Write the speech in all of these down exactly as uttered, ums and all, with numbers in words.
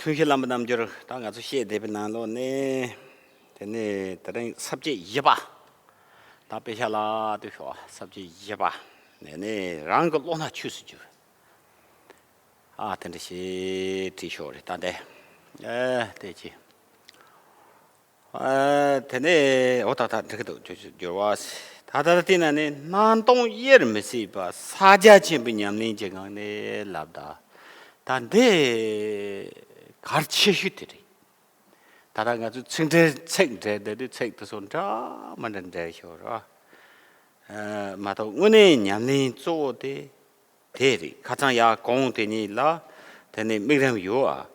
ཐུགས་རྗེ་བླ་མ་རྣམ་འགྱུར། ད་ང་ཚོ་བཤད་བསྡད་པའི་ནང་ལོགས་ནས། དེ་ནས་དེ་རིང་ས་བཅད་བཞི་པ། ད་དཔེ་ཆ་ལ་ལྟོས་ཤོག་ས་བཅད་བཞི་པ། ནས་ནས་རང་གི་བློ་སྣ་ཆོས་སུ་འགྱུར། ཨ་དེ་འདྲ་ཞིག་བྲིས་ཤོག་རེད་ད་འདི། ཨེ་དེ་ཅི། ཨ་དེ་ནས་འོ་ད་ད་འགྲིག་གི་འདུག་འགྱུར་འགྱུར་བ། ད་ད་ལྟ་དེ་ན་ནི་སྣང་སྟོང་དབྱེར་མི་སྲིད་པ་ས་རྒྱ་ཆེན་པོའི་ཉམས་ལེན་གྱི་ངང་ནས་ལབ་ད། ད་འདི་གལ་ཆེ་ཤོས་དེ་རེད། ད་ལྟ་ང་ཚོས་ཚིག་འགྲེལ་ཚིག་འགྲེལ་བསྡད་དུས་ཚིག་དེ་ཚོ་འདྲ་མི་འདྲ་འགྲེལ་ཤོར་ར། ཨ་མ་གཏོགས་དངོས་གནས་ཉམས་ལེན་གཙོ་བོ་དེ་དེ་རེད། ཁ་སང་ཡར་གོང་དེ་གཉིས་ལ་དེ་ནས་དམིགས་རིམ་ཡོད་ཨ།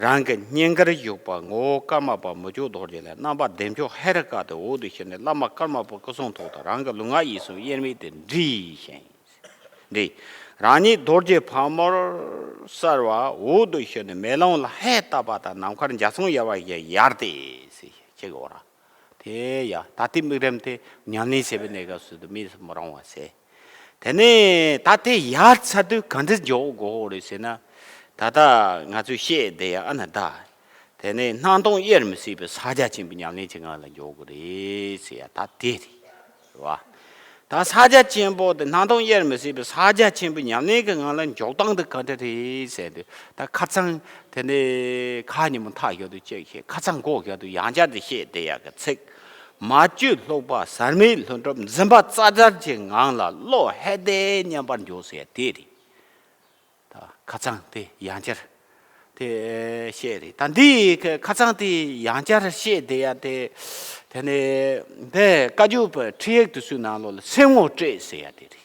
རང་གི་སྙིང་གར་བཞུགས་པ་ངོ་བོ་ཀརྨ་པ་མི་བསྐྱོད་རྡོ་རྗེ་ལ་རྣམ་པ་བདེ་མཆོག་ཧེ་རུ་ཀ་དེ་འོག་ཏུ་ཞུགས་ནས་བླ་མ་ཀརྨ་པའི་སྐུ་གསུང་ཐུགས་དང་རང་གི་ལུས་ངག་ཡིད་གསུམ་དབྱེར་མེད་དེ་འདྲིས་ཤིང་། འདི། རང་ཉིད་རྡོ་རྗེ་ཕག་མོར་གསལ་བ་འོག་ཏུ་ཞུགས་ནས་མེ་ལོང་ལ་ཧད་བཏབ་པ་དང་ནམ་མཁར་འཇའ་ཚོན་ཡལ་བ་ཡང་ཡལ་ཏེ་ཟེར་ཅིག་འོ་ར། དེ་ཡ་ད་ལྟའི་དམིགས་རིམ་དེ་ཉམས་ལེན་བྱེད་པའི་གནས་སྐབས་སུ་དུ་མི་མི་རུང་བ་ཟེར། དེ་ནས་ད་དེ་ཡར་ཚར་དུས་ག་འདྲ་འཇོག་དགོས་རེད་ཟེར་ན། ད་ལྟ་ང་ཚོས་བཤད་བསྡད་ཡ་ཨ་ན་ད། དེ་ནས་སྣང་སྟོང་དབྱེར་མི་སྲིད་པའི་ས་རྒྱ་ཆེན་པོའི་ཉམས་ལེན་གྱི་ངང་ལ་འཇོག་དགོས་རེད་ཟེར་ཡ་ད་དེ་རེད། རེད་བ། ད་ས་རྒྱ་ཆེན་པོ་དེ་སྣང་སྟོང་དབྱེར་མི་སྲིད་པའི་ས་རྒྱ་ཆེན་པོའི་ཉམས་ལེན་གྱི་ངང་ལ་འཇོག་སྟངས་དེ་ག་འདྲ་རེད་ཟེར་དུས་ད་ཁ་སང་དེ་ནས་ཁ་ཉིན་མོ་མཐའ་བཞག་དུས་གཅིག་བཤད། ཁ་སང་མགོ་བཞག་དུས་ཡང་བསྐྱར་དེ་བཤད་བསྡད་ཡ་གི་ཚིག་མ་བཅོས་ལྷུག་པ་ཟད་མེད་ལྷུན་གྲུབ་འཛིན་པ་རྩ་བྲལ་གྱི་ངང་ལ་བློ་ཧད་དེ་མཉམ་པར་འཇོག་ཟེར་ཡ་དེ་རེད། ད་ཁ་སང་དེ་ཡང་བསྐྱར་དེ་བཤད་རེད། ད་འདི་ཁ་སང་དེ་ཡང་བསྐྱར་བཤད་བསྡད་ཡ་དེ། དེ་ནས་འདི་བཀའ་བརྒྱུད་པའི་ཁྲིད་ཡིག་དེ་ཚོའི་ནང་ལོགས་ལ་སེམས་ངོ་སྤྲད་ཟེར་ཡ་དེ་རེད།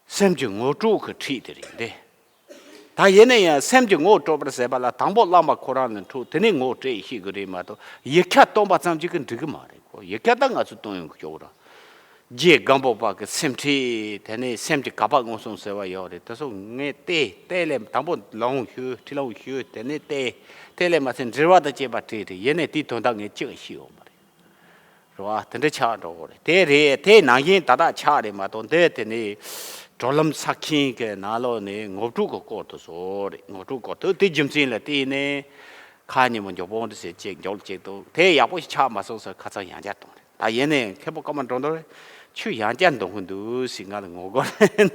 སེམས་ཀྱི་ངོ་སྤྲོད་ཀྱི་ཁྲིད་དེ་རེད་འདི། ད་ཡིན་ན་ཡང་སེམས་ཀྱི་ངོ་སྤྲོད་པར་ཟེར་བ་ལ་དང་པོ་བླ་མ་ཁོ་རང་ལ་འཁྲུངས་དེ་ནས་ངོ་སྤྲད་ཤེས་དགོས་རེད་མ་གཏོགས་ཡིག་ཆ་སྟོན་པ་ཙམ་གྱིས་ཀྱི་འགྲིག་གི་མ་རེད་ཁོ། ཡིག་ཆ་ད་ང་ཚོས་སྟོན་ཡོང་གི་ཆོག་ར། རྗེ་སྒམ་པོ་པ་གི་སེམས་ཁྲིད་དེ་ནས་སེམས་ཀྱི་གབ་པ་མངོན་སུམ་ཟེར་བ་ཡོད་རེད། དེ་ཚོ་ངས་བལྟས་བལྟས་ལས་དང་པོ་ལམ་ཞུས་ཁྲིད་ལམ་ཞུས་དེ་ནས་བལྟས་བལྟས་ལས་མ་ཚད་འགྲེལ་པ་དང་བཅས་པ་བྲིས་ཏེ་ཡེ་ནས་དེའི་དོན་དག་ངས་ཅི་ཡང་ཤེས་ཡོད་མ་རེད། རེད་བ། དེ་འདྲ་ཆགས་འགྲོ་གི་རེད། དེ་རེད། དེ་ནང་བཞིན་ད་ལྟ་ཆགས་རེད་མ་གཏོགས་འདི་དེ་ནས་གྲོལ་ལམ་ས་ཁྱིན་གྱི་ནང་ལོགས་ནས་ངོ་སྤྲོད་ཀྱི་སྐོར་དུ་བཟོ་རེད། ངོ་སྤྲོད་སྐོར་དུ་དེ་རྒྱུ་མཚན་ལ་བརྟེན་ནས་ཁ་ཉིན་མོ་མགྱོགས་པོ་འདི་ཟེར་ཅིག་མགྱོགས་ཅིག་འདུག་དེ་ཡག་པོ་ཞིག་ཆགས་མ་སོང་ཟེར་ཁ་ཚང་ཡང་བསྐྱར་གཏོང་རེད། ད་ཡིན་ནའི་མཁན་པོ་ཀརྨ་འགྲོ་འདུག་རེད། ཁྱོད་ཡང་བསྐྱར་འདོན་གི་འདུག་ཟེར་ང་ལ་ངོ་རྒོལ་ན་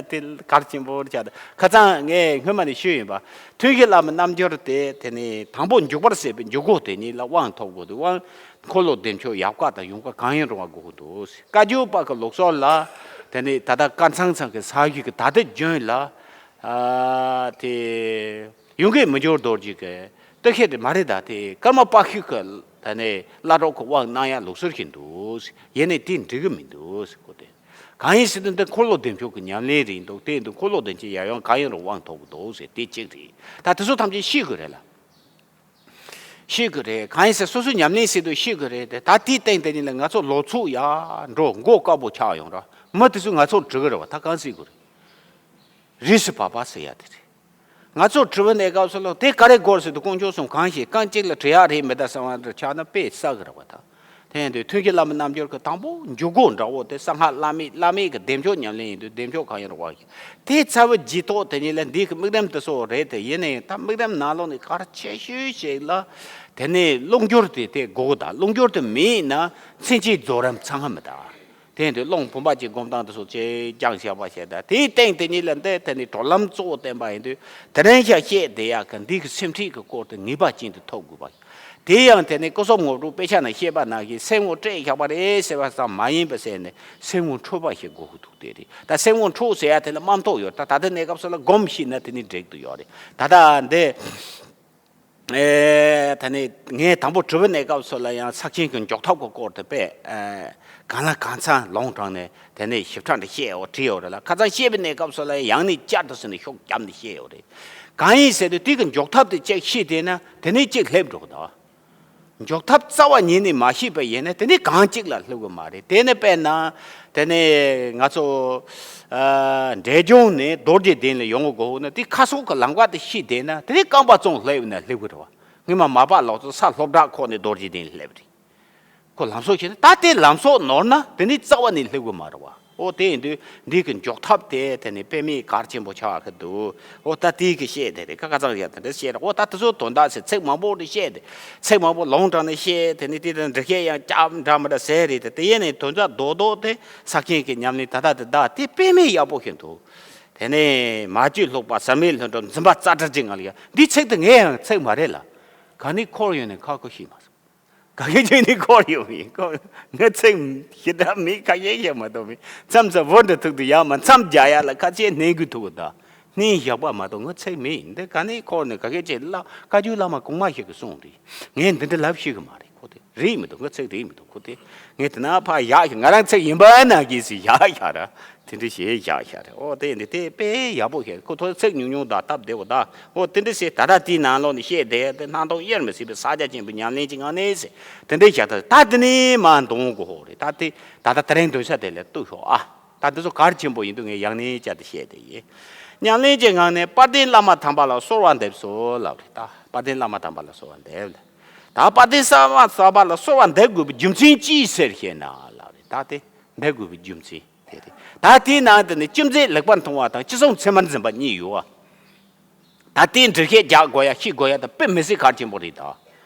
དེ་གལ་ཆེན་པོ་ཆགས་འདུག་ཁ་སང་ངས་སྔོན་མ་ནས་ཞུས་ཡིན་པ། ཐུན་བཞི་བླ་མའི་རྣལ་འབྱོར་དེ་དེ་ནི་དང་པོ་འཇུག་པར་བྱེད་པའི་འཇུག་སྒོ་དེ་ཉིད་ལ་དབང་ཐོབ་དགོས་འདུག་དབང་འཁོར་ལོ་བདེ་མཆོག་ཡབ་བཀའ་དང་ཡུམ་བཀའ་གང་ཡིན་རུང་བ་དགོས་ཀྱི་འདུག་བཀའ་བརྒྱུད་པ་གི་ལུགས་སྲོལ་ལ་དེ་ནི་ད་ལྟ་བཀའ་ཚང་ཚང་གི་ས་གཞི་གི་ད་ལྟ་རྒྱུན་ལ་ཨ་དེ། ཡོངས་དགེ་མི་འགྱུར་རྡོ་རྗེ་གི་བསྟོད་བཤད་དེ་མ་རེད། ད་དེ་ཀརྨ་པ་ཤི་ཀ་ད་ནས་བླ་གྲོགས་ཀྱི་དབང་གནང་ཡ་ལུགས་སྲོལ་ཞིག་འདུག་ཡེ་ནས་དེ་འགྲིག་གི་མི་འདུག་ཟེར་གོ་དེ། གང་ཡིན་ཟེར་དུས་འདི་འཁོར་ལོ་བདེ་མཆོག་གི་ཉམས་ལེན་རེད་འདུག་དེ་འདི་འཁོར་ལོ་བདེ་མཆོག་ཡ་ཡང་གང་ཡིན་རུང་དབང་ཐོབ་གི་འདུག་ཟེར་དེ་གཅིག་རེད། ད་དེ་ཚོ་ཐམས་ཅད་ཤེས་དགོས་རེད་ལ། ཤེས་དགོས་རེད། གང་ཡིན་ཟེར་སོ་སོའི་ཉམས་ལེན་ཟེར་དུས་ཤེས་དགོས་རེད་དེ། ད་དེའི་སྟེང་དེ་ཉིད་ལ་ང་ཚོ་ལོ་ཚོད་ཡ་འགྲོ་མགོ་དཀར་པོ་ཆགས་ཡོང་ར་མི་དེ་ཚོས་ང་ཚོར་དྲི་གི་རེད་བ། ད་གང་ཟེར་དགོས་རེད། རིས་སུ་བབ་པ་ཟེར་ཡ་དེ་རེད། ང་ཚོ་དྲི་བ་གནས་སྐབས་སུ་ལ་དེ་ག་རེ་དགོས་ཟེར་དུས་དཀོན་མཆོག་གསུམ་གང་ཞིག་རྐང་གཅིག་ལ་དྲི་ཡག་རེད་མི་འདུག་བསམ་པ་འདྲ་ཆགས་ན་དཔེ་བསགས་ཀྱི་རེད་བ་ད། དེ་ཡིན་དུས་ཐུན་བཞི་བླ་མའི་རྣལ་འབྱོར་གྱི་དང་པོ་འཇུག་སྒོ་འདྲ་བོ་དེ་གསང་སྔགས་བླ་མེད་བླ་མེད་ཀྱི་བདེ་མཆོག་ཉམས་ལེན་ཡིན་དུས་བདེ་མཆོག་གང་ཡིན་རུང་བ་ཞིག་དེ་ཚར་བའི་རྗེས་ཐོག་དེ་ཉིད་ལ་འདི་གི་དམིགས་རིམ་དེ་ཚོ་རེད་དེ། ཡིན་ནའི་ད་དམིགས་རིམ་ནང་ལོགས་ནས་གལ་ཆེ་ཤོས་ཤིག་ལ་དེ་ནས་རླུང་སྦྱོར་དེ་དེ་དགོས་གི། ད་རླུང་སྦྱོར་དེ་མེད་ན་མཚན་ཅན་རྫོགས་རིམ་ཚང་ཧ་མི་ད། དེ་ཡིན་དུས་སློབ་དཔོན་པོ་པ་ཅིག་སྒོམ་སྟངས་དེ་ཚོ་ཅེས་ཀྱང་བཤད་པ་བཤད། ད་དེའི་སྟེང་དེ་ཉིད་ལ་འདི་དེ་ནི་གྲོལ་ལམ་གཙོ་བོ་བསྟན་པ་ཡིན་དུས་དེ་རིང་ཤ་བཤད་བསྡད་ཡག་གི་འདི་གི་སེམས་ཁྲིད་ཀྱི་སྐོར་དེ་ངེས་པ་ཅན་དུ་ཐོབ་དགོས་པ། དེ་ཡང་དེ་ནི་སྐུ་གསུམ་ངོ་སྤྲོད་དཔེ་ཆ་ནང་བཤད་པ་ནང་བཞིན་སེམས་ངོ་སྤྲད་བཞག་པ་རེད་ཟེར་བ་ཙམ་མ་ཡིན་པ་ཟེར་ནས་སེམས་ངོ་འཕྲོད་པ་ཞིག་དགོས་ཀྱི་འདུག་དེ་རེད། ད་སེམས་ངོ་འཕྲོད་ཟེར་ཡ་དེ་ལ་རྨང་ཐོག་ཡོད། ད་ད་ལྟ་གནས་སྐབས་སུ་ལ་སྒོམ་ཤེས་ན་དེ་ནི་འགྲིག་ཏུ་ཡོད་རེད། ད་ལྟ་འདི། ཨེ། ད་ནི་ངས་དང་པོ་དྲི་བ་གནས་སྐབས་སུ་ལ་ཡང་ས་ཆེན་གྱི་འཇོག་ཐབས་ཀྱི་སྐོར་དུ་དཔེ་ཨེ། གང་ལ་གང་འཚམ་ལུང་དྲངས་ནས་དེ་ནས་ཞིབ་ཕྲ་འདི་བཤད་ཡོད་བྲིས་ཡོད་རེད་ལ། ཁ་སང་བཤད་པའི་གནས་སྐབས་སུ་ལ་ཡང་ནས་བསྐྱར་དུ་ཟིན་ནས་ཤུགས་བརྒྱབ་ནས་བཤད་ཡོད་རེད། གང་ཡིན་ཟེར་དུས་དེ་གི་འཇོག་ཐབས་དེ་གཅིག་ཤེས་བསྡད་ན་དེ་ནས་གཅིག་སླེབས་འགྲོ་གི་འདུག་འཇོག་ཐབས་རྩ་བ་ཉིད་ནས་མ་ཤེས་པ་ཡིན་ན་དེ་ནི་གང་གཅིག་ལ་སླེབས་གི་མ་རེད། དེ་ནི་དཔེར་ན་དེ་ནི་ང་ཚོ་ཨ་འབྲས་ལྗོངས་ནས་རྡོ་རྗེ་གདན་ལ་ཡོང་གི་དགོས་ན་དེ་ཁ་སོག་གི་ལམ་ཁ་དེ་ཤེས་བསྡད་ན་དེ་ནི་རྐང་པ་བཙུགས་སླེབས་ན་སླེབས་གི་རེད་བ། སྔོན་མ་མ་པ་ལོག་ཚོ་ས་སློབ་གྲྭ་ཁོག་ནས་རྡོ་རྗེ་གདན་ལ་སླེབས་རེད། ཁོ་ལམ་སྲོལ་བྱས་ན་ད་དེ་ལམ་སྲོལ་ནོར་ན་དེ་ནི་རྩ་བ་ནས་སླེབས་གི་མ་རེད་བ། ཨོ་དེ་ཡིན་དུས་འདི་གི་འཇོག་ཐབས་དེ་དེ་ནི་དཔེ་མེད་གལ་ཆེན་པོ་ཆགས་ཀྱི་འདུག་ཨོ་ད་དེ་གི་བཤད་དེ་རེད། ཁ་ཁ་ཚང་ཡ་དེ་འདྲ་བཤད་རེད། ཨོ་ད་དེ་ཚོ་དོན་དག་ཟེར་ཚིག་མང་པོ་རེ་བཤད་དེ། ཚིག་མང་པོ་ལུང་དྲངས་ནས་བཤད་དེ་ནི་དེ་དང་འགྲེལ་བཤད་ཡང་སྐྱབས་འདྲ་མི་འདྲ་ཟེར་རེད་དེ། དེ་ཡིན་ནའི་དོན་དག་རྡོག་རྡོག་དེ་ས་ཁྱེན་གི་ཉམས་ལེན་ད་ལྟ་དེ་ད་དེ་དཔེ་མེད་ཡག་པོ་ཞིག་འདུག་དེ་ནས་མ་བཅོས་ལྷུག་པ་ཟབ་མོའི་ལྷུན་གྲུབ་འཛིན་པ་རྩ་བྲལ་གྱི་ངང་ལ་ཡ། འདི་ཚིག་དེ་ངའི་ཡང་ཚིག་མ་རེད་ལ། ག་ནས་འཁོར་ཡོང་ནས་ཁ་ཁོ་ཤེས་མ་སོང་། ག་གེ་ཅིག་ནས་འཁོར་ཡོང་མིན་འཁོར། ངའི་ཚིག་ཞེ་དྲག་མིན། ཁ་ཤས་ཤིག་མ་གཏོགས་མིན། མཚམས་མཚམས་བུ་འདྲ་ཐུག་ཏུ་ཡག་མ་མཚམས་རྒྱག་ཡག་ལ་ཁ་ཆེ་སྣེ་གུ་ཐུག་གི་ད། སྣེ་བཞག་པ་མ་གཏོགས་ངའི་ཚིག་མིན། འདི་ག་ནས་འཁོར་ནས་ག་གེ་ཅིག་ལ་བཀའ་བརྒྱུད་བླ་མ་གོང་མ་ཞིག་གིས་གསུངས་རེད། ངས་འདི་འདྲ་ལབ་ཤེས་གི་མ་རེད། ཁོ་དེ་རེད་མི་འདུག་ངའི་ཚིག་རེད་མི་འདུག་ཁོ་དེ། ངས་དེ་ན་ཕར་བཞག་ཤིག་ང་རང་ཚིག་ཡིན་པ་ན་གིས་སི་བཞག་བཞག་ར། དེ་འདྲ་ཞེས་བཞག་བཞག་རེད། ཨོ་དེ་འདི་དེ་དཔེ་ཡག་པོ་ཞིག་ཁོ་ཐོག་ཚིག་ཉུང་ཉུང་དང་སྟབས་བདེ་བོ་དང་། ཨོ་དེ་འདྲ་ཟེར་ད་ལྟ་དེའི་ནང་ལོགས་ནས་བཤད་བསྡད་དེ་སྣང་སྟོང་དབྱེར་མི་སྲིད་པའི་ས་རྒྱ་ཆེན་པོའི་ཉམས་ལེན་གྱི་ངང་ནས་ཟེར་དེ་འདྲ་བཞག་ད་ད་དེ་ནས་མ་འདོང་དགོས་ཧོ་རེད། ད་དེ་ད་ལྟ་དེ་རིང་འདོན་ས་དེ་ལས་གཏུགས་ཤོག་ཨ། ད་འདི་ཚོ་གལ་ཆེན་པོ་ཡིན་དུས་ངས་ཡང་ནས་བསྐྱར་དུ་བཤད་དེ་ཡིན། ཉམས་ལེན་གྱི་ངང་ནས་དཔལ་ལྡན་བླ་མ་དམ་པ་ལ་གསོལ་བ་འདེབས་སོ་ལབ་རེད། ད་དཔལ་ལྡན་བླ་མ་དམ་པ་ལ་གསོལ་བ་འདེབས་ལ། ད་དཔལ་ལྡན་བསམ་ཡས་གསར་པ་ལ་གསོལ་བ་འདེབས་དགོས་པའི་རྒྱུ་མཚན་ཅི་ཟེར་ཞེ་ན་ལབ་རེད། ད་དེ་འདེབས་དགོས་པའི་རྒྱུ་མཚན་དེ་རེད། ད་དེའི་ནང་དུ་ནི་ཅི་མཛད་ལེགས་པར་མཐོང་བ་དང་ཅི་གསུང་ཚད་མར་འཛིན་པ་གཉིས་ཡོད་བ། ད་དེའི་འགྲེལ་བཤད་རྒྱག་དགོས་ཡ་ཤེས་དགོས་ཡ་ད་དཔེ་མི་སྲིད་གལ་ཆེན་པོ་རེད་ད།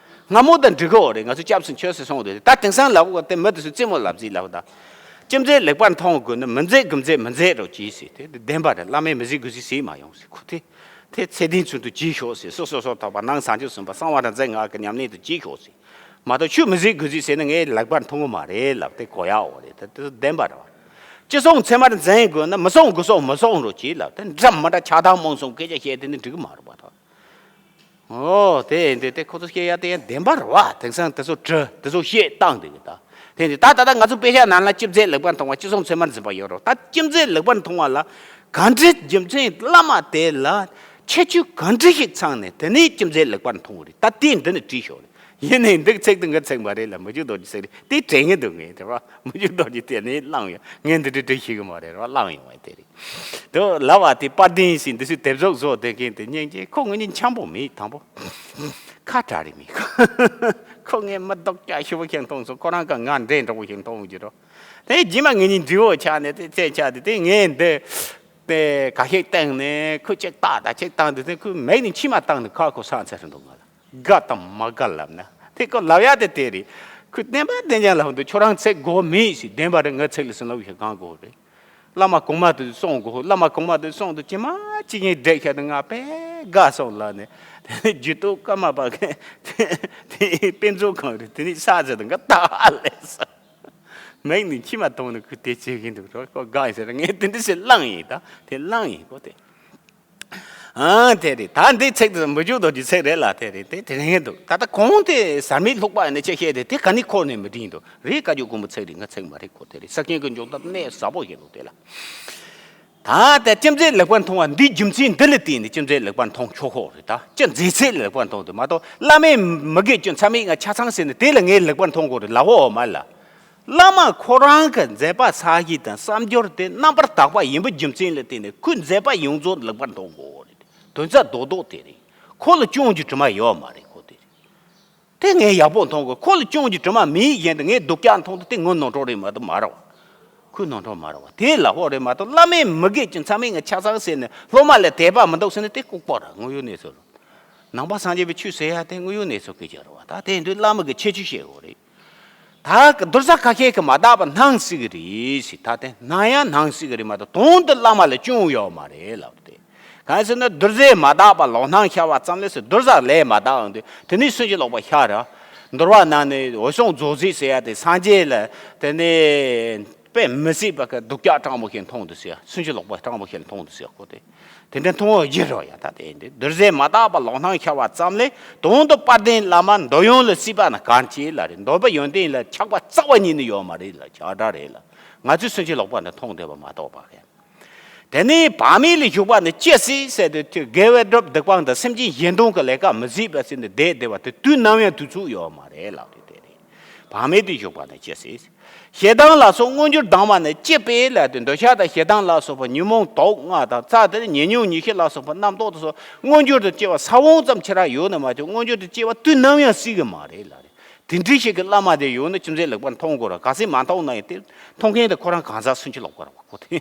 སྔ་མོ་དང་འགྲིག་གི་ཡོད་རེད། ང་ཚོ་སྐྱབས་སུ་མཆི་ཟེར་གསུངས་རེད། ད་དེང་སང་ལབ་དགོས་དེ་མི་དེ་ཚོ་རྩེད་མོ་ལབ་རྩིས་ལབ་ད། ཅི་མཛད་ལེགས་པར་མཐོང་དགོས་ན་མི་མཛད་དགུ་མཛད་མི་མཛད་རོགས་གྱིས་ཟེར་དེ་བདེན་པ་རེད། བླ་མས་མི་མཛད་དགུ་མཛད་ཟེར་མ་ཡོང་ཟེར་ཁོ་དེ། དེ་ཚེ་བརྟན་ཚུལ་དུ་གྱིས་ཤོག་ཟེར། སོ་སོ་སོ་ཐོག་པ་ནང་བྱང་ཆུབ་སེམས་དཔའ་གསང་བ་དང་མཛད་ངག་གི་ཉམས་ལེན་དུ་གྱིས་ཤོག་ཟེར། མ་གཏོགས་ཆུ་མི་གཟིགས་དགུ་གཟིགས་ཟེར་ན་ངས་ལེགས་པར་མཐོང་གི་མ་རེད་ལབ་དེ་གོ་ཡག་འོ་རེད། དེ་དེ་བདེན་པ་རེད་བ། ཅི་གསུང་ཚད་མར་འཛིན་དགོས་ན་མི་གསུང་དགུ་གསུང་མི་གསུང་རོགས་གྱིས་ལབ་དེ་འདྲ་མི་འདྲ་ཆགས་སྡང་རྨོངས་གསུམ་སྐད་ཆ་བཤད་དེ་ནི་འགྲིག་གི་མ་རེད་བ་ད། ཨོ་དེ་འདི་དེ་ཁོ་ཚོ་སྐད་ཡ་དེ་ཡང་བདེན་པ་རེད་བ། དེང་སང་དེ་ཚོ་བྲི་དེ་ཚོ་བཤད་བཏང་དེ་གི་ད། དེ་འདི་ད་ད་ལྟ་ང་ཚོ་དཔེ་ཆ་ནང་ལ་ཅི་མཛད་ལེགས་པར་མཐོང་བ་ཅི་གསུང་ཚད་མར་འཛིན་པ་ཡོད་རོགས། ད་ཅི་མཛད་ལེགས་པར་མཐོང་བ་ལ་ག་འདྲའི་རྒྱུ་མཚན་བླ་མ་དེ་ལ་ཁྱད་ཆོས་ག་འདྲ་ཞིག་ཚང་ནས་དེ་ནས་ཅི་མཛད་ལེགས་པར་མཐོང་བ་རེད། ད་དེ་འདི་ནས་བྲིས་ཤོག་རེད། ཡིན་ནའི་འདི་ཚིག་དེ་ངའི་ཚིག་མ་རེད་ལ་མི་འཇུག་རྡོ་རྗེ་ཚིག་རེད། དེ་དྲན་གི་འདུག་ངས་དེ་བ་མི་འཇུག་རྡོ་རྗེ་དེ་ནས་བླངས་ཡོད། ངས་འདི་འདྲ་འདྲ་ཤེས་གི་མ་རེད་ར་བླངས་ཡོང་བ་དེ་རེད། དེ་ལབ་པ་དེ་དཔལ་ལྡན་ཟེར་འདི་ཚོའི་དེབ་གཟུགས་བཟོ་དེ་མཁན་དེ་སྙིང་རྗེ། ཁོ་ངོས་ནས་འཆམ་པོ་མེད། དང་པོ་ཁ་གྲག་རེ་མེད། ཁོ་ངས་མི་སྡུག་ཅག་ཞེ་པོ་ཞིག་མཐོང་སོང་། ཁོ་རང་ག་ང་འདྲེ་འདྲ་པོ་ཞིག་མཐོང་གི་རོ། དེ་རྗེས་མ་ངེད་གཉིས་འདྲིས་པོ་ཆགས་ནས་དེ་རྩེད་ཆགས་དེ་དེ་ངས་འདི་དེ་ག་ཤེད་བཏང་ནས་ཁོ་ཅིག་བཏགས་ད་ཅིག་བཏང་དེ་དེ་ཁོའི་མིག་ནས་མཆི་མ་བཏང་ནས་ཁ་ཁོ་སངས་ཚར་འདུག་ང་ལ། དགའ་དང་མ་དགའ་ལབ་ན་དེ་ཁོ་ལབ་ཡ་དེ་དེ་རེད། ཁོས་བདེན་པ་བདེན་རྐྱང་ལབ་འདུག་ཁྱོད་རང་ཚེ་སྒོ་མེད་ཞིག་བདེན་པ་རེད། ངའི་ཚིག་ལ་སུན་ལབ་ཞིག་གང་དགོས་རེད། བླ་མ་གོང་མ་དེ་གསུང་དགོས། བླ་མ་གོང་མ་དེ་གསུང་དུ་ཅི་མ་ཅི་ཉིད་བསྒྲིགས་ཤག་དེ་ང་དཔེ་དགའ་སོང་ལབ་ནས་དེ་ནས་རྒྱུད་སྟོད་ཀརྨ་པ་གི་དེ་དེ་དཔེ་མཛོད་ཁང་རེད། དེ་ནས་ས་ཚ་དེ་ང་ད་ལས་སོང་། མིག་ནས་མཆི་མ་གཏོང་ནས་ཁོས་དེ་བྱེད་ཀྱིན་འདུག་རོ། ཁོ་དགའ་ཡིན་ཟེར། ངས་དེ་འདྲ་ཞིག་བླངས་ཡིན། ད་དེ་བླངས་ཡིན་ཁོ་དེ། ཨང་དེ་རེད། ད་འདི་ཚིག་དེ་མི་འཇུག་རྡོ་རྗེ་ཚིག་རེད་ལ་དེ་རེད། དེ་དེ་རིང་འདུག་ད་ལྟ་གོང་དེ་ཟབ་མོའི་ལྷུག་པ་ནས་ཅི་བཤད་དེ་དེ་ག་ནས་འཁོར་ནས་མི་འགྲིག་འདུག་རེད། བཀའ་བརྒྱུད་ཀུན་པོ་ཚིག་རེད། ང་ཚིག་མ་རེད་ཁོ་དེ་རེད། ས་ཁྱེན་གྱི་འཇོག་ཐབས་གནད་ཟབ་པོ་ཞིག་འདུག་དེ་ལ། ད་ལྟ་ཅི་མཛད་ལེགས་པར་མཐོང་བ་འདིའི་རྒྱུ་མཚན་འདི་ལ་བརྟེན་ནས་ཅི་མཛད་ལེགས་པར་མཐོང་ཆོག་ཁོ་རེད། ད་ཅི་མཛད་ཚད་ལེགས་པར་མཐོང་དུ་མ་གཏོགས་བླ་མས་མི་དགེ་བཅུ་མཚམས་མེད་ལྔ་ཆ་ཚང་ཟེར་ནས་དེ་ལ་ངས་ལེགས་པར་མཐོང་དགོས་རེད་ལབ་འོ་མ་ལ། བླ་མ་ཁོ་རང་གི་མཛད་པ་ས་གཞི་དང་བསམ་སྦྱོར་དེ་རྣམ་པར་དག་པ་ཡིན་པའི་རྒྱུ་མཚན་ལ་བརྟེན་ནས་ཁོའི་མཛད་པ་ཡོངས་རྫོགས་ལེགས་པར་མཐོང་དགོས་རེད། དོན་རྩ་རྡོག་རྡོག་དེ་རེད། ཁོ་ལ་སྐྱོན་གྱི་དྲི་མ་ཡོད་མ་རེད་ཁོ་དེ་རེད། དེ་ངས་ཡག་པོ་མཐོང་དགོས། ཁོ་ལ་སྐྱོན་གྱི་དྲི་མ་མེད་བཞིན་དུ་ངས་སྡུག་ཅག་མཐོང་དུས་དེ་ངོ་ནོར་འགྲོ་རེད་མ་གཏོགས་མ་རེད་བ། ཁོའི་ནོར་འགྲོ་མ་རེད་བ། དེ་ལ་ཧོ་རེད་མ་གཏོགས་བླ་མས་མི་དགེ་བཅུ་མཚམས་མེད་ལྔ་ཆ་ཚང་ཟེར་ནས་སློབ་མ་ལ་དད་པ་མི་འདུག་ཟེར་ན་དེ་ལྐུགས་པ་རེད། དངོས་ཡོད་གནས་ཚུལ་རེད། ནང་པ་སངས་རྒྱས་པའི་ཆོས་ཟེར་ཡ་དེ་དངོས་ཡོད་གནས་ཚུལ་སྐད་ཆ་རེད་བ། ད་དེ་ཡིན་དུས་བླ་མ་གི་ཁྱད་ཆོས་བཤད་དགོས་རེད། ད་གི་བདུད་རྩི་ཁ་ཤས་ཀྱིས་མ་དག་པ་སྣང་སྲིད་ཀྱི་རེད་ཟེར། ད་དེ་སྣང་ཡང་སྣང་སྲིད་ཀྱི་རེད་མ་གཏོགས་དོན་དུ་བླ་མ་ལ་སྐྱོན་ཡོད་མ་རེད་ལབ་སྟེ། གང་ཟེར་ན་བདུད་རྩི་མ་དག་པ་ལོག་སྣང་ཤར་བ་ཙམ་ལས་ཟེར། བདུད་རྩི་ལས་མ་དག་འོང་དུས་དེ་ནས་སུན་འབྱིན་ལོག་པ་ཤར་ར། འདུལ་བ་ནང་ནས་འོད་སྲུང་རྫོགས་བྱེད་ཟེར་ཡ་དེ་སངས་རྒྱས་ལ་དེ་ནས་དཔེ་མི་སྲིད་པ་གི་སྡུག་ཅག་སྤྲང་པོ་ཞིག་མཐོང་དུ་ཟེར། སུན་འབྱིན་ལོག་པ་སྤྲང་པོ་ཞིག་མཐོང་དུ་ཟེར་ཁོ་དེ། དེ་འདྲ་མཐོང་བ་བཞི་རོ་ཡ། ད་དེ་འདི་བདུད་རྩི་མ་དག་པ་ལོག་སྣང་ཤར་བ་ཙམ་ལས་དོན་དུ་དཔལ་ལྡན་བླ་མ་འདོད་ཡོན་ལ་སྲིད་པ་ན་གང་བྱེད་ལ་རེད། འདོད་པ་ཡོན་ཏན་ལ་ཆགས་པ་རྩ་བ་ཉིད་ནས་ཡོད་མ་རེད་ལ། ཆགས་སྒྲ་རེད་ལ། ང་ཚོས་སུན་འབྱིན་ལོག་པ་འདི་མཐོང་བསྡད་པ་མ་གཏོགས་པ་རེད། དེ་ནས་བག་མེད་ལ་ཞུགས་པ་ནི་ཅི་སྲིད་ཟེར་དུས་དགེ་བའི་སྒྲུབ་སྡིག་སྤང་དང་སེམས་ཅན་གཞན་དོན་གྱི་ལས་ཀ་མི་བྱེད་པ་ཟེར་ནས་བསྡད་བསྡད་པ་དེ་དུས་ནམ་ཡང་དུས་ཚོད་ཡོད་མ་རེད་ལབ་དེ་དེ་རེད། བག་མེད་དུ་ཞུགས་པ་ནི་ཅི་སྲིད། ཞེ་སྡང་ལ་སོགས་མངོན་གྱུར་སྡང་བ་ནི་ཅི་སྤེལ་ལབ་དུས་འདོད་ཆགས་དང་ཞེ་སྡང་ལ་སོགས་པ་ཉོན་མོངས་དུག་ལྔ་དང་རྩ་དེ་ནི་ཉེ་ཉོན་ཉེས་ཤེས་ལ་སོགས་པ་རྣམ་རྟོག་དང་སོགས་མངོན་གྱུར་དུ་སྐྱེ་བ་ས་བོན་ཙམ་ཆེ་ར་ཡོད་ན་མ་གཏོགས་མངོན་གྱུར་དུ་སྐྱེ་བ་དུས་ནམ་ཡང་སྲིད་ཀྱི་མ་རེད་ལབ་རེད། དེ་འདྲའི་ཞིག་གི་བླ་མ་དེ་ཡོད་ན་ཅུང་ཟད་ལེགས་པར་མཐོང་དགོས་ར། གལ་སྲིད་མ་མཐོང་ན་ཡང་དེ་མཐོང་མཁན་དེ་ཁོ་རང་གང་ཟག་སུན་ཅི་ལོག་པ་ར་བ་ཁོ་དེ།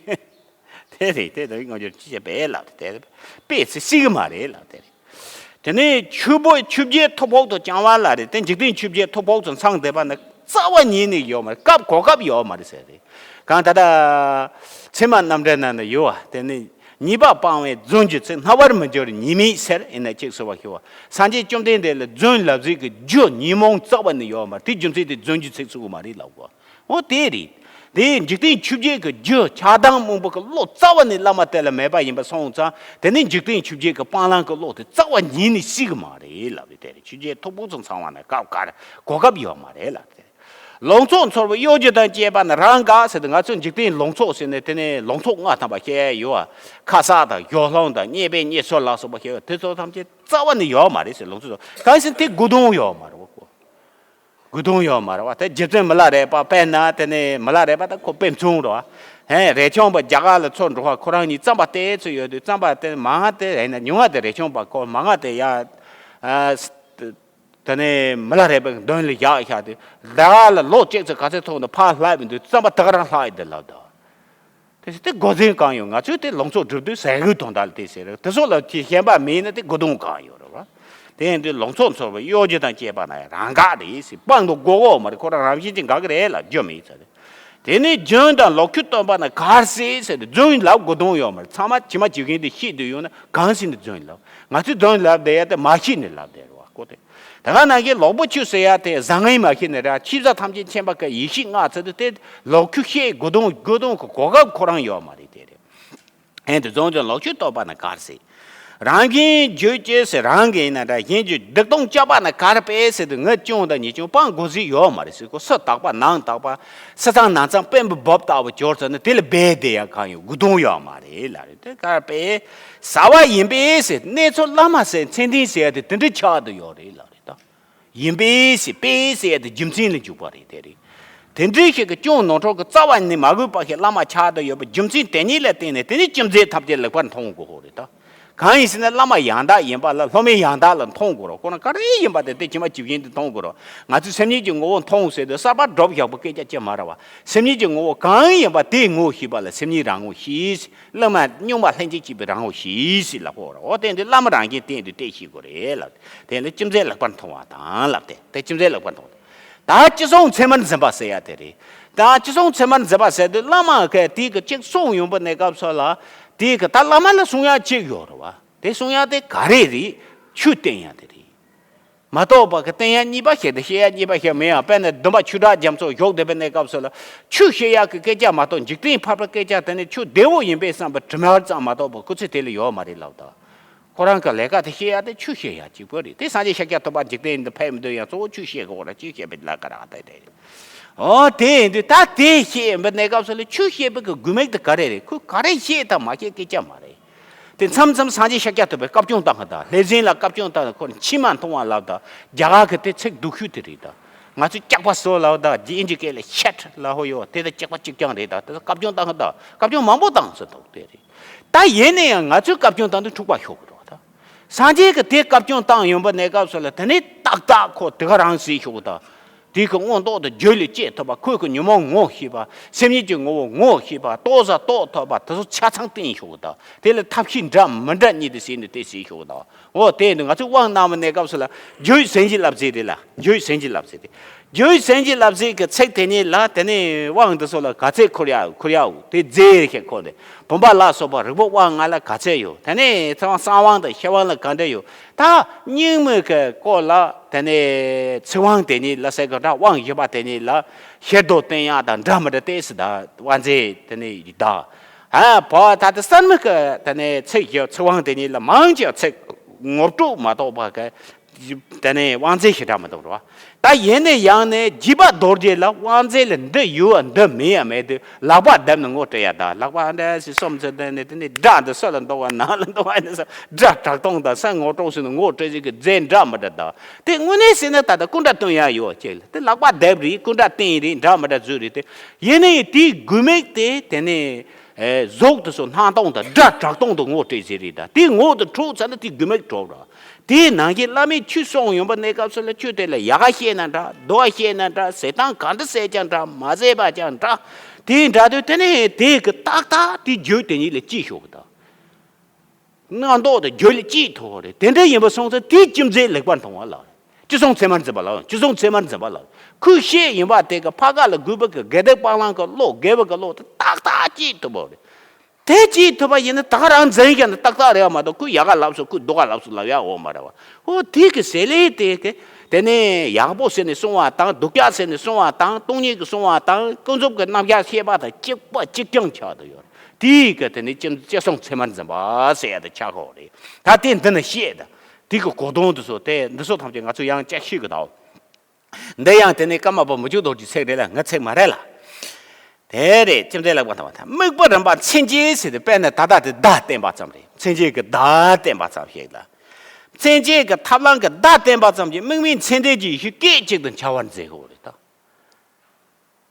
དེ་རེད། དེ་དང་ང་ཚོས་ཅི་བྱས་པས་ལབ་དེ་དཔེ་ཚེ་སྲིད་གི་མ་རེད་ལབ་དེ་རེད། དེ་ནས་ཆུ་བོ་ཆུ་བརྒྱད་ཐུབ་ཕོག་ཏུ་བརྐྱང་བ་ལ་རེད། དེ་འཇིག་རྟེན་ཆུ་བརྒྱད་ཐུབ་ཕོག་ཏུ་འཚང་བསྡད་པ་ན་རྩ་བ་ཉིད་ནས་ཡོད་མ་རེད། སྐབས་གོ་སྐབས་ཡོད་མ་རེད་ཟེར་རེད། གང་ད་ལྟ་ཚད་མ་རྣམ་འགྲེལ་ནང་ན་ཡོད་བ། དེ་ནས་ཉེས་པ་སྤང་བའི་རྫུན་གྱི་ཚིག་རྣ་བར་མི་འགྱུར་ཉེས་དམིགས་ཟེར་ཡིན་ན་གཅིག་ཟེར་བ་ཤེས་བ། སངས་རྒྱས་བཅོམ་ལྡན་འདས་ལ་རྫུན་ལབ་ཚིག་གི་རྒྱུ་ཉོན་མོངས་རྩ་བ་ནས་ཡོད་མ་རེད། དེ་རྒྱུ་མཚན་དེ་རྫུན་གྱི་ཚིག་ཚུགས་མ་རེད་ལབ་གོ། འོ་དེ་རེད། དེ་འཇིག་རྟེན་ཆོས་བརྒྱད་ཀྱི་རྒྱུ་ཆགས་སྡང་རྨོངས་པ་གི་བློ་རྩ་བ་ནས་བླ་མ་དེ་ལ་མེད་པ་ཡིན་པ་སོང་ཙང་། དེ་ནི་འཇིག་རྟེན་ཆོས་བརྒྱད་ཀྱི་སྤང་བླང་གི་བློ་དེ་རྩ་བ་ཉིད་ནས་སྲིད་གི་མ་རེད་ལབ་རེད། དེ་རེད། ཆོས་བརྒྱད་ཐུབ་ཕོག་ཏུ་འཚང་བ་ན་སྐབས་ག་རེ་གོ་སྐབས་ཡོད་མ་རེད་ལབ་རེད། ལོངས་སྤྱོད་ཚོར་བའི་གཡོ་སྒྱུ་དང་བཅས་པ་ན་རང་དགའ་ཟེར་ཏེ། ང་ཚོས་འཇིག་རྟེན་ལོངས་སྤྱོད་ཟེར་ནས་དེ་ནས་ལོངས་སྤྱོད་ལྔ་ཐམ་པ་བཤད་ཡ་ཡོད་བ། ཁ་གསག་དང་གཞུ་ལྷམ་དང་རྙེད་པའི་རྙེད་སོ་ལ་སོགས་པ་བཤད་ཡ་དེ་ཚོ་ཐམས་ཅད་རྩ་བ་ནས་ཡོད་མ་རེད་ཟེར། ལོངས་སྤྱོད་ཚོ་གང་ཡིན་ཟེར་ན་དེ་དགུ་དོན་ཡོད་མ་རེད་བ་ཁོ། དགུ་དོན་ཡོད་མ་རེད་བ། དེ་རྗེ་བཙུན་མི་ལ་རས་པ་དཔེར་ན་དེ་ནས་མི་ལ་རས་པ་དང་ཁོ་དཔེ་མཚུངས་རེད་བ། ཧེ་རས་ཆུང་པ་རྒྱ་གར་ལ་ཚུར་འགྲོ་བ་ཁོ་རང་གཉིས་རྩམ་པ་སྟེར་ཚུལ་ཡོད་དུས་རྩམ་པ་དེ་མང་དེ་ཡིན་ན་ཉུང་ང་དེ་རས་ཆུང་པ་ཁོ་མང་ང་དེ་ཡ། ཨ་དེ་ནས་མི་ལ་རས་པའི་མདུན་ལ་བཞག་བཞག་དུས་རྒྱ་གར་ལ་ལོ་གཅིག་ཙམ་ག་ཚོད་ཐོག་ནས་ཕར་ལྷག་པའི་དུས་རྩམ་པ་དེ་ག་རང་ལྷག་ཡོད་དེ་ལབ་དོ། དེ་དེ་དགོས་འཛིན་གང་ཡོད། ང་ཚོས་དེ་ལོངས་སྤྱོད་སྒྲུབ་དུས་ཟས་གོས་དོན་དག་ལ་དེ་ཟེར་རེད། དེ་སོགས་ལ་ཁྱི་ཞེན་པ་མེད་ན་དེ་དགོས་དོན་གང་ཡོད་རེད་བ། དེ་ཡིན་དུས་ལོངས་སྤྱོད་ཚོར་བའི་གཡོ་སྒྱུ་དང་བཅས་པ་ན་རང་དགའ་རེད་ཟེར། སྤང་དུ་དགོས་གོ་མ་རེད། ཁོ་རང་རང་བཞིན་གྱིས་འགག་གི་རེད་ལ་རྒྱུ་མེད་ཟེར་རེད། དེ་ནས་རྫུན་དང་ལོག་ཁྱུ་སྟོན་པ་ན་གར་སྲིད་ཟེར་ཏེ། རྫུན་ལབ་དགོས་དོན་ཡོད་མ་རེད། ཚང་མ་ཇི་མ་ཇི་བཞིན་དུ་ཤེས་བསྡད་ཡོད་ན་གང་ཟིན་ཏེ་རྫུན་ལབ། ང་ཚོས་རྫུན་ལབ་བསྡད་ཡ་དེ་མ་ཤེས་ནས་ལབ་བསྡད་རེད་བ་ཁོ་དེ། ད་ག་ནང་བཞིན་ལོག་པོ་ཆུ་ཟེར་ཡ་དེ་བཟང་ངན་མ་ཤེས་ནས་ར། ཆོས་ཟབ་ཐམས་ཅད་མཁྱེན་པ་གི་ཡེ་ཤེས་མངའ་ཚུལ་དུ་དེ་ལོག་ཁྱུ་བཤད་དགོས་དོན་དགོས་དོན་གི་གོ་སྐབས་ཁོ་རང་ཡོད་མ་རེད། དེ་རེད། ཨེ་དེ་རྫུན་དང་ལོག་ཁྱུ་སྟོན་པ་ན་གར་སྲིད། རང་གིས་རྒྱུ་བཅོས་ཟེར་རང་གིས་ཡིན་ན་འདྲ། གཞན་གྱི་སྡིག་ལྟུང་བཅག་པ་ན་གར་སྤེལ་ཟེར་དུས་ངས་སྐྱོན་དང་ཉེས་སྐྱོན་སྤང་དགོས་ཟིག་ཡོད་མ་རེད་ཟེར་གོ། སུ་དག་པ་ནང་དག་པ། སུ་ཚང་ནང་ཚང་དཔོན་པོ་བབ་ལྟ་བུ་གྱུར་ཚར་ན་དེ་ལ་སྦས་བསྡད་ཡ་གང་ཡོད། དགོས་དོན་ཡོད་མ་རེད་ལབ་རེད། དེ་གར་སྤེལ་ཟ་བ་ཡིན་པས་ཟེར། གནས་ཚུལ་བླ་མ་ཟེར་མཚན་ལྡན་ཟེར་ཡ་དེ་དེ་འདྲ་ཆགས་བསྡད་ཡོད་རེད་ལབ་རེད་ད། ཡིན་པས་ཟེར། པས་ཟེར་ཡ་དེ་རྒྱུ་མཚན་ལ་འཇུག་པ་རེད། དེ་རེད། དེ་འདྲའི་ཞིག་གི་སྐྱོན་ནོར་འཁྲུལ་གྱི་རྩ་བ་ནས་མ་གོས་པ་ཞིག་བླ་མ་ཆགས་བསྡད་ཡོད་པའི་རྒྱུ་མཚན་དེ་ཉིད་ལ་བརྟེན་ནས་དེ་ནི་ཅི་མཛད་ཐམས་ཅད་ལེགས་པར་མཐོང་དགོས་ཧོ་རེད་ད། གང་ཡིན་ཟེར་ན་བླ་མ་ཡང་དག་ཡིན་པ་ལ་སློབ་མའི་ཡང་དག་ལ་མཐོང་དགོས་རོགས། ཁོ་ན་ག་རེ་ཡིན་པ་དེ་དེ་ཇི་མ་ཇི་བཞིན་དུ་མཐོང་དགོས་རོགས། ང་ཚོས་སེམས་ཉིད་ཀྱི་ངོ་བོ་མཐོང་ཟེར་དུས་གསར་པ་སྒྲུབ་བཞག་པའི་སྐད་ཆ་ཅི་མ་རེད་བ། སེམས་ཉིད་ཀྱི་ངོ་བོ་གང་ཡིན་པ་དེའི་ངོ་བོ་ཤེས་པ་ལ་སེམས་ཉིད་རང་ངོ་ཤེས། བླ་མ་སྨྱུང་བ་ལྷན་ཅིག་སྐྱེས་པའི་རང་ངོ་ཤེས་ཟེར་ལབ་ཀྱི་ཡོད་རེད། འོ་དེ་འདི་བླ་མ་རང་གིས་བསྟན་དུས་བལྟས་ཤེས་དགོས་རེད་ལབ། དེ་ལ་ཅི་མཛད་ལེགས་པར་མཐོང་བ་དང་ལབ་སྟེ། དེ་ཅི་མཛད་ལེགས་པར་མཐོང་བ། ད་ཅི་སོང་ཚད་མར་འཛིན་པ་ཟེར་ཡ་དེ་རེད། ད་ཅི་སོང་ཚད་མར་འཛིན་པ་ཟེར་དུས་བླ་མ་གིས་དེ་གི་ཅིག་གསུངས་ཡོང་པ་གནས་སྐབས་སུ་ལ། དེ་གི་ད་བླ་མ་ལ་གསུང་ཡ་ཅིག་ཡོད་རེད་བ། དེ་གསུང་ཡ་དེ་ག་རེ་རེད། ཆོས་བསྟན་ཡ་དེ་རེད། མ་གཏོགས་པ་གི་བསྟན་ཡ་གཉིས་པ་ཞིག་དང་བཤད་ཡ་གཉིས་པ་ཞིག་མིན་ཡང་། དཔེར་ན་སྡོམ་པ་ཆོས་གྲགས་རྒྱ་མཚོ་བཞུགས་བསྡད་པའི་གནས་སྐབས་སུ་ལ་ཆོས་བཤད་ཡ་གི་སྐད་ཆ་མ་གཏོགས་འཇིག་རྟེན་ཕལ་པའི་སྐད་ཆ་དེ་ནི་ཆོས་བདེ་བོ་ཡིན་པས་བསམ་པའི་དྲི་མ་ཙམ་མ་གཏོགས་པ་སྐུ་ཚེ་དེ་ལ་ཡོད་མ་རེད་ལབ་ད། ཁོ་རང་གི་ལས་ཀ་དེ་བཤད་ཡ་དེ་ཆོས་བཤད་ཡ་གཅིག་པོ་རེད། དེ་སངས་རྒྱས་ཤཱཀྱ་ཐུབ་པ་འཇིག་རྟེན་འདི་ཕེབས་མི་འདོད་ཡང་གཙོ་བོ་ཆོས་བཤད་དགོས་ར། ཆོས་བཤད་པའི་ལས་ཀ་ར་དེ་རེད། འོ་དེ་ཡིན་དུས་ད་དེ་བཤད་པའི་གནས་སྐབས་སུ་ལ་ཆོས་བཤད་པའི་གི་དགོས་དམིགས་དེ་ག་རེ་རེད། ཁོས་ག་རེ་བཤད་དང་མ་བཤད་སྐད་ཆ་མ་རེད། དེ་མཚམས་མཚམས་སངས་རྒྱས་ཤཱཀྱ་ཐུབ་པས་བཀའ་བཀྱོན་བཏང་གི་ད། ལྷས་བྱིན་ལ་བཀའ་བཀྱོན་བཏང་ཁོ་མཆི་མ་འཐུང་བ་ལབ་ད། རྒྱ་གར་གི་དེ་ཚིག་སྡུག་ཤོས་དེ་རེད་ད། ང་ཚོས་སྐྱག་པ་ཟོ་ལབ་ད། དབྱིན་ཇི་སྐད་ལ་ཤེཊ་ལབ་ཧོ་ཡོད། དེ་ད་སྐྱག་པ་གཅིག་རྐྱང་རེད་ད། དེ་བཀའ་བཀྱོན་བཏང་གི་ད། བཀའ་བཀྱོན་མང་པོ་བཏང་ཟེར་འདུག་དེ་རེད། ད་ཡིན་ན་ཡང་ང་ཚོས་བཀའ་བཀྱོན་བཏང་དུས་འཁྲུག་པ་ཤོར་གི་འགྲོ་ད། སངས་རྒྱས་ཀྱིས་དེ་བཀའ་བཀྱོན་བཏང་ཡོང་པའི་གནས་སྐབས་སུ་ལ་དེ་ནས་ཏག་ཏག་ཁོ་དེ་ག་རང་ཟེར་ཤོག་གི་ད། དེ་གི་མངོན་རྟོགས་དང་རྒྱུད་ལ་སྐྱེས་ཐུབ་པ། ཁོས་ཀྱི་ཉོན་མོངས་ངོ་ཤེས་པ། སེམས་ཉིད་ཀྱི་ངོ་བོ་ངོ་ཤེས་པ། རྟོགས་ས་རྟོགས་ཐུབ་པ་དེ་ཚོ་ཆ་ཚང་བསྟན་ཤོག་གི་ད། དེ་ལ་ཐབས་ཤེས་འདྲ་མི་འདྲ་གཉིས་དེ་ཟེར་ནས་དེ་ཟེར་ཤོག་གི་ད། འོ་དེ་ཡིན་དུས་ང་ཚོས་དབང་གནང་བའི་གནས་སྐབས་སུ་ལ་རྒྱུད་ཟིན་གྱིས་ལབ་ཟེར་རེད་ལ། རྒྱུད་ཟིན་གྱིས་ལབ་ཟེར་ཏེ། རྒྱུད་ཟིན་གྱིས་ལབ་ཟེར་གྱི་ཚིག་དེ་ཉིད་ལ་དེ་ནས་དབང་འདི་ཚོ་ལ་ག་ཚད་ཁུར་ཡག་ཁུར་ཡག་དེ་རྫས་ཞིག་ཁོ་ནས་བུམ་པ་ལ་སོགས་པ་རིགས་པ་དབང་ལྔ་ལ་ག་ཚད་ཡོད། དེ་ནས་ཚེ་དབང་གསང་དབང་དང་ཤེར་དབང་ལ་ག་འདྲ་ཡོད། ད་རྙིང་མའི་གི་སྐོར་ལ་དེ་ནས་ཚིག་དབང་དེ་ཉིད་ལ་ཟེར་གི་འདྲ། དབང་བཞི་པ་དེ་ཉིད་ལ་ཤེར་མདོ་བསྟན་ཡག་དང་འདྲ་མི་འདྲ་ཏོག་ཙམ་ད་དབང་རྫས་དེ་ནས་ཡི་དྭགས། ཨ་བ་ད་ལྟ་གསར་མི་གི་དེ་ནས་ཚིག་བཞི་ཚིག་དབང་དེ་ཉིད་ལ་མང་ཆེ་ཚིག་ངོ་སྤྲོད་མ་གཏོགས་པ་གི་དེ་ནས་དབང་རྫས་ཞེ་དྲག་མི་འདུག་རོ། ད་ཡིན་ནའི་ཡང་ནས་རྒྱས་པ་རྡོ་རྗེ་ལ་དབང་རྫས་ལ་འདི་ཡོད་འདི་མེད་ཡ་མེད་དུས་ལག་པ་བརྡབ་ནས་ངོ་སྤྲོད་ཡ་ད། ལག་པ་འདྲ་ཞིག་གསུམ་ཚོ་བསྟན་ནས་དེ་ནས་སྒྲ་འདི་སུ་ལ་འདུག་བ་ནང་ལ་འདུག་བ་ནས་སྒྲ་གྲགས་སྟངས་དང་ས་ངོ་སྤྲོད་ཟིན་ནས་ངོ་སྤྲོད་ཟིན་གི་རྫས་འདྲ་མི་འདྲ་ད། དེ་དངོས་གནས་ཟེར་ན་ད་ལྟ་སྐུ་འདྲ་སྟོན་ཡ་ཡོད་ཅེས་ལ་དེ་ལག་པ་བརྡབ་རེད། སྐུ་འདྲ་བསྟན་རེད། འདྲ་མི་འདྲ་བཟོས་རེད། དེ་ཡིན་ནའི་དེའི་དགོས་དམིགས་དེ་དེ་ནས། ཨེ་གཟུགས་དེ་ཚོ་སྣང་སྟོང་དང་སྒྲ་གྲག་སྟོང་དུ་ངོ་སྤྲད་ཟེར་རེད་ད། དེ་ངོ་དེ་འཕྲོག་ཚར་ན་དེ་རྒྱུ་མེད་འགྲོ་ར། དེའི་ནང་གི་བླ་མས་ཆོས་གསུངས་ཡོང་པ་གནས་སྐབས་སུ་ལ་ཆོས་དེ་ལ་ཡག་ག་བཤད་ན་འདྲ། སྡུག་ག་བཤད་ན་འདྲ། ཟེར་སྟངས་ག་འདྲ་ཟེར་ཀྱང་འདྲ། མ་ཟེར་བ་ཀྱང་འདྲ། དེ་འདྲ་དུས་དེ་ནས་དེ་གི་ཏག་ཏག་དེ་རྒྱུད་དེ་ཉིད་ལ་སྐྱེས་ཤོག་གི་ད། རྣམ་རྟོག་དང་རྒྱུད་ལ་སྐྱེས་ཐུབ་པ་རེད། དེ་འདྲ་ཡིན་པ་སོང་ཙང་དེ་ཅི་མཛད་ལེགས་པར་མཐོང་བ་ལ། ཅི་གསུང་ཚད་མར་འཛིན་པ་ལ། ཅི་གསུང་ཚད་མར་འཛིན་པ་ལ། ཁོས་བཤད་ཡིན་པ་དེ་གི་ཕ་ག་ལ་གུས་པ་གི་དགེ་ལྡན་སྤང་བླང་གི་བློ། དགེ་བ་གི་བློ་དེ་ཏག་ཏག་སྐྱེས་ཐུབ་པ་རེད། དེ་སྐྱེས་ཐུབ་པ་ཡིན་ན་ད་ག་རང་འཛིན་ཀྱང་ནི་ཏག་ཏག་རེད་བ་མ་གཏོགས། ཁོས་ཡག་ག་ལབ་སོང་། ཁོས་སྡུག་ག་ལབ་སོང་ལབ་ཡག་འོ་མ་རེད་བ། འོ་དེ་གི་ཟེར་ལེ་དེ་གི་དེ་ནས་ཡག་པོ་ཟེར་ནས་གསུང་བ་དང་། སྡུག་ཅག་ཟེར་ནས་གསུང་བ་དང་། སྟོང་ཉིད་ཀྱི་གསུང་བ་དང་། ཀུན་རྫོབ་ཀྱི་རྣམ་གཞག་བཤད་པ་དང་གཅིག་པ་གཅིག་རྐྱང་ཆགས་བསྡད་ཡོད་རེད། དེ་གི་དེ་ནས་ཅི་ཅི་གསུང་ཚད་མར་འཛིན་པ་ཟེར་ཡ་དེ་ཆགས་ཀྱི་ཡོད་རེད། ད་དེ་འདི་ནས་བཤད་ད། དེ་གི་གོ་དོན་དེ་ཚོ་དེ་འདི་ཚོ་ཐམས་ཅད་ང་ཚོ་ཡང་དཔྱད་ཤེས་ཀྱི་ད། འདི་ཡང་དེ་ནས་ཀརྨ་པ་མི་བསྐྱོད་རྡོ་རྗེའི་ཚིག་རེད་ལ། ངའི་ཚིག་མ་རེད་ལ། དེ་རེད། ཅི་མཛད་ལེགས་པར་མཐོང་བ་དང་། དམིགས་པ་རིམ་པ་མཚན་བཅས་ཟེར་ཏེ། དཔེར་ན་ད་ལྟ་དེ་བརྡ་བསྟན་པ་ཙམ་རེད། མཚན་བཅས་ཀྱི་བརྡ་བསྟན་པ་ཙམ་ཞིག་ལ། མཚན་བཅས་ཀྱི་ཐབས་ལམ་གྱི་བརྡ་བསྟན་པ་ཙམ་གྱིས་དམིགས་མེད་མཚན་ལྡན་གྱི་ཡེ་ཤེས་སྐད་ཅིག་ཏུ་འཆར་བར་མཛད་དགོས་རེད་ད།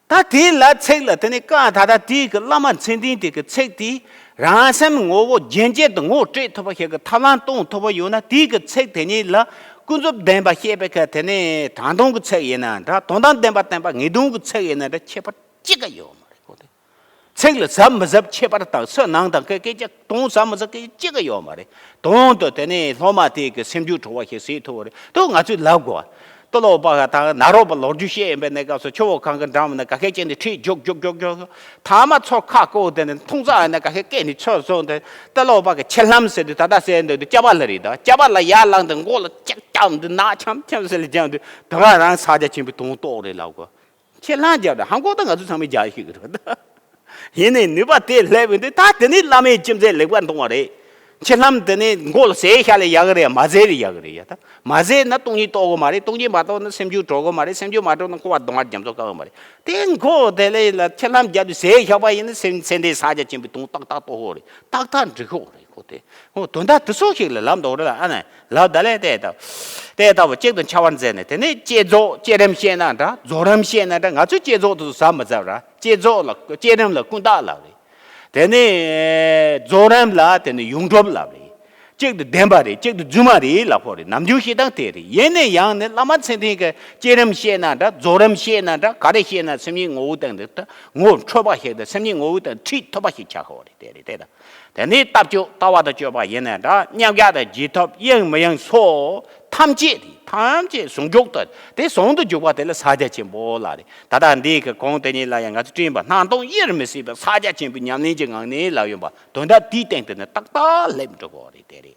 ད་དེ་ལ་ཚིག་ལ་དེ་ནས་ཀ་ད་ལྟ་དེའི་གི་བླ་མ་མཚན་ལྡན་དེ་གི་ཚིག་དེ་རང་སེམས་ངོ་བོ་རྒྱུན་གཅིག་ཏུ་ངོ་སྤྲད་ཐུབ་པ་ཞིག་གི་ཐབས་ལམ་གཏོང་ཐུབ་པ་ཡོད་ན། དེའི་གི་ཚིག་དེ་ཉིད་ལ་ཀུན་རྫོབ་བདེན་པ་བཤད་པའི་གི་དེ་ནས་དྲང་དོན་གྱི་ཚིག་ཡིན་ན་འདྲ། དོན་དམ་བདེན་པ་བསྟན་པ་ངེས་དོན་གྱི་ཚིག་ཡིན་ན་འདྲ། ཁྱད་པར་གཅིག་ཀ་ཡོད་མ་རེད་ཁོ་དེ། ཚིག་ལ་གཟབ་མི་གཟབ་ཁྱད་པར་དང་། སུ་ནང་དང་སྐད་སྐད་ཆ་དོན་གཟབ་མི་གཟབ་སྐད་ཆ་གཅིག་ཀ་ཡོད་མ་རེད། དོན་དུ་དེ་ནས་སློབ་མ་དེ་གི་སེམས་རྒྱུད་གྲོལ་བ་ཞིག་བྱེད་ཐུབ་པ་རེད། དོ་ང་ཚོས་ལབ་དགོས། ཏི་ལོ་པ་དང་ནཱ་རོ་པ་ལོ་རྒྱུས་བཤད་ཡིན་པའི་གནས་སྐབས་སུ་ཆུ་བོ་གངྒཱའི་འགྲམ་ན་ག་ཤེད་ཅན་དེ་ཁྲིད་རྒྱུག་རྒྱུག་རྒྱུག་རྒྱུག་ཐ་མ་ཚོ་ཁ་བསྐོར་དེ་ནས་མཐོང་ས་ཡིན་ན་ག་ཤེད་སྐད་ནས་ཆོད་སོང་དེ། ཏི་ལོ་པ་གི་ཁྱི་ལྷམ་ཟེར་དུས་ད་ལྟ་ཟེར་འདུག་དུས་སྐྱ་པ་ལ་རེད་ད། སྐྱ་པ་ལ་ཡར་ལངས་དུས་མགོ་ལ་ལྕག་རྐྱབ་དུས་ནག་འཁྱམ་འཁྱམ་ཟེར་ལ་རྒྱབ་དུས་དེ་ག་རང་ས་རྒྱ་ཆེན་པོའི་དོན་རྟོགས་རེད་ལབ་གོ། ཁྱེད་ལྷང་རྒྱབ་དང་ཧང་གོ་དང་ང་ཚོ་ཚང་མས་རྒྱག་ཤེས་ཀྱི་རེད། ཡིན་ནའི་ནུས་པ་དེ་སླེབས་ཡོང་དུས་ད་དེ་ནས་བླ་མས་ཅི་མཛད་ལེགས་པར་མཐོང་བ་རེད། ཁྱེད་ལྷམ་དེ་ནས་མགོ་ལ་ཟས་བཞག་ལས་ཡག་གི་རེད། མ་ཟས་ལས་ཡག་གི་རེད་ཡ། ད་མ་ཟས་ན་སྟོང་ཉིད་རྟོགས་གི་མ་རེད། སྟོང་ཉིད་མ་རྟོགས་ན་སེམས་རྒྱུད་གྲོལ་གི་མ་རེད། སེམས་རྒྱུད་མ་གྲོལ་ན་འཁོར་བ་སྡུག་བསྔལ་རྒྱ་མཚོ་བཀག་གི་མ་རེད། དེ་མགོ་དེ་ལས་ལ་ཁྱེད་ལྷམ་རྒྱབ་དུས་ཟས་བཞག་པ་ཡིན་ན་སེམས་ཚེ་འདིའི་ས་རྒྱ་ཆེན་པོའི་དོན་ཏག་ཏག་རྟོགས་ཡོད་རེད། ཏག་ཏག་འགྲིག་ཡོད་རེད་ཁོ་དེ། ཨོ་དོན་དག་དེ་ཚོ་ཞིག་ལ་ལབ་འདུག་རེད་ལ། ཨ་ནི་ལབ་ད་ལས་དེ་ལྟ་བུ་དེ་ལྟ་བུ་གཅིག་ཏུ་འཆར་བར་མཛད་ནས། དེ་ནས་བསྐྱེད་རྫོགས། བསྐྱེད་རིམ་བཤད་ན་འདྲ། རྫོགས་རིམ་བཤད་ན་འདྲ། ང་ཚོས་བསྐྱེད་རྫོགས་དེ་ཚོ་ཟབ་མི་ཟབ་ར། བསྐྱེད་རྫོགས་ལ་བསྐྱེད་རིམ་ལ་ཀུན་བརྟགས་ལབ་རེད། དེ་ནས་རྫོགས་རིམ་ལ་དེ་ནས་ཡོངས་གྲུབ་ལབ་རེད། གཅིག་ཏུ་བདེན་པ་རེད། གཅིག་ཏུ་རྫུན་མ་རེད་ལབ་ཕོད་རེད། ནམ་རྒྱུན་བཤད་སྟངས་དེ་རེད། ཡིན་ནའི་ཡང་ནི་བླ་མ་མཚན་ལྡན་གྱི་བསྐྱེད་རིམ་བཤད་ན་འདྲ། རྫོགས་རིམ་བཤད་ན་འདྲ། ག་རེ་བཤད་ན་སེམས་ཉིད་ངོ་བོའི་སྟེང་དུ་ངོ་འཕྲོད་པ་ཞིག་དང་། སེམས་ཉིད་ངོ་བོའི་སྟེང་ཁྲིད་ཐུབ་པ་ཞིག་ཆགས་ཡོད་རེད། དེ་རེད་དེ་དང་། དེ་ནས་ལྟ་སྤྱོད་ལྟ་བ་དང་སྤྱོད་པ་ཡིན་ན་འདྲ། མཉམ་གཞག་དང་རྗེས་ཐོབ། དབྱིངས་མི་གཡེང་སོགས་ཐམས་ཅད་དེ་ཐམས་ཅད་ཟུང་འཇུག་ཏུ་དེ་ཟུང་དུ་འཇུག་པ་དེ་ལ་ཕྱག་རྒྱ་ཆེན་པོ་ལབ་རེད། ད་ལྟ་འདི་གི་གོང་དེ་ཉིད་ལ་ཡང་ང་ཚོ་སྤྲིངས་པ་སྣང་སྟོང་དབྱེར་མི་ཕྱེད་པའི་ཕྱག་རྒྱ་ཆེན་པོའི་ཉམས་ལེན་གྱི་ངང་ནས་ལབ་ཡོད་པ། དོན་དག་དེའི་སྟེང་དུ་ནི་ཏག་ཏག་སླེབས་འགྲོ་གི་རེད། དེ་རེད།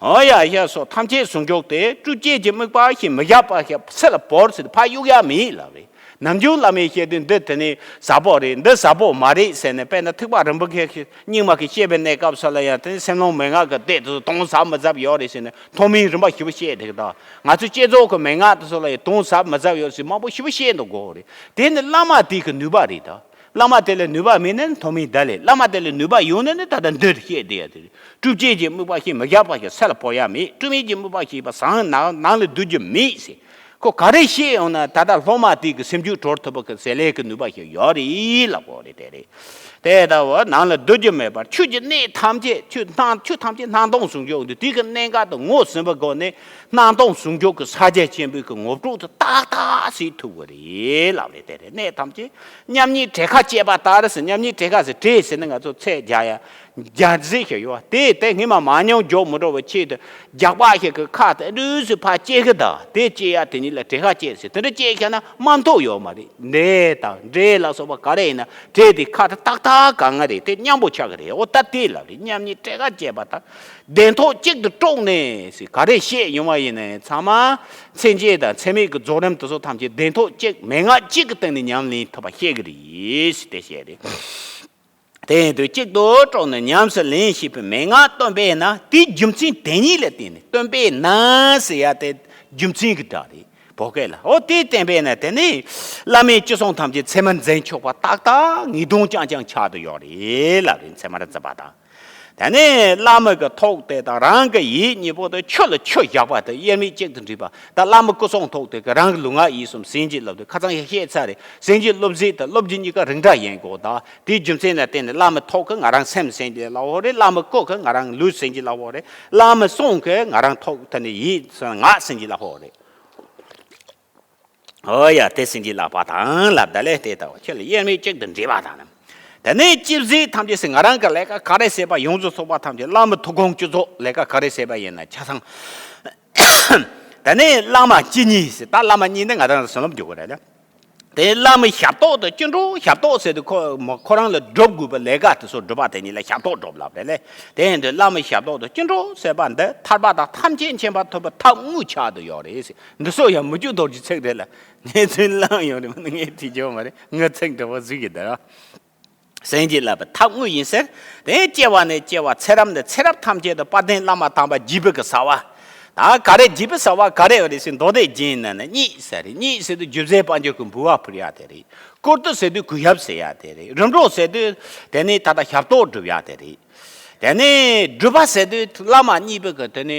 འོ་ཡ་ཡ་སོགས་ཐམས་ཅད་ཟུང་འཇུག་སྟེ། སྤྲོས་བཅས་ཀྱི་དམིགས་པ་ཞིག་མི་བཞག་པ་ཞིག་ཚུར་ལ་བོར་ཟེར་ཏེ་ཕར་གཡུག་ཡ་མེད་ལབ་རེད། ནམ་རྒྱུན་བླ་མས་བཤད་དུས་འདི་དེ་ནི་ཟབ་པོ་རེད། འདི་ཟབ་པོ་མ་རེད་ཟེར་ནས། དཔེར་ན་ཐེག་པ་རིན་པོ་ཆེ་རྙིང་མ་གིས་བཤད་པའི་གནས་སྐབས་སུ་ལ་ཡང་དེ་ནི་སེམས་ལྷུང་མན་ངག་གི་སྡེ་དེ་ཚོ་དོན་ཟབ་མི་ཟབ་ཡོད་རེད་ཟེར་ནས་མཐོ་དམན་རིམ་པ་ཞིབ་པོ་བཤད་དེ་གི། ད་ང་ཚོ་བསྐྱེད་རྫོགས་ཀྱི་མན་ངག་དེ་ཚོ་ལ་ཡང་དོན་ཟབ་མི་ཟབ་ཡོད་ཟེར་མང་པོ་ཞིབ་པོ་བཤད་འདུག་གོ་རེད། དེ་ནི་བླ་མ་དེ་གི་ནུས་པ་རེད་ད། བླ་མ་དེ་ལ་ནུས་པ་མེད་ན་ནི་མཐོ་དམན་བརྡ་ལས། བླ་མ་དེ་ལ་ནུས་པ་ཡོད་ན་ནི་ད་ལྟ་འདིར་བཤད་བསྡད་ཡ་དེ་རེད། སྤྲོས་བཅས་ཀྱི་དམིགས་པ་ཞིག་མི་བཞག་པ་ཞིག་ཚུར་ལ་བོར་ཡ་མེད། སྤྲོས་མེད་ཀྱི་དམིགས་པ་ཞིག་པ་ཟང་ནང་ནང་ལ་སྡུད་རྒྱུ་མེད་ཟེར། ཁོ་ག་རེ་བཤད་ཡོང་ན་ད་ལྟ་སློབ་མ་དེ་གི་སེམས་རྒྱུད་གྲོལ་ཐུབ་པ་གི་ཟེར་ལས་ཀྱི་ནུས་པ་ཞིག་ཡོད་རེད་ལབ་དགོས་རེད། དེ་རེད། དེ་ལྟ་བུ་ནང་ལ་སྡུད་རྒྱུ་མེད་པར་ཆོས་ཀྱི་གནད་ཐམས་ཅད་ཆོས་སྣང་ཆོས་ཐམས་ཅད་སྣང་སྟོང་ཟུང་འཇུག་འདུག་དེ་གི་གནད་འགག་དུ་ངོས་ཟིན་པའི་སྒོ་ནས་སྣང་སྟོང་ཟུང་འཇུག་གི་ཕྱག་རྒྱ་ཆེན་པོའི་གི་ངོ་སྤྲོད་དུ་ཏག་ཏག་ཞིག་ཐུབ་ཀྱི་རེད་ལབ་རེད། དེ་རེད། གནད་ཐམས་ཅད་མཉམ་ཉིད་བྲེ་ཁ་བཅད་པ་ལྟར་ཟེར། མཉམ་ཉིད་བྲེ་ཁ་ཟེར། བྲེ་ཟེར་ན་ང་ཚོ་ཚད་རྒྱག་ཡ་རྒྱག་རྫས་ཞིག་ཡོད་པ། དེ་དེ་སྔོན་མ་མ་ཉམས་འཇོག་མི་འགྲོ་བའི་ཆེད་དུ་རྒྱག་པ་ཞིག་གི་ཁ་དེ་རུས་སུ་ཕར་བཅད་གི། ད་དེ་བཅད་ཡ་དེ་ཉིད་ལ་བྲེ་ཁ་བཅད་ཟེར། དེ་འདྲ་བཅད་བཞག་ན་མ་མཐོ་ཡོད་མ་རེད། འདྲེ་དང་འདྲེ་ལ་སོགས་པ་ག་རེ་ཡིན་ན་བྲེ་དེ་ཁ་དེ་ཏག་ཏག་གང་ང་རེད། དེ་མཉམ་པོ་ཆགས་ཀྱི་རེད། འོ་ད་དེ་ལབ་རེད། མཉམ་ཉིད་བྲེ་ཁ་བཅད་པ་དང་། གདན་ཐོག་གཅིག་ཏུ་དཀྲོགས་ནས་ཟེར། ག་རེ་བཤད་ཡོང་བ་ཡིན་ན་ཚང་མ་མཚན་བཅས་དང་མཚན་མེད་ཀྱི་རྫོགས་རིམ་དེ་ཚོ་ཐམས་ཅད་གདན་ཐོག་གཅིག་མན་ངག་གཅིག་གི་སྟེང་ནས་ཉམས་ལེན་ཐུབ་པ་བཤད་ཀྱི་རེད་ཟེར་དེ་བཤད་རེད། དེ་ཡིན་དུས་གཅིག་ཏུ་དཀྲོགས་ནས་ཉམས་སུ་ལེན་ཞེས་པའི་མན་ངག་སྟོན་པས་ན། དེའི་རྒྱུ་མཚན་དེ་ཉིད་ལ་བརྟེན་ནས། སྟོན་པས་ན་ཟེར་ཡ་དེ་རྒྱུ་མཚན་གྱི་སྒྲ་རེད། བོད་སྐད་ལ། འོ་དེ་བསྟན་པས་ན་དེ་ནི་བླ་མའི་ཅི་གསུང་ཐམས་ཅད་ཚད་མར་འཛིན་ཆོག་པ་ཏག་ཏག་ངེས་དོན་རྐྱང་རྐྱང་ཆགས་བསྡད་ཡོད་རེད་ལབ་རེད། ཚད་མར་འཛིན་པ་དང་། དེ་ནས་བླ་མ་གི་ཐུགས་དེ་དང་རང་གི་ཡིད་གཉིས་པོ་དེ་ཆུ་ལ་ཆུ་བཞག་པ་དེ་དབྱེར་མེད་གཅིག་ཏུ་འདྲེས་པ། ད་བླ་མ་སྐུ་གསུང་ཐུགས་དེ་གི་རང་གི་ལུས་ངག་ཡིད་གསུམ་ཟིན་གྱིས་བརླབས་ཏེ། ཁ་སང་ཡང་བཤད་ཚར་རེད། ཟིན་གྱིས་བརླབས་ཟིན་དང་བརླབས་ཀྱི་གཉིས་ཀ་རིགས་འདྲ་ཡིན་དགོས། ད་དེའི་རྒྱུ་མཚན་ལ་བརྟེན་ནས་བླ་མ་ཐུགས་ཀྱིས་ང་རང་སེམས་ཟིན་གྱིས་བརླབས་པ་རེད། བླ་མ་སྐུ་གིས་ང་རང་ལུས་ཟིན་གྱིས་བརླབས་པ་རེད། བླ་མ་གསུང་གིས་ང་རང་ཐུགས་དེ་ནས་ཡིད་ངག་ཟིན་གྱིས་བརླབས་པ་རེད། ཨོ་ཡ། དེ་ཟིན་གྱིས་བརླབས་པ་དང་ལབ། ད་ལས་དེ་ལྟ་བུ་ཁྱེད་ལ་དབྱེར་མེད་གཅིག་ཏུ་འདྲེས་པ་དང་ནི། དེ་ནས་ཅི་བཟེད་ཐམས་ཅད་ཟེར། ང་རང་གི་ལས་ཀ་ག་རེ་བྱས་པ་ཡོངས་སུ་རྫོགས་པ་ཐམས་ཅད་བླ་མ་ཐུགས་དགོངས་ཀྱི་རྫོགས། ལས་ཀ་ག་རེ་བྱས་པ་ཡིན་ན་ཆ་ཚང་། དེ་ནས་བླ་མ་སྤྱི་གཉིས་ཟེར། ད་བླ་མ་གཉིས་ནི་ང་རང་ལ་བསོད་ནམས་རྒྱུ་གི་རེད་ལ། དེ་བླ་མའི་ཞབས་ཏོག་དང་སྐྱིལ་ཀྲུང་། ཞབས་ཏོག་ཟེར་དུས་ཁོ་མོ་ཁོ་རང་ལ་སྒྲུབ་དགོས་པའི་ལས་ཀ་དེ་ཚོ་སྒྲུབ་པ་དེ་ཉིད་ལ་ཞབས་ཏོག་སྒྲུབ་ལབ་རེད་ལ། དེ་ཡིན་དུས་བླ་མའི་ཞབས་ཏོག་དང་སྐྱིལ་ཀྲུང་ཟེར་བ་འདི་ཐར་པ་དང་ཐམས་ཅད་མཁྱེན་པ་ཐོབ་པའི་ཐབས་དངོས་ཆགས་བསྡད་ཡོད་རེད་ཟེར། འདི་ཚོ་ཡང་མི་རྒྱུད་རྡོ་རྗེ་ཚིག་རེད་ལ། ངས་ཚུར་བླངས་ཡོད་རེད་མ་གཏོགས་ངས་བྲིས་ཡོད་མ་རེད། ངས་ཚིག་འདྲ་བོ་བཟོས་ཀྱི་འདུག། ཟིན་གྱིས་བརླབས་པའི་ཐབས་དངོས་ཡིན་ཟེར། དེ་སྐྱེ་བ་ནས་སྐྱེ་བ། ཚེ་རབས་ནས་ཚེ་རབས་ཐམས་ཅད་དུ་དཔལ་ལྡན་བླ་མ་དམ་པ་བརྒྱུད་པའི་གི་བྱ་བ། ད་ག་རེ་བརྒྱུད་པའི་བྱ་བ་ག་རེ་ཡོད་རེད་ཟེར། མདོ་སྡེ་རྒྱན་ནང་ནས་སྙིང་ཟེར་རེད། སྙིང་ཟེར་དུས་སྒྱུ་རྩལ་དཔལ་འབྱོར་གྱི་འབུལ་བ་ཕུལ་ཡ་དེ་རེད། བཀུར་སྟི་ཟེར་དུས་གུས་ཞབས་ཟེར་ཡ་དེ་རེད། རིམ་གྲོ་ཟེར་དུས་དེ་ནི་ད་ལྟ་ཞབས་ཏོག་སྒྲུབ་ཡ་དེ་རེད། དེ་ནས་སྒྲུབ་པ་ཟེར་དུས་བླ་མ་གཉིས་པོ་གི་དེ་ནས་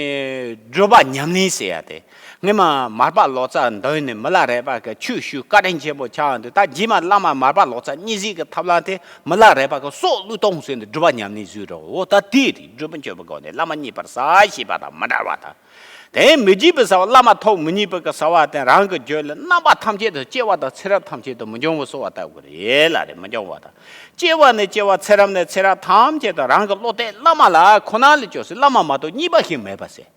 སྒྲུབ་པ་ཉམས་ལེན་ཟེར་ཡ་དེ། སྔོན་མ་མར་པ་ལོ་ཙཱ་འདོན་ནས་མི་ལ་རས་པ་གི་ཆོས་ཞུ་བཀའ་དྲིན་ཆེན་པོ་ཆགས་འདུག། ད་རྗེས་མ་བླ་མ་མར་པ་ལོ་ཙཱ་སྙན་གསན་གྱི་ཐབས་ལམ་དེ་མི་ལ་རས་པ་གི་སྲོག་བློས་གཏོང་ཟེར་ནས་སྒྲུབ་པ་ཉམས་ལེན་བཟོས་རོ། འོ་ད་དེ་རེད། སྒྲུབ་པ་སྤྱོད་པའི་སྒོ་ནས་བླ་མ་གཉིས་པོར་ཟ་ཞེས་པ་དང་མི་འབྲལ་བ་དང་། དེ་མི་བརྗེད་པའི་བྱ་བ། བླ་མ་ཐུགས་མི་མཉེས་པའི་གི་བྱ་བ་དེ་རང་གི་རྒྱུད་ལ་རྣམ་པ་ཐམས་ཅད་དུ་སྐྱེ་བ་དང་ཚེ་རབས་ཐམས་ཅད་དུ་མི་འབྱུང་བར་གསོལ་བ་བཏབ་དགོས་རེད་ལ་རེད། མི་འབྱུང་བ་དང་། སྐྱེ་བ་ནས་སྐྱེ་བ། ཚེ་རབས་ནས་ཚེ་རབས་ཐམས་ཅད་དུ་རང་གི་བློ་གཏད་བླ་མ་ལ་ཁོ་ན་ལ་བཅོལ་ཟེར། བླ་མ་མ་གཏོགས་གཉིས་པ་ཞིག་མེད་པ་ཟེར།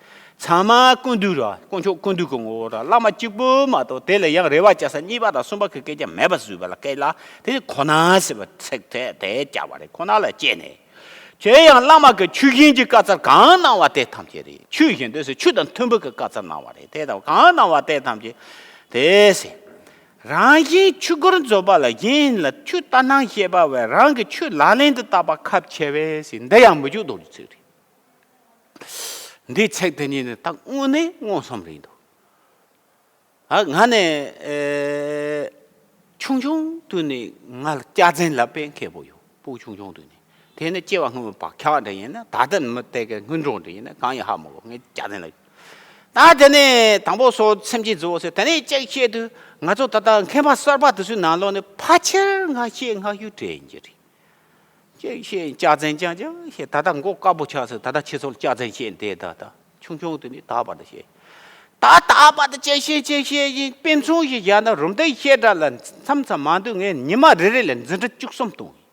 ཚང་མ་ཀུན་འདུས་ར། དཀོན་མཆོག་ཀུན་འདུས་ཀྱི་ངོ་བོ་ར། བླ་མ་གཅིག་པུ་མ་གཏོགས་དེ་ལ་ཡང་རེ་བ་བཅའ་ས་གཉིས་པ་དང་གསུམ་པ་གི་སྐད་ཆ་མེད་པ་བཟོས་པ་ལ་སྐད་ལ་དེ་ཁོ་ན་ཟེར་བ་ཚིག་དེ་དེ་བཅའ་བ་རེད། ཁོ་ན་ལ་སྐྱེས་ནས། ཁྱེད་ཡང་བླ་མ་གི་ཆོས་བཞིན་གྱི་བཀའ་སྩལ་གང་གནང་བ་དེ་ཐམས་ཅད་རེད། ཆོས་བཞིན་དུ་ཟེར་ཆོས་དང་མཐུན་པའི་གི་བཀའ་སྩལ་གནང་བ་རེད། དེ་དང་གང་གནང་བ་དེ་ཐམས་ཅད་དེ་ཟེར། རང་གཞན་ཆོས་སྒོར་འཛུལ་པ་ལ་གཞན་ལ་ཆོས་ལྟར་སྣང་བཤད་པ་བས་རང་གི་ཆོས་ལག་ལེན་དུ་བསྟར་པ་ཁག་ཆེ་བས་ཟེར། འདི་ཡང་མི་རྒྱུད་རྡོ་རྗེ་ཚིག་རེད། འདིའི་ཚིག་དེ་གཉིས་ནི་ད་དངོས་གནས་མངོན་སུམ་རེད་འདུག། ཨ། ང་ནི་ཨེ་ཆུང་ཆུང་དུས་ནས་ང་ལ་སྐྱག་རྫུན་ལབ་པའི་མཁས་པོ་ཡོད། སྤུ་གུ་ཆུང་ཆུང་དུས་ནས། དེ་ནི་སྐྱེ་བ་སྔོན་མའི་བག་ཆགས་འདྲ་ཡིན་ན། ད་ལྟ་མི་དེ་གའི་སྔོན་འགྲོ་འདྲ་ཡིན་ན་གང་ཡང་ཧ་མ་གོ། ངས་སྐྱག་རྫུན་ལབ། ད་དེ་ནས་དང་པོ་སོ་སེམས་ཅན་གཙོ་བོ་ཟེར། དེ་ནས་ཅིག་བཤད་དུས་ང་ཚོ་ད་ལྟ་མཁས་པ་གསར་པ་དེ་ཚོའི་ནང་ལོགས་ནས་ཕལ་ཆེར་ང་བཤད་སྔ་ཤོས་དེ་ཡིན་གྱི་རེད། ཅིག་བཤད་སྐྱག་རྫུན་རྐྱང་རྐྱང་བཤད། ད་ལྟ་མགོ་དཀར་པོ་ཆགས་ཟེར། ད་ལྟ་ཁྱེད་ཚོ་ལ་སྐྱག་རྫུན་བཤད་བསྡད། ད་ལྟ་ཆུང་ཆུང་དུས་ནས་ད་བར་དུ་བཤད། ད་ད་བར་དུ་ཅིག་བཤད་ཅིག་བཤད་ཡིན། དཔེ་མཚོན་ཞིག་བཞག་ན་རུམ་བཏེག་བཤད་གྲྭ་ལ་མཚམས་མཚམས་མ་འདུག་ངས་ཉི་མ་རེ་རེ་ལ་འཛིན་གྲྭ་བཅུ་གསུམ་གཏོང་ཡིན།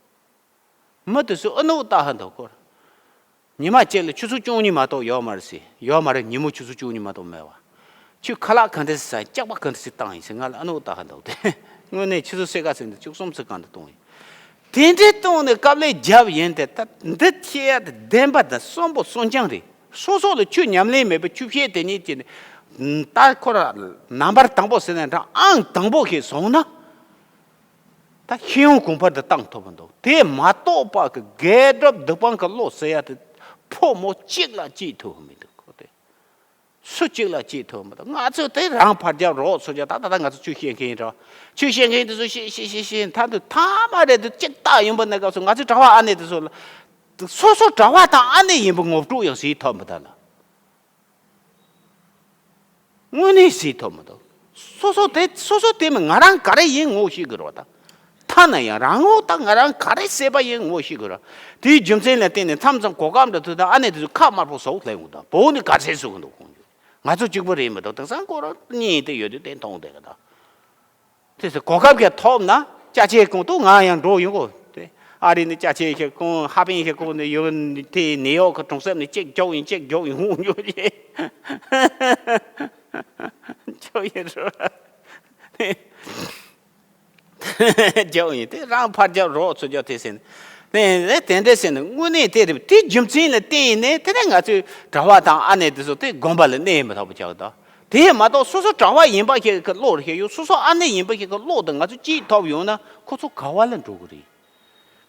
མི་དེ་ཚོས་ཨ་ནུ་ལྟ་ཧ་འདུག་སྐོར། ཉི་མ་གཅིག་ལ་ཆུ་ཚོད་བཅུ་གཉིས་མ་གཏོགས་ཡོད་མ་རེད་ཟེར། ཡོད་མ་རེད། ཉིན་མོ་ཆུ་ཚོད་བཅུ་གཉིས་མ་གཏོགས་མེད་བ། ཁྱོད་ཁ་ལག་ག་འདྲ་ཟ། སྐྱག་པ་ག་འདྲ་ཟ་བཏང་ཡིན་ཟེར། ང་ལ་ཨ་ནུ་ལྟ་ཧ་འདུག་སྟེ། དངོས་གནས་ཆུ་ཚོད་སེ་ག་ཟིན་ཏེ་བཅུ་གསུམ་ཚོད་གང་དུ་གཏོང་ཡིན། དེ་འདྲའི་གཏོང་ནས་དཀའ་ལས་བརྒྱབ་ཡིན་ཏེ། ད་འདི་ཁྱེད་ཡ་དེ་བདེན་པ་དང་གསོན་པོ་གསོན་རྐྱང་རེད། སོ་སོ་ལ་ཆོས་ཉམས་ལེན་མེད་པའི་ཆོས་བཤད་དེ་ཉིད་ཀྱི་ད་ཁོ་ར་ནམ་བར་དང་པོ་ཟེར་ནས་འདྲ་ཨང་དང་པོ་ཞིག་བཟུང་ན། ད་ཤེས་ཡོན་གོང་འཕེལ་དུ་བཏང་ཐུབ་པ་འདུག། དེ་མ་གཏོགས་པ་གི་དགེ་སྒྲུབ་སྡིག་སྤང་གི་བློ་ཟེར་ཡ་དེ་ཕོ་མོ་གཅིག་ལ་གཅིག་ཐུབ་མི་འདུག་གོ། དེ་སུ་གཅིག་ལ་གཅིག་ཐུབ་མི་འདུག། ང་ཚོས་དེ་རང་ཕར་རྒྱབ་རོགས་ཚུར་རྒྱབ། ད་ད་ད་ང་ཚོ་ཆོས་བཤད་མཁན་ཡིན་ར། ཆོས་བཤད་མཁན་དེ་ཚོ་བཤད་བཤད་བཤད་བཤད་ད་འདི་ཐ་མ་རེད། དེ་གཅིག་ལྟ་ཡོང་པ་ནས་སྐབས་སུ་ང་ཚོའི་གྲྭ་པ་ཨ་ནེ་དེ་ཚོ་ལ་སོ་སོ་གྲྭ་པ་དང་ཨ་ནེ་ཡིན་པ་ངོ་སྤྲོད་ཡང་བྱེད་ཐུབ་མི་ད་ལ། དངོས་གནས་བྱེད་ཐུབ་མི་འདུག། སོ་སོ་དེ་སོ་སོ་དེ་མི་ང་རང་ག་རེ་ཡིན་ངོ་ཤེས་དགོས་རེད་བ། ད་ཐ་ན་ཡང་རང་ངོ་ད་ང་རང་ག་རེ་བྱས་པ་ཡིན་ངོ་ཤེས་དགོས་རེད། དེའི་རྒྱུ་མཚན་ལ་བརྟེན་ནས་མཚམས་མཚམས་གོ་སྐབས་འདྲ་ཐུག་ད་ཨ་ནེ་དེ་ཚོ་ཁ་དམར་པོ་བཟོ་སླེབས་འོང་། ད་བོད་ནི་ག་ཚད་བཟོ་གི་འདུག་ཁོང་ཚོ། ང་ཚོ་གཅིག་པུ་རེད་མི་འདུག། དེང་སང་ཁོ་རང་གཉིས་དེ་ཡོད་དུས་དེ་མཐོང་བསྡད་གི་ད། དེ་ཚོ་གོ་སྐབས་ཀྱང་ཐོབ་ན་ཅ་ཆས་གོང་དུ་ང་ཡང་འགྲོ་ཡོང་གོ། དེ་ཨ་རི་ནས་ཅ་ཆས་ཤིག་གོང་ཧ་པན་ཞིག་གོང་ནས་ཡོང་དེ་ནེའུ་ཡོག་གི་གྲོང་གསེབ་ནས་གཅིག་རྒྱོག་ཡིན་གཅིག་རྒྱོག་ཡིན་འོང་ཡོང་ཅེ་རྒྱོག་ཡིན་རོ། རྒྱབ་ཡིན་དེ་རང་ཕར་རྒྱབ་རོགས་ཚུར་རྒྱབ་དེ་ཟེར་ནས། དེ་དེ་འདྲ་ཟེར་ནས་དངོས་གནས་དེ་རེད། དེ་རྒྱུ་མཚན་ལ་བརྟེན་ནས་དེ་ནས་ང་ཚོའི་གྲྭ་པ་དང་ཨ་ནེ་དེ་ཚོ་དེ་དགོན་པ་ལ་གནས་མི་ཐུབ་པ་ཆགས་ད། དེ་མ་གཏོགས་སོ་སོ་གྲྭ་པ་ཡིན་པ་ཞིག་གི་བློ་རེ་ཞིག་ཡོད། སོ་སོ་ཨ་ནེ་ཡིན་པ་ཞིག་གི་བློ་དེ་ང་ཚོ་གཅིག་ཐོབ་ཡོང་ན་ཁོ་ཚོ་ག་བ་ལ་འགྲོ་གི་རེད།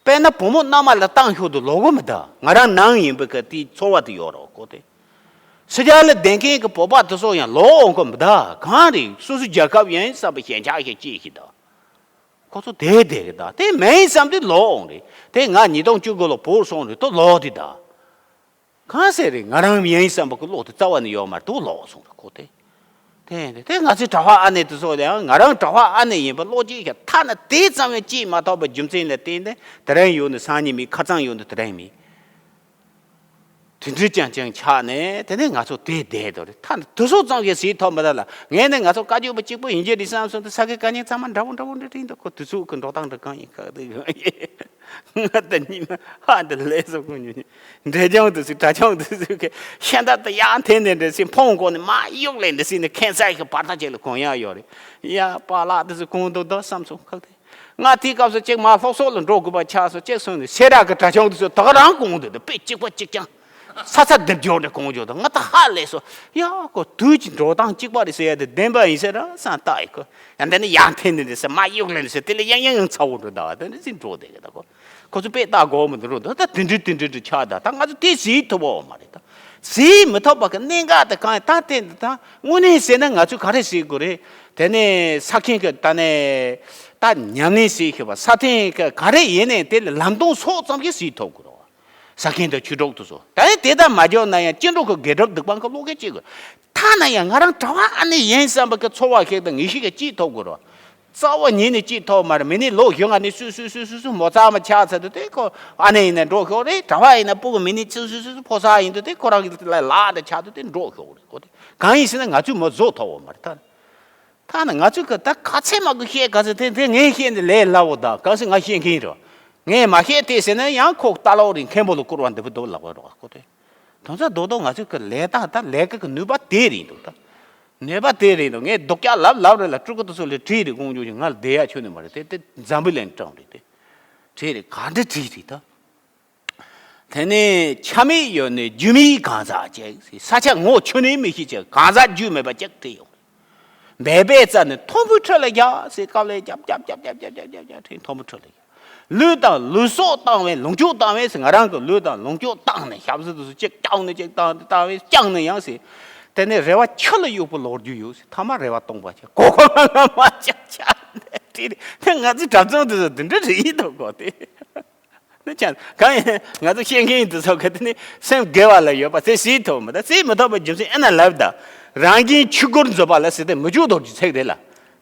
དཔེར་ན་བུ་མོ་མནའ་མ་ལ་བཏང་ཤོག་དུ་ལོག་གི་མི་གདའ། ང་རང་ནང་ཡིན་པའི་གི་དེའི་ཚོར་བ་དེ་ཡོད་རོགས་ཁོ་དེ། ཕྱི་རྒྱལ་ལ་བསྡད་མཁན་གྱི་བོད་པ་དེ་ཚོ་ཡང་ལོག་འོང་གི་མི་གདའ། གང་རེད། སོ་སོའི་རྒྱལ་ཁབ་ཡིན་བསམ་པའི་ཞེན་ཆགས་ཞིག་སྐྱེས་ཤིག་གདའ། ཁོ་ཚོ་དེ་བསྡད་གི་གདའ། དེ་མིན་བསམ་དུས་ལོག་འོང་རེད། དེ་ང་ཉིས་སྟོང་བཅུ་དགུ་ལོ་བོད་སོང་རེད་དོ་ལོག་དེ་གདའ། གང་ཟེར་རེད། ང་རང་ཡིན་བསམ་པ་གི་བློ་དེ་རྩ་བ་ནས་ཡོད་མ་རེད། དུ་ལོག་སོང་རེད་ཁོ་དེ། དེ་དེ་དེ་ང་ཚོའི་གྲྭ་པ་ཨ་ནེ་དེ་ཚོ་ཡང་ང་རང་གྲྭ་པ་ཨ་ནེ་ཡིན་པ་བློ་གཅིག་ཤ་ཐ་ན་དེ་ཙམ་ཡང་སྐྱེས་མ་ཐག་པའི་རྒྱུ་མཚན་ལ་བརྟེན་ནས་དེ་རིང་ཡོད་ནི་སང་ཉིན་མེད། ཁ་རྩང་ཡོད་ནི་དེ་རིང་མེད། དེ་འདྲའི་རྐྱང་རྐྱང་ཆགས་ནས་དེ་ནས་ང་ཚོ་དེ་བསྡད་དོ་རེད། ཐ་ན་དེ་ཚོ་ཙམ་ཞིག་ཟིག་ཐོབ་མི་ད་ལ། ངས་ནི་ང་ཚོ་བཀའ་བརྒྱུད་པ་གཅིག་པུ་ཡིན་གྱི་རེད་བསམ་སོང་དུས་ས་དགེ་བཀའ་རྙིང་ཚང་མ་འདྲ་བོ་འདྲ་བོ་འདྲ་འདྲ་ཡིན་འདུག་ཁོ། དེ་ཚོ་གི་འགྲོ་སྟངས་འདྲ་གང་ཡིན་ཁག་དེ་གི་ང་ད་ཉི་མ་ཧ་འདི་ལས་སོ་ཁོ་ཉོ་ཉོ་འབྲས་ལྗོངས་དུ་སུ་གྲྭ་ཆུང་དུ་སུ་གི་ཤ་འདབ་ཏུ་ཡར་འཐེན་ནས་འདྲ་སི་འཕོང་གོ་ནས་མ་གཡུག་ལས་འདྲ་སི་ནས་ཁེན་ས་གི་བར་ཐག་ཅིག་ལ་གོན་ཡག་ཡོད་རེད། ཡ་པཱ་ལགས་དུ་སུ་གོན་འདུག་ད་བསམ་སོང་ཁག་དེ། ང་དེའི་སྐབས་སུ་གཅིག་མ་སློབ་གསོ་ལ་འགྲོ་དགོས་པ་ཆགས་སོང་། གཅིག་སོང་ནས་སེ་ར་གི་གྲྭ་ཆུང་དེ་ཚོ་ད་ག་རང་གོང་དུ་དཔེ་གཅིག་པ་གཅིག་རྐྱང་ས་ཚ་སྡེབ་སྦྱོར་ནས་གོང་འཇོག་དང་། ང་ད་ཧ་ལས་སོ། ཡ་ཁོ་དུས་ཀྱི་འགྲོ་སྟངས་གཅིག་པ་རེད་ཟེར་ཡ་དེ་བདེན་པ་ཡིན་ཟེར་ར་བསམ་བཏང་ཡི་ཁོ། ཡང་དེ་ནས་ཡར་འཐེན་ནས་ཟེར་མ་གཡུག་ལེན་ཟེར་དེ་ལས་ཡང་ཡང་ཡང་ཚ་བོ་འགྲོ་ད་བ་དེ་འདྲ་ཟིན་འགྲོ་བསྡད་གི་ད་ཁོ། ཁོ་ཚོ་དཔེ་ལྟ་དགོས་མི་འདུག་རུང་ད་ད་དེ་འདྲི་དེ་འདྲི་འདྲི་ཆགས་ད། ད་ང་ཚོ་དེ་ཟིན་ཐུབ་པ་མ་རེད་ད། ཟིན་མི་ཐུབ་པ་གི་གནད་འགག་དེ་གང་ཡིན་ད་དེ་འདི་ད་དངོས་གནས་ཟེར་ན་ང་ཚོས་ག་རེ་ཟེར་དགོས་རེད། དེ་ནས་ས་ཁྱིམ་གྱི་ད་ནས་ད་ཉམས་ལེན་བྱེད་ཤེས་པ། ས་སྟེང་གི་ག་རེ་ཡིན་ནའི་དེ་ལ་ལམ་སྟོན་སོགས་ཙམ་ཞིག་བྱེད་ཐུབ་དགོས་རེད། ས་ཁྱིམ་དང་ཆོས་གྲོགས་དེ་ཚོ་ད་ཡང་དེ་ལྟར་མ་བྱུང་ན་ཡང་སྐྱེ་འགྲོ་གི་དགེ་སྒྲུབ་སྡིག་སྤང་གི་བློ་སྐད་ཅིག་དགོས། ཐ་ན་ཡང་ང་རང་གྲྭ་པ་ཨ་ནེ་ཡིན་བསམ་པ་གི་ཚོར་བ་ཞིག་དང་ངེས་ཤེས་ཀྱིས་སྐྱེ་ཐུབ་དགོས་རེད། རྩ་བ་ཉིད་ནས་སྐྱེ་ཐུབ་མ་རེད། མི་ནི་ལོ་གཞོན་ང་ནི་སུ་སུ་སུ་སུ་སུ་མོ་ཚ་མ་ཆགས་ཚར་དུས་དེ་ཁོ་ཨ་ནེ་ཡིན་ན་འགྲོ་ཤོག་རེད། གྲྭ་པ་ཡིན་ན་སྤུ་གུ་མི་ནི་སུ་སུ་སུ་སུ་ཕོ་གསར་ཡིན་དུས་དེ་ཁོ་རང་གི་ལ་ལག་དང་ཆགས་དུས་དེ་འགྲོ་ཤོག་རེད། ཁོ་དེ་གང་ཡིན་ཟེར་ན་ང་ཚོས་མོ་བཟོ་ཐུབ་པ་མ་རེད་ད། ཐ་ན་ང་ཚོས་གི་ད་ག་ཚད་མ་གི་བཤད་ག་ཚད་དེ་དེ་ངས་བཤད་འདི་ལས་སླ་བོ་ད། གང་ཟེར་ང་བཤད་མཁན་རེད། ངས་མ་བཤད་དེ་ཟེར་ན་ཡང་ཁོ་ལྟ་ལོག་རེད། མཁན་པོ་ལ་བསྐུར་བ་འདི་བུ་དོ་ལག་པ་རོགས་ཁོ་དེ། དོན་ཚ་རྡོག་རྡོག་ང་ཚོས་གི་ལས་ད་ད་ལས་ཀ་གི་ནུས་པ་དེ་རེད་འདུག་ད། ནུས་པ་དེ་རེད་འདུག། ངས་སྡུག་ཅག་ལབ་ལབ་རེད་ལ། སྤྲུལ་སྐུ་དེ་ཚོ་ལས་བྲིས་རེད། དགོངས་རྒྱུ་ཞིག་ང་ལ་བསྡད་ཡ་ཁྱོན་ནས་མ་རེད་དེ། དེ་འཛམ་བུ་གླིང་སྤྲང་རེད་དེ། བྲིས་རེད། ག་འདྲ་བྲིས་རེད་ད། དེ་ནས་ཆ་མེད་ཡོད་ནས་རྒྱུ་མེད་གང་ཟག་ཅིག། ས་ཆ་ངོ་ཆུ་ནས་མི་ཤེས་ཅིག། གང་ཟག་རྒྱུས་མེད་པ་ཅིག་བྲིས་ཡོང་། འབད་པས་རྩ་ནས་མཐོན་པོའི་ཁྲོད་ལ་རྒྱག་ཟེར་དཀའ་ལས་རྒྱབ་རྒྱབ་རྒྱབ་རྒྱབ་རྒྱབ་རྒྱབ་རྒྱབ་རྒྱབ་བྲིས། མཐོན་པོའི་ཁྲོད་ལ་རྒྱག། ལུས་དང་ལུས་སྲོག་བཏང་བས་ལོངས་སྤྱོད་བཏང་བས་ཟེར། ང་རང་གི་ལུས་དང་ལོངས་སྤྱོད་བཏང་ནས་ཞབས་བསིལ་དུ་སུ་ཅིག་བཏང་ནས་ཅིག་བཏང་བཏང་བས་བསྐྱངས་ནས་ཡང་ཟེར། དེ་ནས་རེ་བ་ཆུ་ལ་གཡུག་པ་ལོག་རྒྱུ་ཡོད་ཟེར། ཐ་མ་རེ་བ་སྟོང་པ་ཆགས། གོ་གོ་མ་མ་ཆགས་ཆགས་དེ་རེད། དེ་ང་ཚོའི་གྲྭ་བཙུན་དེ་ཚོ་དེ་འདྲ་རེད་ཡིན་ཐོག་གོ་དེ། ནི་ཅང་གང་ཡིན། ང་ཚོ་ཤེས་མཁན་ཡིན་དུ་ཚོགས་ཁ་དེ་ནི་སེམས་དགེ་བ་ལ་ཡོད་པ་དེ་སྲིད་ཐོག་མི་ད་སྲིད་མི་ཐོག་པའི་རྒྱུ་མཚན་ཨེ་ན་ལབ་ད། རང་གིས་ཆོས་སྒོར་འཛུལ་བ་ལ་ཟེར་ཏེ་མི་ཆོས་རྡོ་རྗེ་ཚེག་རེད་ལ།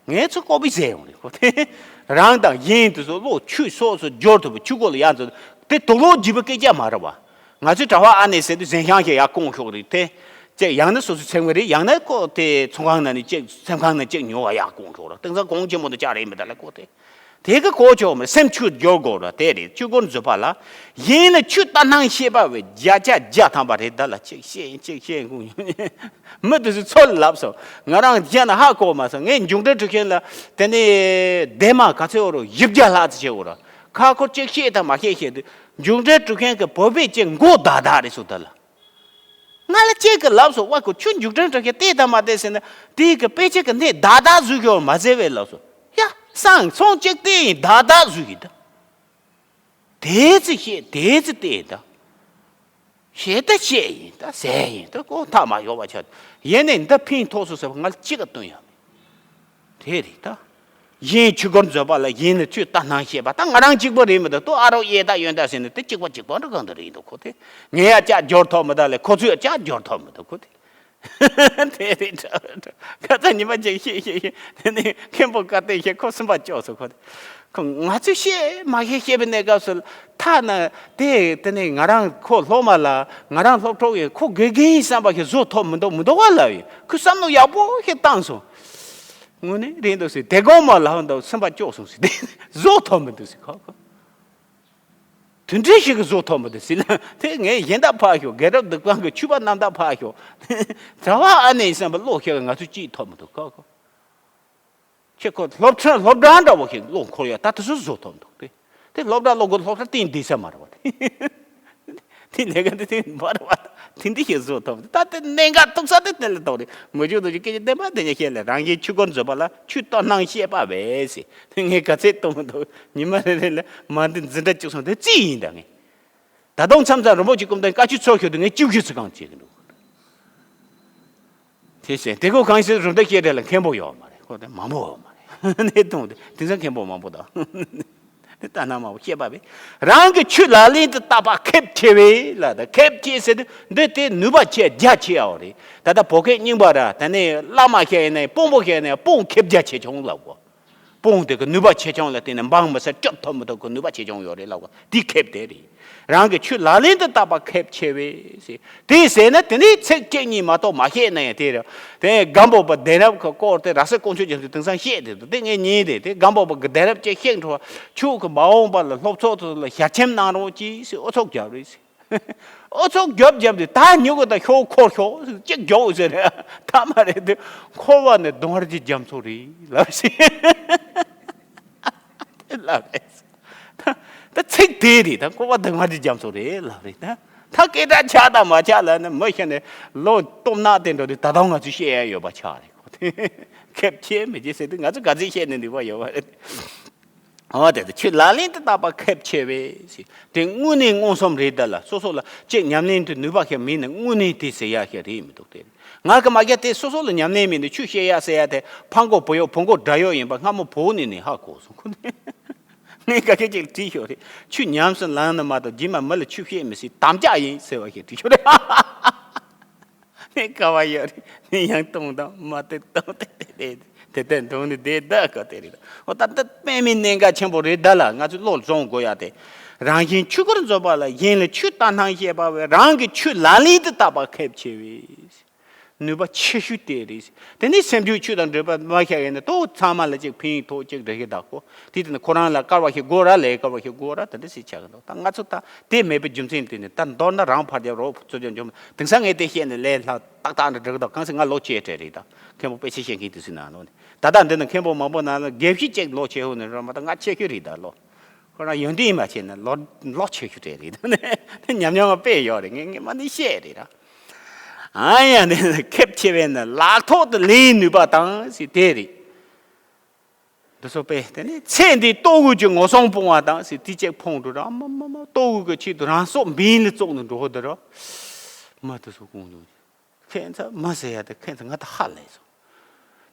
ངས་ཚོ་ཀོ་པི་ཟེར་ཡོང་རེད་ཁོ་དེ། རང་དང་གཞན་དུ་ཚོ་བློ་ཆོས་སོགས་སུ་སྦྱོར་ཐུབ་པའི་ཆོས་སྒོ་ལ་ཡང་ཚོ་དེ་དུག་ལོག་བགྱིས་པའི་སྐད་ཆ་མ་རེད་བ། ང་ཚོའི་གྲྭ་པ་ཨ་ནེ་ཟེར་དུས་གཟན་ཤང་ཞིག་ཡར་བསྐོང་ཤོག་རེད་དེ། ཅེས་ཡང་ན་སོ་སོའི་ཚེམ་གི་རེད། ཡང་ན་ཁོ་དེ་ཚོང་ཁང་ནང་ནས་ཅིག་ཚེམ་ཁང་ནང་ཅིག་ཉོ་བ་ཡར་བསྐོང་ཤོག་ར། དེང་སང་གོང་ཆེན་མོ་དུ་ཅག་རེད་མི་ད་ལ་ཁོ་དེ། དེ་གི་གོ་ཆོག་མི་སེམས་ཆུ་སྦྱོར་དགོས་ར། དེ་རེད། ཆོས་སྒོར་འཛུལ་བ་ལ། གཞན་ལ་ཆོས་ལྟ་སྣང་བཤད་པ་བས་བརྒྱ་ཆ་བརྒྱ་ཐམ་པ་རེད། ད་ལ་ཅིག་བཤད་ཡིན་ཅིག་བཤད་དགོས་ཡིན། མི་དེ་ཚོས་ཚོད་ལབ་སོང་། ང་རང་རྒྱ་ན་ཧ་གོ་མ་སོང་། ངས་མཇུག་འབྲས་འགྲུབ་མཁན་ལ་དེ་ནས་སྡེ་མ་ག་ཚོད་འོ་རོ་བཞི་བརྒྱ་ལྷག་ཙམ་བྱེད་འོ་ར། ཁ་ཁོ་ཅིག་བཤད་དང་མ་བཤད་བཤད་དུས་མཇུག་འབྲས་འགྲུབ་མཁན་གྱི་བོད་པས་ཅིག་མགོ་བརྡ་བརྡ་རེད་སོ་ད་ལ། ང་ལ་ཅིག་གི་ལབ་སོང་། ཝ་ཁོ་ཁྱོད་མཇུག་འབྲས་འགྲུབ་མཁན་བལྟས་དང་མ་བལྟས་ཟེར་ན་དེའི་གི་དཔེ་ཆ་གི་སྣེ་བརྡ་བརྡ་བཟོས་ཤོག་མ་ཟེར་བས་ལབ་སོང་། ཡ་སང་སོང་ཅིག་བལྟས་ཡིན་བརྡ་བརྡ་བཟོས་ཡིན་ད། དེ་ཚེ་བཤད་དེ་ཚེ་བལྟས་ཡིན་ད། བཤད་ད་བཤད་ཡིན་ད་ཟེར་ཡིན་ད། ཁོ་ཐག་མ་ཡོག་པ་ཆགས། ཡིན་ནའི་འདི་ཕན་ཐོགས་སོང་ཟེར་བ་ང་ལ་ཅིག་ག་བཏོན་ཡོད། དེ་རེད་ད། གཞན་ཆོས་སྒོར་འཛུལ་བ་ལ་གཞན་ནི་ཆོས་ལྟ་སྣང་བཤད་པ། ད་ང་རང་གཅིག་པོ་རེད་མི་འདུག་ཏོ། ཨ་རོགས་གཡས་ད་གཡོན་ད་ཟེར་ནས་དེ་གཅིག་པ་གཅིག་པ་འདྲ་གང་དུ་རེད་འདུག་ཁོ་དེ། ངས་ཡ་ཅག་འབྱོར་ཐོབ་མི་ད་ལས་ཁོ་ཚོས་ཡ་ཅག་འབྱོར་ཐོབ་མི་འདུག་ཁོ་དེ། དེ་རེད་འདྲ་འདྲ། ཁ་ཚ་ཉི་མ་གཅིག་བཤད་བཤད་བཤད་དེ་ནས་མཁན་པོ་བཀའ་བསྟན་བཤད་ཁོ་སེམས་པ་སྐྱོ་སོང་ཁོ་དེ། ཁོ་ང་ཚོས་བཤད་མ་བཤད་བཤད་པའི་གནས་སྐབས་སུ་ཐ་ན་དེ་དེ་ནས་ང་རང་ཁོ་སློབ་མ་ལ་ང་རང་སློབ་གྲོགས་ཡིན་ཁོ་དགེ་རྒན་ཡིན་བསམ་པ་ཞིག་བཟོ་ཐུབ་མི་འདུག་མི་འདུག་བ་ལབ་ཡིན། ཁོས་བསམ་བློ་ཡག་པོ་ཞིག་བཏང་སོང་། དངོས་གནས་རེད་འདུག་ཟེར། དེ་གོང་མ་ལ་ཧོན་དུ་སེམས་པ་སྐྱོ་སོང་ཟེར། དེ་བཟོ་ཐུབ་མི་འདུག་ཟེར་ཁོ་ཁོ། དེ་འདྲའི་ཞིག་གི་བཟོ་ཐུབ་མི་འདུག་ཟེར་ན་དེ་ངས་གཞན་དག་ཕར་ཞོག། དགེ་སྒྲུབ་སྡིག་སྤང་གི་ཆོས་པ་རྣམ་དག་ཕར་ཞོག། གྲྭ་པ་ཨ་ནེ་བསམ་པ་བློ་ཞིག་ང་ཚོ་སྐྱིད་ཐུབ་མི་འདུག་ཁོ་ཁོ། ཁྱེད་ཁོ་སློབ་ཁྲིད་སློབ་གྲྭ་འདྲ་བོ་ཞིག་བློ་འཁོར་ཡོད་ད། དེ་ཚོ་བཟོ་ཐུབ་འདུག་དེ་དེ་སློབ་གྲྭ་སློབ་དགོས། སློབ་གྲྭ་སྟེང་བསྡད་ས་མ་རེད་བ། དེ་དེ་ལས་ཀ་དེ་དེ་མ་རེད་བ། དེ་འདི་ཞིག་བཟོ་ཐུབ་འདུག་ད། དེ་གནད་འགག་ཐུག་ས་དེ་དེ་ལ་གཏོགས་རེད། མི་ཆོས་དུ་ཆོས་སྐད་ཆ་བདེན་པ་དེ་ཉིད་བཤད་ལ་རང་གིས་ཆོས་སྒོར་འཛུལ་བ་ལ་ཆོས་ལྟ་སྣང་བཤད་པ་བས་ཟེར། དེ་ངས་ག་ཚད་གཏོང་མི་འདུག་ཉི་མ་རེ་རེ་ལ་མ་འདི་འཛིན་གྲྭ་བཅུ་གསུམ་དེ་རྩིས་ཡིན་ད་ངས། ད་དུང་མཚམས་མཚམས་རིན་པོ་ཆེ་སྐུ་མདུན་བཀའ་ཆོས་ཚོགས་ཞུ་དུས་ངས་བཅུ་བཞི་ཙམ་གང་བྱེད་ཀྱི་འདུག་དེ་བྱས་དེ་ཁོ་གང་ཞིག་རུ་འདྲ་བཤད་འདྲ་ལ་མཁན་པོ་ཡོད་མ་རེད། ཁོ་དེ་མང་པོ་ཡོད་མ་རེད། གནས་སྟངས་དེ་དེང་སང་མཁན་པོ་མང་པོ་དང་། དེ་ལྟ་ན་མ་བཤད་པ་བས། རང་གི་ཆོས་ལག་ལེན་དུ་བསྟར་པ་ཁེབས་ཆེ་བས་ལ། ད་ཁེབས་ཆེ་ཟེར་དུས་འདི་དེ་ནུས་པ་ཆེ་རྒྱ་ཆེ་ཡོད་རེད། ད་ལྟ་བོད་སྐད་རྙིང་པ་ར་ད་ནས་བླ་མ་ཤེས་ནས་དཔོན་པོ་ཤེས་ནས་དཔུང་ཁེབས་རྒྱ་ཆེ་ཆུང་ལབ་གོ། དཔུང་དེ་གི་ནུས་པ་ཆེ་ཆུང་ལ་བརྟེན་ནས་འབངས་མི་སེར་སྐྱོབ་ཐུབ་མི་ཐུབ་གི་ནུས་པ་ཆེ་ཆུང་ཡོད་རེད་ལབ་གོ། དེ་ཁེབས་དེ་རེད། རང་གི་ཆོས་ལག་ལེན་དུ་བསྟར་པ་ཁེབས་ཆེ་བས་ཟེར། དེ་ཟེར་ན་དེ་ནི་ཚིག་གཅིག་གཉིས་མ་གཏོགས་མ་བཤད་ན་ཡང་དེ་རེད། དེ་སྒམ་པོ་པ་གདན་རབས་ཀྱི་སྐོར་དེ་ར་སེ་དཀོན་མཆོག་རྒྱ་མཚོས་དེང་སང་བཤད་དེ་འདུག་དེ་ངས་ཉན་དེ་དེ་སྒམ་པོ་པ་གི་གདན་རབས་ཅིག་བཤད་འགྲོ་བ། ཆོས་ཀྱི་མ་འོངས་པ་ལ་སློབ་ཚོགས་ཚོ་ལ་ཞལ་ཆེམས་གནང་རོགས་གྱིས་ཟེར་ཨུ་ཚུགས་རྒྱབ་རེད་ཟེར། ཨུ་ཚུགས་རྒྱབ་རྒྱབ་དེ་ད་ཉུ་གི་ད་ཤོག་འཁོར་ཤོག་ཟེར་གཅིག་རྒྱོག་ཟེར་རེད། ད་མ་རེད་དེ་འཁོར་བ་ནི་གདོང་དཀར་གྱི་རྒྱ་མཚོ་རེད་ལབ་ཟེར། དེ་ལབ་རེད། ད་ཚིག་དེ་རེད། ད་འཁོར་བ་གདོང་དཀར་གྱི་རྒྱ་མཚོ་རེད་ལབ་རེད། ད་ད་སྐད་གྲགས་ཆགས་དང་མ་ཆགས་ལ་ནི་མི་ཤི་ནས་ལོ་སྟོང་ནག་དེ་འགྲོ་དུས་ད་དུང་ང་ཚོས་བཤད་ཡ་ཡོད་པ་ཆགས་རེད། ཁེབས་ཆེ་མི་ཆེ་ཟེར་དུས་ང་ཚོས་ག་ཚོད་བཤད་ནས་འདུག་པ་ཡོད་པ་རེད། འོ་དེ་ཚོ་ཆོས་ལག་ལེན་དུ་བསྟར་པ་ཁེབས་ཆེ་བས་ཟེར། དེ་དངོས་གནས་མངོན་སུམ་རེད་ད་ལ། སོ་སོ་ལ་ཅིག་ཉམས་ལེན་དུ་ནུས་པ་ཞིག་མེད་ན་དངོས་གནས་དེ་ཟེར་ཡ་ཞིག་རེད་མི་འདུག་དེ་ང་གི་མ་རྒྱ་དེ་སོ་སོ་ལ་ཉམས་ལེན་མེད་ན་ཆོས་བཤད་ཡ་ཟེར་ཡ་དེ་ཕ་མགོ་བུ་ཡོག་བུ་མགོ་དགྲ་ཡོག་ཡིན་པ་སྔ་མོ་བོད་ནས་ནས་ཧ་གོ་སོང་ཁོ་ནས། ངས་ག་གེ་ཅིག་བྲིས་ཤོག་རེད། ཆོས་ཉམས་སུ་བླངས་ན་མ་གཏོགས་རྗེས་མ་མི་ལ་ཆོས་བཤད་མི་སྲིད་དམ་བཅའ་ཡིན་ཟེར་བ་ཞིག་བྲིས་ཤོག་རེད། ནས་ཀ་བ་ཡོད་རེད། ནས་ཡང་གཏོང་དང་མ་གཏོགས་གཏོང་དེ་དེ་དེ་དེ་དེ་འདོང་ནི་དེ་ད་ག་དེ་རེད། འོ་ད་འདི་དཔེ་མི་གནད་འགག་ཆེན་པོ་རེད་ད་ལ། ང་ཚོས་བློ་བཟུང་དགོས་ཡ་དེ། རང་གཞན་ཆོས་སྐོར་རྫོགས་པ་ལ་གཞན་ལ་ཆོས་ལྟ་སྣང་བཤད་པ་བས་རང་གི་ཆོས་ལག་ལེན་དུ་བསྟར་པ་ཁེབས་ཆེ་བས། ནུས་པ་ཆེ་ཤོས་དེ་རེད། དེ་ནས་སེམས་རྒྱུད་ཆོས་དང་འབྲེལ་བ་མ་བཤད་ཡ་ནི་ཏོ་ཚང་མ་ལ་ཅིག་ཕན་ཐོགས་ཅིག་རེ་ཞིག་བདག་གོ། དེ་དེ་ནི་ཁོ་རང་ལ་དཀར་བ་ཞིག་དགོས་ར་ལས་དཀར་བ་ཞིག་དགོས་ར་དེ་འདྲ་ཞིག་ཆགས་ཀྱི་འདུག་ད་ང་ཚོ་ད་དེ་མེད་པའི་རྒྱུ་མཚན་དེ་ནི་ད་མདོར་ན་རང་ཕར་རྒྱབ་རོགས་ཚུར་རྒྱབ་འཇོམས། དེང་སང་ངས་དེ་བཤད་ནས་ལས་སླ་ཏག་ཏག་འདྲ་འགྲིག་འདུག་གང་ཟེར་ང་ལོ་ཆེ་གྲས་རེད་ད། མཁན་པོ་དཔེ་ཆ་བཤད་མཁན་དེ་ཚོའི་ནང་ལོགས་ནས་ད་ལྟ་འདི་ནི་མཁན་པོ་མང་པོ་ནང་ལ་དགེ་བཤེས་གཅིག་ལོ་ཆེ་ཤོས་ནི་རེད་མ་གཏོགས་ང་ཆེ་ཤོས་རེད་ད་ལོ། ཁོ་རང་ཡོན་ཏན་མ་བྱས་ན་ལོ་ལོ་ཆེ་ཤོས་དེ་རེད་ད། ཉམས་མྱོང་དཔེ་ཡོད་རེད། ངས་ངས་མ་ནི་བཤད་རེད་ད། ཨ་ཡ་འདི་ནི་ཁེབས་ཆེ་བས་ནི་ལག་ཐོག་ཏུ་ལེན་ནུས་པ་དང་ཟེར་དེ་རེད། འདི་ཚོ་པས་དེ་ནས་ཚེ་འདིའི་ལྟོ་གོས་ཀྱི་ངོ་སྲུང་སྤོང་བ་དང་ཟེར་དེ་གཅིག་ཕུང་འགྲོ་ར་མ་མ་མ་ལྟོ་གོས་ཀྱི་ཆེད་དུ་རང་སྲོག་འབེན་ལ་བཙུགས་ནས་འགྲོ་འདི་ར་མ་དེ་ཚོ་ཀུན་སློང་ཁྱེད་ཚོ་མ་ཟེར་ཡ་དེ་ཁྱེད་ཚོ་ང་ད་ཧ་ལས་སོང་།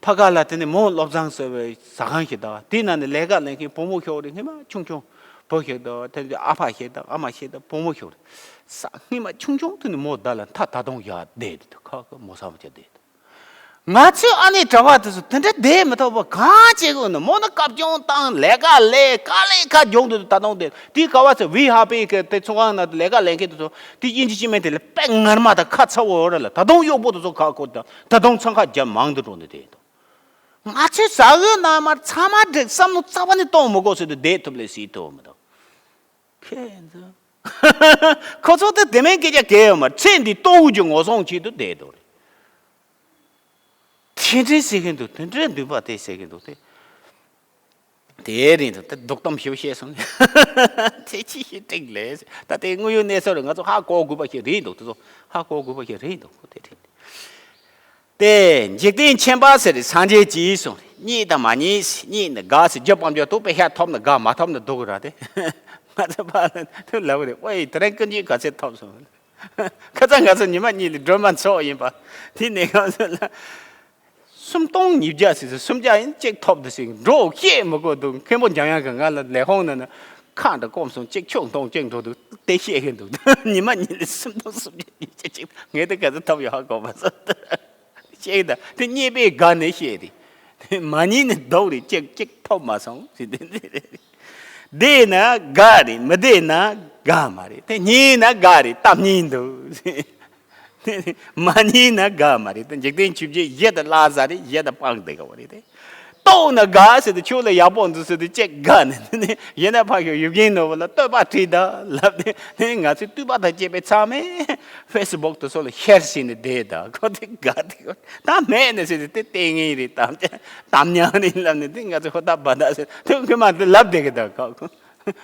ཕ་ག་ལ་དེ་ནས་མོ་བློ་བཟང་ཟེར་བའི་ཟ་ཁང་ཞིག་དང་དེ་ནང་ནས་ལས་ཀ་ལས་མཁན་བུ་མོ་ཤོག་རེ་སྔས་མ་ཆུང་ཆུང་བུ་ཞིག་དང་དེ་ནས་ཨ་ཕ་ཞིག་དང་ཨ་མ་ཞིག་དང་བུ་མོ་ཤོག་རེ་ས་སྔས་མ་ཆུང་ཆུང་དེ་ནས་མོ་ད་ལ་མཐའ་ད་དུང་ཡར་བསྡད་དེ་ཁ་ཁ་མོ་ས་མ་ཆ་བསྡད་དེ། ང་ཚོས་ཨ་ནེ་གྲྭ་པ་དེ་ཚོ་དེ་འདྲ་བསྡད་མི་ཐུབ་པ་གང་བྱེད་དགོས་ན་མོ་ན་སྐབས་བྱུང་བཏང་ལས་ཀ་ལས་ཀ་ལས་ཀ་སྦྱོང་དུ་ད་དུང་བསྡད་དེ་ག་བ་ཚོ་ཝི་ཧ་པི་གི་དེ་ཚོང་ཁང་ནང་དུ་ལས་ཀ་ལས་མཁན་དེ་ཚོ་དེ་དབྱིན་ཇི་སྤྱི་མིང་དེ་ལ་དཔེ་ངར་མ་དང་ཁ་ཚ་བོ་ར་ལ་ད་དུང་གཡོག་པོ་དེ་ཚོ་ཁ་ཁོ་ད་ད་དུང་འཚང་ཁ་རྒྱབ་མང་དུ་འགྲོ་ནས་བསྡད་འདུག་ང་ཚོས་ཟ་འོས་ན་མར་ཚང་མ་འགྲིག་བསམ་བློ་རྩ་བ་ནས་གཏོང་མི་དགོས་ཟེར་དུ་བསྡད་ཐུབ་ལས་སྲིད་ཐུབ་མི་འདུག་ཁྱེད་ཚོ། ཁོ་ཚོ་དེ་དེ་མིན་སྐད་ཆ་གལ་ཡོད་མ་ཚེ་འདི་ལྟོ་གོས་ཀྱི་ངོ་སྲུང་ཆེད་དུ་བསྡད་འདུག་རེད། ཆེ་འདྲེན་ཟེར་གྱིན་འདུག་དེ་འདྲའི་འདུས་པ་དེ་ཟེར་གྱིན་འདུག་དེ། དེ་རིང་དུ་དེ་སྡུག་གཏམ་ཞིག་བཤད་སོང་། དེ་ཅི་ཞིག་འགྲིག་ལས་ད་དེ་དངོས་ཡོད་གནས་ཚུལ་རེད། ང་ཚོ་ཧ་གོ་དགོས་པ་ཞིག་རེད་འདུག་དེ་ཚོ་ཧ་གོ་དགོས་པ་ཞིག་རེད་འདུག་ཁོ་དེ་རེད། དེ་འཇིག་རྟེན་ཁྱིམ་པ་ཟེར་སངས་རྒྱས་ཀྱིས་གསུངས་རེད། རྙེད་དང་མ་རྙེད་ཟེར། རྙེད་ནི་དགའ་ཟེར་རྒྱུ་སྤང་རྒྱུ་དུ་དཔེ་ཤ་ཐོབ་ནི་དགའ་མ་ཐོབ་ནི་སྡུག་ར་དེ། ང་ཚོ་ཕ་ལ་དུ་ལབ་རེད། ཨོ་ཡི་དེ་རིང་ཀུན་གྱིས་ག་ཚད་ཐོབ་སོང་། ཁ་ཚ་ང་ཚོ་ཉི་མ་གཉིས་ལས་སྒྲོལ་མ་འཚོགས་ཡིན་པ། དེ་ནས་ང་ཚོ་ལ་སུམ་སྟོང་ཉིས་བརྒྱ་ཟེར་ཟེར་སུམ་བརྒྱ་ཡིན་གཅིག་ཐོབ་འདུག་ཟེར་འགྲོ་བཤད་མི་དགོས་འདུག་མཁན་པོ་འཇམ་དབྱངས་ཀྱིས་ང་ལ་ལས་ཁུངས་ནང་ན་ཁ་འདྲ་སྐོམ་སོང་གཅིག་ཆུ་འཐུང་གཅིག་འགྲོ་འདུག་དེ་བཤད་གི་འདུག་ཉི་མ་གཉིས་ལས་སུམ་སྟོང་སུམ་བརྒྱ་ཉིས་བརྒྱ་གཅིག་ངས་དེ་ག་ཚོད་ཐོབ་ཡོད་ཧ་གོ་མ་སོང་། བཤད་གི་ད་དེ་རྙེད་པའི་དགའ་ནས་བཤད་རེད། མ་རྙེད་ནས་སྡུག་རེད། གཅིག་གཅིག་ཐོབ་མ་སོང་ཟེར་དེ་འདི་རེད། བདེ་ན་དགའ་རེད། མི་བདེ་ན་དགའ་མ་རེད། དེ་རྙེད་ན་དགའ་རེད། གཏམ་རྙེད་འདུག་མ་རྙེད་ན་དགའ་མ་རེད། དེ་འཇིག་རྟེན་ཆོས་བརྒྱད་གཞི་དང་བླ་ས་རེད། གཞི་དང་སྤངས་བསྡད་དགའ་བ་རེད་དེ། ལྟོགས་ན་དགའ་ཟེར་དུས་ཁྱོད་ལ་ཡག་པོ་འདུག་ཟེར་དུས་གཅིག་དགའ་ནས་དེ་ནས་གཞན་དག་ཕ་གི་ཡུལ་རྒན་ནོར་བུ་ལ་བསྟོད་པ་བྲིས་ད་ལབ་དེ་ནས་ང་ཚོའི་བསྟོད་པ་དང་བཅས་པའི་ཚང་མས་ཕེ་སི་བུག་དེ་ཚོ་ལ་ཤེར་བྱས་ནས་བསྡད་ད་ཁོ་དེ་དགའ་དེ་ཁོ་ད་མེད་ནས་ཟེར་དུས་དེ་ལྟས་ངན་རེད། གཏམ་གཏམ་ཉག་རེད་ལབ་ནས་དེ་ང་ཚོ་ཧོ་ད་བ་ད་ཟེར་དུས་ཁོས་མ་དེ་ལབ་བསྡད་གི་ད་ཁོ་ཁོ་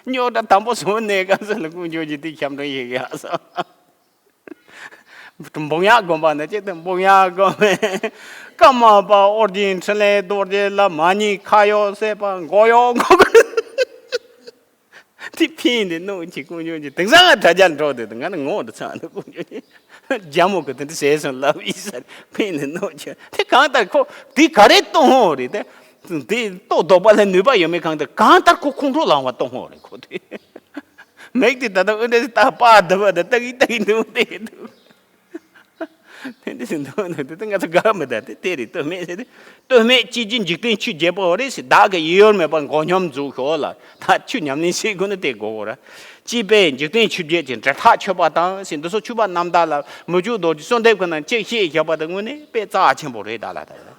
རྙོག་དྲ་དང་པོ་བཟོ་ནས་ག་ཚོད་ལ་ཀུན་སྤྱོད་ཀྱི་དེ་ཞབས་འདྲེན་ཞིག་ཡག་སོང་། འབུམ་ཡག་དགོན་པ་ནི་ཅིག་དང་འབུམ་ཡག་དགོན་པའི་ཀརྨ་པ་ཨོ་རྒྱན་འཕྲིན་ལས་རྡོ་རྗེ་ལ་མ་ཉེས་ཁ་ཡོག་བསད་པ་མགོ་ཡོག་མགོ་དེ་ཕན་དེ་གནོད་ཅིག་ཀུན་སྤྱོད་ཀྱི་དེང་སང་ང་དྲ་རྒྱ་འགྲོ་དེ་དང་ང་ནི་ངོ་དུ་ཚང་དུ་ཀུན་སྤྱོད་ཀྱི་རྒྱ་མོ་གི་དེ་འདྲ་བྱས་སོང་ལབ་ཡིན་ས་ཕན་དེ་གནོད་ཅིག་དེ་གང་ལྟར་ཁོ་དེ་ག་རེ་གཏོང་ཧོ་རེད་དེ། དེ་ལྟོ་ལྡོག་པ་ལ་ནུས་པ་ཡོད་མེད་གང་དེ་གང་ལྟར་ཁོ་ཁོང་ཁྲོ་ལངས་པ་གཏོང་ངོ་རེད་ཁོ་དེ། མིག་དེ་ད་ལྟ་ཨུ་འདྲ་ད་པ་འདི་བ་ད་ལྟ་གི་ལྟ་གི་འདུག་དེ་འདུག་དེ་འདྲ་ཞིག་འདུག་ན་དེ་ང་ཚོ་དགའ་མི་ད་དེ་དེ་རེད། ལྟོ་མེད་ཟེར་ཏེ། ལྟོ་མེད་སྐྱེས་ཀྱི་འཇིག་རྟེན་ཆོས་བརྒྱད་པོ་རེད་ཟེར། བདག་གི་ཡེ་ཡོར་མེད་པར་མགོ་སྙོམས་འཛུགས་ཤོག་ལ། ད་ཆོས་ཉམས་ལེན་བྱེད་དགོས་ན་དེ་དགོས་གོ་ར། སྐྱེས་པས་འཇིག་རྟེན་ཆོས་བརྒྱད་ཀྱི་འབྲེལ་ཐག་ཆོད་པ་དང་ཟེར། འདི་ཚོ་ཆོས་པ་རྣམ་དག་ལ་མི་བཅུ་རྡོ་རྗེ་གསོལ་འདེབས་ཀྱི་ནང་གཅིག་བཤད་བཞག་པ་དེ་དངོས་གནས་དཔེ་རྩ་ཆེན་པོ་རེད་ད་ལ་ད།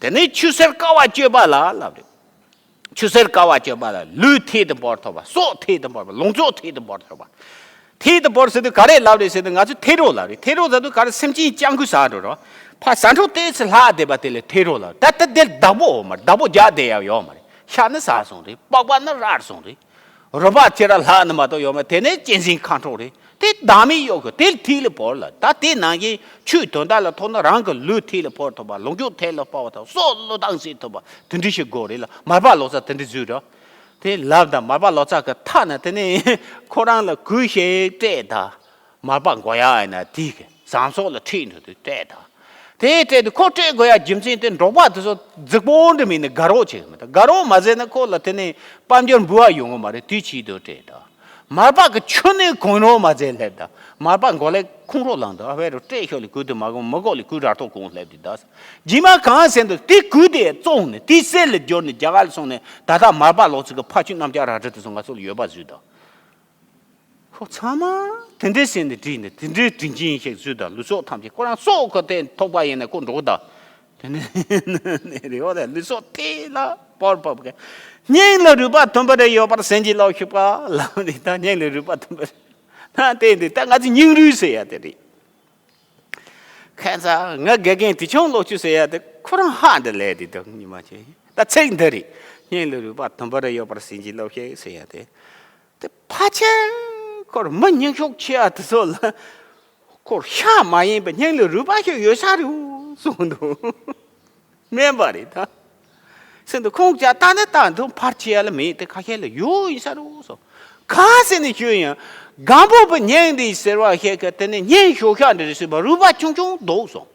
དེ་ནས་ཆུ་སེར་དཀའ་བ་སྤྱོད་པ་ལ་ལབ་རེད། ཆུ་སེར་དཀའ་བ་སྤྱོད་པ་ལ་ལུས་ཐད་དུ་བོར་ཐུབ་པ། སྲོག་ཐད་དུ་བོར་བ། ལོངས་སྤྱོད་ཐད་དུ་བོར་ཐུབ་པ། ཐད་དུ་བོར་ཟེར་དུས་ག་རེ་ལབ་རེད་ཟེར་དུས། ང་ཚོས་ཐད་རོགས་ལབ་རེད། ཐད་རོགས་ཟེར་དུས་ག་རེ་སེམས་ཅན་སྤྱང་ཀི་ཟ་འགྲོ་རོགས། ཕ་ཟ་འཕྲོ་ཏོག་ཙམ་ལྷག་བསྡད་པ་དེ་ལ་ཐད་རོགས་ལབ། ད་ལྟ་དེ་བདག་པོ་འོ་མ་རེད། བདག་པོ་རྒྱག་བསྡད་ཡག་ཡོད་མ་རེད། ཤ་ནི་ཟ་སོང་རེད། པགས་པ་ནི་རལ་སོང་རེད། རུས་པ་ཁྱེད་རང་ལྷག་ནི་མ་གཏོགས་ཡོད་མ་རེད། དེ་ནས་གཅན་གཟན་ཁ་འཕྲོག་རེད། དེ་བདག་མེད་གཡོག་གི་དེ་ཐད་ལ་བོར་ལ། ད་དེ་ནང་བཞིན་ཆོས་དོན་དག་ལ་ཐོག་ན་རང་གི་ལུས་ཐད་ལ་བོར་ཐུབ་པ། ལོངས་སྤྱོད་ཐད་ལ་སྤར་བ་དང་སྲོག་བློས་བཏང་བྱེད་ཐུབ་པ་དེ་འདྲ་ཞིག་དགོས་རེད་ལ། མར་པ་ལོ་ཙཱ་དེ་འདྲ་བཟོས་ར། དེ་ལབ་དང་མར་པ་ལོ་ཙཱ་གི་ཐད་ན་དེ་ནས་ཁོ་རང་ལ་གུས་ཞབས་སྤྲད་དང་། མར་པ་མགོ་ཡག་ཡིན་ན་དེ་གི་ཟམ་སོགས་ལ་ཁྲིད་འགྲོ་དུས་སྤྲད་དང་། དེ་སྤྲད་དུས་ཁོ་སྤྲད་དགོས་ཡ་རྒྱུ་མཚན་དེ་འབྲོག་པ་དེ་ཚོ་རྫིག་པོ་འདྲ་མིན་ནི་དགའ་རོགས་བྱེད་གི་མི་འདུག་དགའ་རོགས་མ་བྱས་ན་ཁོ་ལ་དེ་ནས་དཔལ་འབྱོར་འབུལ་བ་ཡོང་གི་མ་རེད། དེ་ཆེད་དུ་སྤྲད་དང་། མར་པ་གི་ཆུ་ནས་གོན་རོགས་མ་བྱས་སླེབས་དང་། མར་པ་མགོ་ལས་ཁོང་ཁྲོ་ལངས་དང་། ཨ་ཕའི་རུ་སྤྲད་ཤོག་ལས་གུས་དུ་མ་གོང་མི་གོ་ལས་གུས་ར་ཐོག་གོང་སླེབས་དུས་ད། རྗེས་མ་གང་ཟེར་འདུག་དེ་གུས་དེ་བཙོང་ནས་དེ་གསེར་ལ་བསྒྱུར་ནས་རྒྱ་གར་ལ་སོང་ནས་ད་ལྟ་མར་པ་ལོ་ཙཱ་གི་ཕ་ཆུ་རྣམ་བཀྱག་རལ་གྲི་དེ་ཚོ་ང་ཚོ་ལ་ཡོད་པ་བཟོས་དང་། ཁོ་ཚང་མ་དེ་འདྲའི་ཟེར་ནས་བྲིས་ནས་དེ་འདྲའི་དྲིན་ཅན་ཞིག་བཟོས་དང་། ལུས་སྲོག་ཐམས་ཅད་ཁོ་རང་སྲོག་གི་སྟེང་ཐོགས་པ་ཡིན་ན་ཁོ་འགྲོ་དང་། དེ་ནས་རེ་བ་དང་ལུས་སྲོག་ཐད་ལ་བོར་བབ་གི། སྙིང་ལ་རུས་པ་དུམ་བུ་རེ་ཡོད་པར་བྱིན་གྱིས་རློབས་ཤིག་པ་ལབ་ནས། ད་སྙིང་ལ་རུས་པ་དུམ་བུ་རེ་ན་བལྟས་འདི་ད་ང་ཚོ་སྙིང་རུས་ཟེར་ཡ་དེ་རེད། ཁ་སང་ང་དགེ་རྒན་དེ་ཆུང་ལོ་ཆུ་ཟེར་ཡ་དེ་ཁོ་རང་ཧ་འདི་ལས་དེ་དང་ཉི་མ་ཆེ་ད་ཚིག་འདི་རེད། སྙིང་ལ་རུས་པ་དུམ་བུ་རེ་ཡོད་པར་བྱིན་གྱིས་རློབས་ཤིག་ཟེར་ཡ་དེ། དེ་ཕལ་ཆེར་ཁོར་མི་སྙིང་ཤུགས་ཆེ་ཡ་དེ་ཚོ་ལ་ཁོར་ཤ་མ་ཡིན་པའི་སྙིང་ལ་རུས་པ་ཞིག་ཡོད་ས་རེད་གསུངས་འདུག་སྨན་པ་རེད་ད། སེམས་དུ་ཁོང་ཅག་ལྟ་ནི་ལྟ་འདུག་ཕར་ཆེ་ཡ་ལ་མེད་དེ་ཁ་ཤས་ལ་ཡོད་ཡིན་ས་རེད་གསུངས། གང་ཟེར་ནས་ཞུས་ཡང་སྒམ་པོ་པའི་སྙིང་འདི་ཟེར་བ་ཞིག་གི་དེ་ནི་སྙིང་ཞོག་ཤ་འདི་རེད་ཟེར་བ་རུས་པ་ཆུང་ཆུང་འདུག་གསུངས།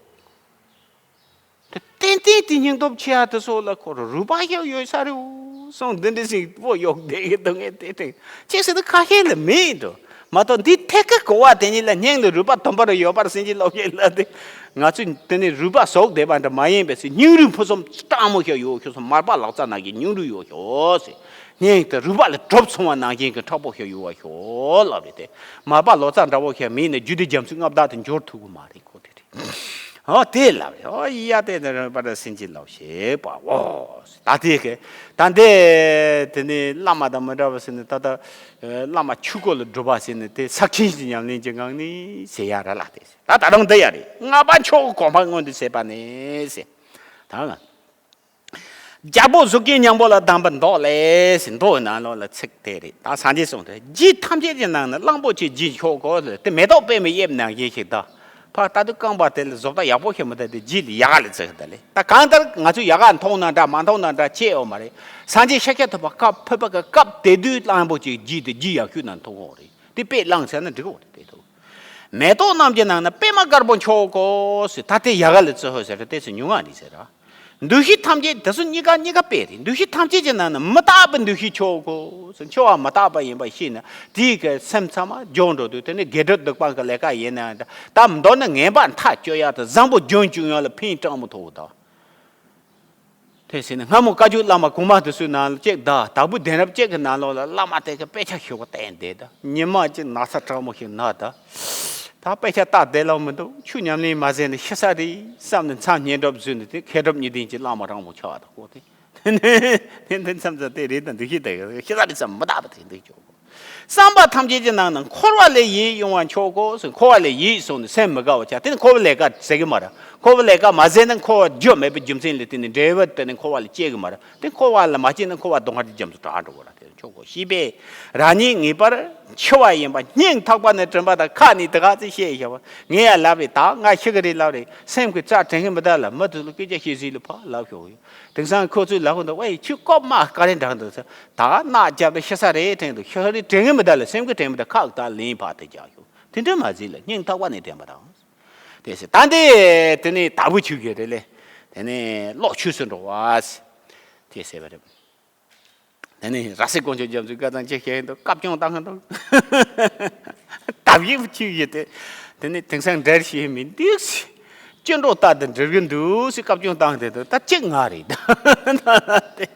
དེ་ཏན་ཏན་དེ་སྙིང་སྟོབས་ཆེ་ཡ་དེ་ཚོ་ལ་ཁོ་རང་རུས་པ་ཞིག་ཡོད་ས་རེད་གསུངས། འདི་འདྲ་ཞིག་པོ་ཡོག་བསྡད་ཀྱི་འདུག་ངས་དེ་དྲན་ཅི་ཟེར་ན་ཁ་ཤས་ལ་མེད་འགྲོ་མ་གཏོགས། འདི་ཐད་ཀའི་གོ་བ་དེ་ཉིད་ལ་སྙིང་ལ་རུས་པ་དུམ་བུ་རེ་ཡོད་པར་བྱིན་གྱིས་རློབས་ཤིག་ལབ་དེ། ང་ཚོས་དེ་ནི་རུས་པ་ཟུག་བསྡད་པ་འདྲ་མ་ཡིན་པས་ཟེར། སྙིང་རུས་ཕུན་སུམ་ཚོགས་མོ་ཞིག་ཡོད་ཤོག་ཟེར། མར་པ་ལོ་ཙཱ་ནང་གི་སྙིང་རུས་ཡོད་ཤོག་ཟེར། སྙིང་དེ་རུས་པ་ལ་གྲུབ་སོང་བ་ནང་བཞིན་གྱི་མཁྲེགས་པོ་ཞིག་ཡོད་ཤོག་ལབ་རེད་དེ། མར་པ་ལོ་ཙཱ་འདྲ་བོ་ཞིག་མེད་ན་རྒྱུད་སྡེ་རྒྱ་མཚོའི་མངའ་བདག་དེ་འབྱོར་ཐུབ་ཀྱི་མ་རེད་ཁོ་དེ། ཨོ་དེ་ལབ་རེད། ཨོ་ཡ་དེ་དེ་རིམ་པར་བྱིན་གྱིས་རློབས་ཤིག་པ། ཨོ་ད་དེ་གི་ད་འདི་དེ་ནི་བླ་མ་དང་མི་འདྲ་བ་ཟེར་ནས། ད་ལྟ་བླ་མ་ཆོས་སྐོར་ལ་སྒྲུབ་པ་ཟེར་ནས་དེ་ས་ཆེན་གྱི་ཉམས་ལེན་གྱི་ངང་ནས་ཟེར་ཡ་ར་ལ་དེ་ད་ད་རུང་འདི་ཡ་རེད། ལྔ་པ་མཆོག་གི་གོ་འཕང་མངོན་དུ་བྱེད་པ་ནི་ཟེར། ད་ང་རྒྱལ་པོ་གཟུགས་ཅན་སྙིང་པོ་ལ་གདམས་པའི་མདོ་ལས་ཟེར། མདོ་ནང་ལོགས་ལ་ཚིག་དེ་རེད། ད་སངས་རྒྱས་གསུངས་ཏེ། རྒྱུད་ཐམས་ཅད་ཀྱི་ནང་ནས་གླང་པོ་ཆེའི་རྒྱུད་མཆོག་གོ་དེ་མེ་ཏོག་པདྨའི་དབྱིབས་ནང་བཞིན་ཞིག་ད། ཕར་ལྟ་དུས་རྐང་པ་དེ་ལ་བཟོ་ལྟ་ཡག་པོ་ཞིག་མི་འདུག་དེ་རྗེས་ལ་ཡག་ག་ལ་བརྩི་གི་ད་ལེ། ད་གང་ལྟར་ང་ཚོས་ཡག་ག་མཐོང་ན་འདྲ་མ་མཐོང་ན་འདྲ་བྱས་ཡོད་མ་རེད། སངས་རྒྱས་ཤཱཀྱ་ཐུབ་པ་སྐབས་ཕེབས་པ་གི་སྐབས་དེ་དུས་གླང་པོ་ཆེའི་རྒྱུད་དེ་རྒྱུད་ཡག་ཤོས་ནང་མཐོང་གི་རེད། དེ་དཔེ་བླངས་བྱས་ན་འགྲིག་གི་རེད། དེ་ཐུབ། མེ་ཏོག་རྣམས་ཀྱི་ནང་ན་པདྨ་དཀར་པོ་མཆོག་གོ་ཟེར། ད་དེ་ཡག་ག་ལ་བརྩི་ཧོ་ཟེར། དེ་ཚོ་ཉུང་ང་རེད་ཟེར་ར། འདུ་ཤེས་ཐམས་ཅད་དེ་ཚོ་གཉིས་ཀ་གཉིས་ཀ་དཔེ་རེད། འདུ་ཤེས་ཐམས་ཅད་ཀྱི་ནང་ན་མི་རྟག་པའི་འདུ་ཤེས་མཆོག་གོ། འཆི་བ་མི་རྟག་པ་ཡིན་པ་ཤེས་ན་དེའི་གི་སེམས་ཚང་མ་འཇོག་འགྲོ་དུས། དེ་ནི་དགེ་སྒྲུབ་སྡིག་སྤང་གི་ལས་ཀ་ཡིན་ན་ད་མདོར་ན་ངན་པ་མཐའ་གཅོད་ཡག་དང་བཟང་པོ་རྒྱུན་སྐྱོང་ཡག་ལ་ཕན་དྲག་མོ་ཐོགས་དང་། དེ་ཟེར་ནས་སྔ་མོ་བཀའ་བརྒྱུད་བླ་མ་གོང་མ་དེ་ཚོའི་ནང་ལ་གཅིག་དང་། དྭགས་པོའི་གདན་རབས་གཅིག་གི་ནང་ལོགས་ལ་བླ་མ་དེ་གི་དཔེ་ཆ་ཞིག་བསྟན་བསྡད་དང་། ཉི་མ་གཅིག་ན་ཚ་དྲག་མོ་ཞིག་ན་དང་། ད་དཔེ་ཆ་ལྟ་བསྡད་ལོང་མི་འདུག་ཆོས་ཉམས་ལེན་མ་བྱས་ནས་ཤི་ས་རེད་བསམ་ནས་མཚམས་བསྙེན་སྒྲུབ་བཟོས་ནས། དེ་མཁས་གྲུབ་གཉིས་ལྡན་གྱི་བླ་མ་རིན་པོ་ཆེ་བ་དང་ཁོ་དེ། དེ་འདི་མཚམས་མཚམས་དེ་རེད་དང་འདུ་ཤེས་དེ་ཤི་ས་རེད་བསམ་མི་རྟག་པ་དེ་འདུག་ཅོག་བསམ་པ་ཐམས་ཅད་ཀྱི་ནང་ན་འཁོར་བ་ལས་ཡིད་དབྱུང་བ་མཆོག་གོ་ཟེར། འཁོར་བ་ལས་ཡིད་བྱུང་ནས་སེམས་མི་དགའ་བ་ཆགས། དེ་ནི་འཁོར་བའི་ལས་ཀ་བྱེད་ཀྱི་མ་རེད། འཁོར་བའི་ལས་ཀ་མ་བྱས་ན་འཁོར་བ་རྒྱུ་མེད་པའི་རྒྱུ་མཚན་ལས་དེ་ནི་འབྲས་བུ་དེ་ནི་འཁོར་བ་ལ་སྐྱེ་གི་མ་རེད། དེ་འཁོར་བ་ལ་མ་སྐྱེས་ན་འཁོར་བ་སྡུག་བསྔལ་གྱི་རྒྱ་མཚོ་དྲག་འགྲོ་གི་རེད། དེ་མཆོག་གོ། ཤེས་པས་རང་ཉིད་ངེས་པར་འཆི་བ་ཡིན་པ། སྙིང་ཐག་པ་ནས་དྲན་པ་དང་། ཁ་ནས་དེ་ག་ཚོད་བཤད་བཞག་པ་ངས་ཡང་ལབ་རེད། ད་ང་ཤི་གི་རེད་ལབ་རེད། སེམས་ཀྱི་རྩ་དྲན་གི་མི་འདུག་ལ་མི་དེ་ཚོ་ལ་སྐད་ཆ་བཤད་ཟིན་ལ་ཕར་ལབ་ཤོག་ཡོད། དེང་སང་ཁོ་ཚོས་ལབ་གི་འདུག་ཝེ་ཁྱོད་ཀོ་མ་ཀ་རེ་འདྲ་འདུག་ཟེར། ད་རྣག་རྒྱབ་ཏུ་ཤི་ས་རེད་དྲན་འདུག་ཤི་ས་རེད་དྲན་གི་མི་འདུག་ལ་སེམས་ཀྱི་དྲན་མི་འདུག་ཁག་ད་ལེན་ཕར་དེ་རྒྱག་ཤོག་དེ་འདྲ་མ་ཟིན་ལ་སྙིང་ཐག་པ་ནས་དྲན་པ་དང་། དེ་ཟེར། ད་འདི་དེ་ནས་དྭགས་པོ་ཆོས་རྒྱལ་རེད་ལེ། དེ་ནས་གློག་ཆོས་སུ་འགྲོ་བ་ཟེར། དེ་ཟེར་བ་རེད། དེ་ནས་ར་སེ་དཀོན་མཆོག་རྒྱ་མཚོས་སྐལ་བཟང་ཅི་བཤད་འདུག་བཀའ་བཀྱོན་བཏང་འདུག་བརྡབ་གཞི་ཆུ་ཡི་དེ། དེ་ནས་དེང་སང་འདྲེར་ཞིག་མི་འདུག་ཟེར། སྐྱིད་འགྲོ་ལྟ་དེ་འདྲེར་གི་འདུག་ཟེར་བཀའ་བཀྱོན་བཏང་དེ་འདུག་ད་གཅིག་ང་རེད། དེ་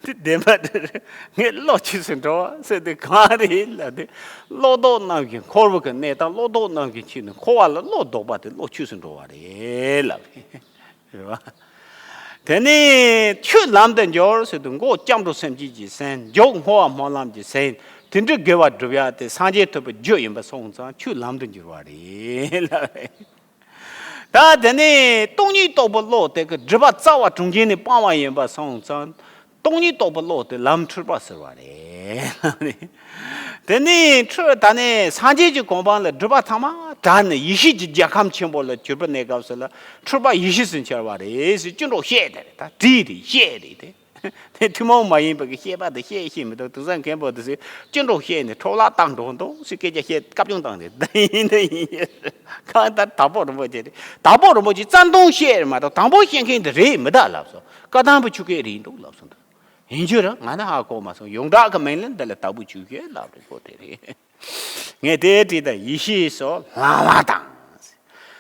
བདེན་པ་དེ་རེད། ངས་བློ་ཆོས་སུ་འགྲོ་བ་ཟེར་དེ་གང་རེད་ལབ་དེ། བློ་ལྡོག་རྣམས་ཀྱི་འཁོར་བུ་གི་གནས་དང་བློ་ལྡོག་རྣམས་ཀྱི་ཆོས་ནི་འཁོར་བ་ལ་བློ་ལྡོག་པ་དེ་བློ་ཆོས་སུ་འགྲོ་བ་རེད་ལབ་རེད། རེད་བ། དེ་ནས་ཆོས་ལམ་དུ་འབྱོར་ཟེར་དུས་མགོ་སྐྱབས་འགྲོ་སེམས་བསྐྱེད་ཀྱི་སེམས་མཇུག་བསྔོ་བ་སྨོན་ལམ་གྱི་སེམས་དེ་འདྲའི་དགེ་བ་སྒྲུབ་ཡ་དེ་སངས་རྒྱས་ཐོབ་པའི་རྒྱུ་ཡིན་པ་སོང་ཙང་ཆོས་ལམ་དུ་འགྱུར་བ་རེད་ལབ་རེད། ད་དེ་ནས་སྟོང་ཉིད་རྟོགས་པའི་བློ་དེ་གི་སྒྲིབ་པ་རྩ་བ་གྲོང་ཁྱེར་ནས་སྤང་བ་ཡིན་པ་སོང་ཙང་། སྟོང་ཉིད་རྟོགས་པའི་བློ་དེ་ལམ་འཁྲུལ་པ་ཟེར་བ་རེད། དེ་ནས་འཁྲུལ་ད་ནས་སངས་རྒྱས་ཀྱི་གོ་འཕང་ལ་སྒྲིབ་པ་ཚང་མ་དག་ནས་ཡེ་ཤེས་ཀྱི་རྒྱལ་ཁམས་ཆེན་པོ་ལ་གྱུར་པའི་གནས་སྐབས་སུ་ལ་འཁྲུལ་པ་ཡེ་ཤེས་སུ་འཆར་བ་རེད་ཟེར་སྐྱིད་འགྲོ་བཤད་དེ་རེད། ད་བྲིས་རེད། བཤད་རེད་དེ། དེ་ཐུན་མོང་མ་ཡིན་པའི་གི་བཤད་པ་དེ་བཤད་ཤེས་མི་འདུག་དེང་སང་མཁན་པོ་དེ་ཚོས་སྐྱིད་འགྲོ་བཤད་ནས་འཕྲོ་བརླག་བཏང་འགྲོ་འདུག་ཟེར་སྐད་ཆ་བཤད་བཀའ་བཀྱོན་བཏང་ནས་འདི་ཡིན་འདི་ཡིན། གང་ལྟར་དྭགས་པོ་རིན་པོ་ཆེ་རེད། དྭགས་པོ་རིན་པོ་ཆེ་རྩ་ལྟུང་བཤད་རེད་མ་གཏོགས་དང་པོ་བཤད་མཁན་དེ་རེད་མི་གདའ་ལབ་སོང་། བཀའ་ཐང་པོ་ཆུ་སྐད་རེད་འདུག་ལབ་སོང་། ཡིན་རྒྱུ་རེད། ང་ནི་ཧ་གོ་མ་སོང་། ཡོངས་གྲགས་ཀྱི་མིང་ལ་འདི་ལ་དྭགས་པོ་ཆུ་སྐད་ལབ་རེད་གོ་དེ་རེད། ངས་དེ་བྲིས་ད་ཡེ་ཤེས་སོགས་ལྷག་མ་དང་།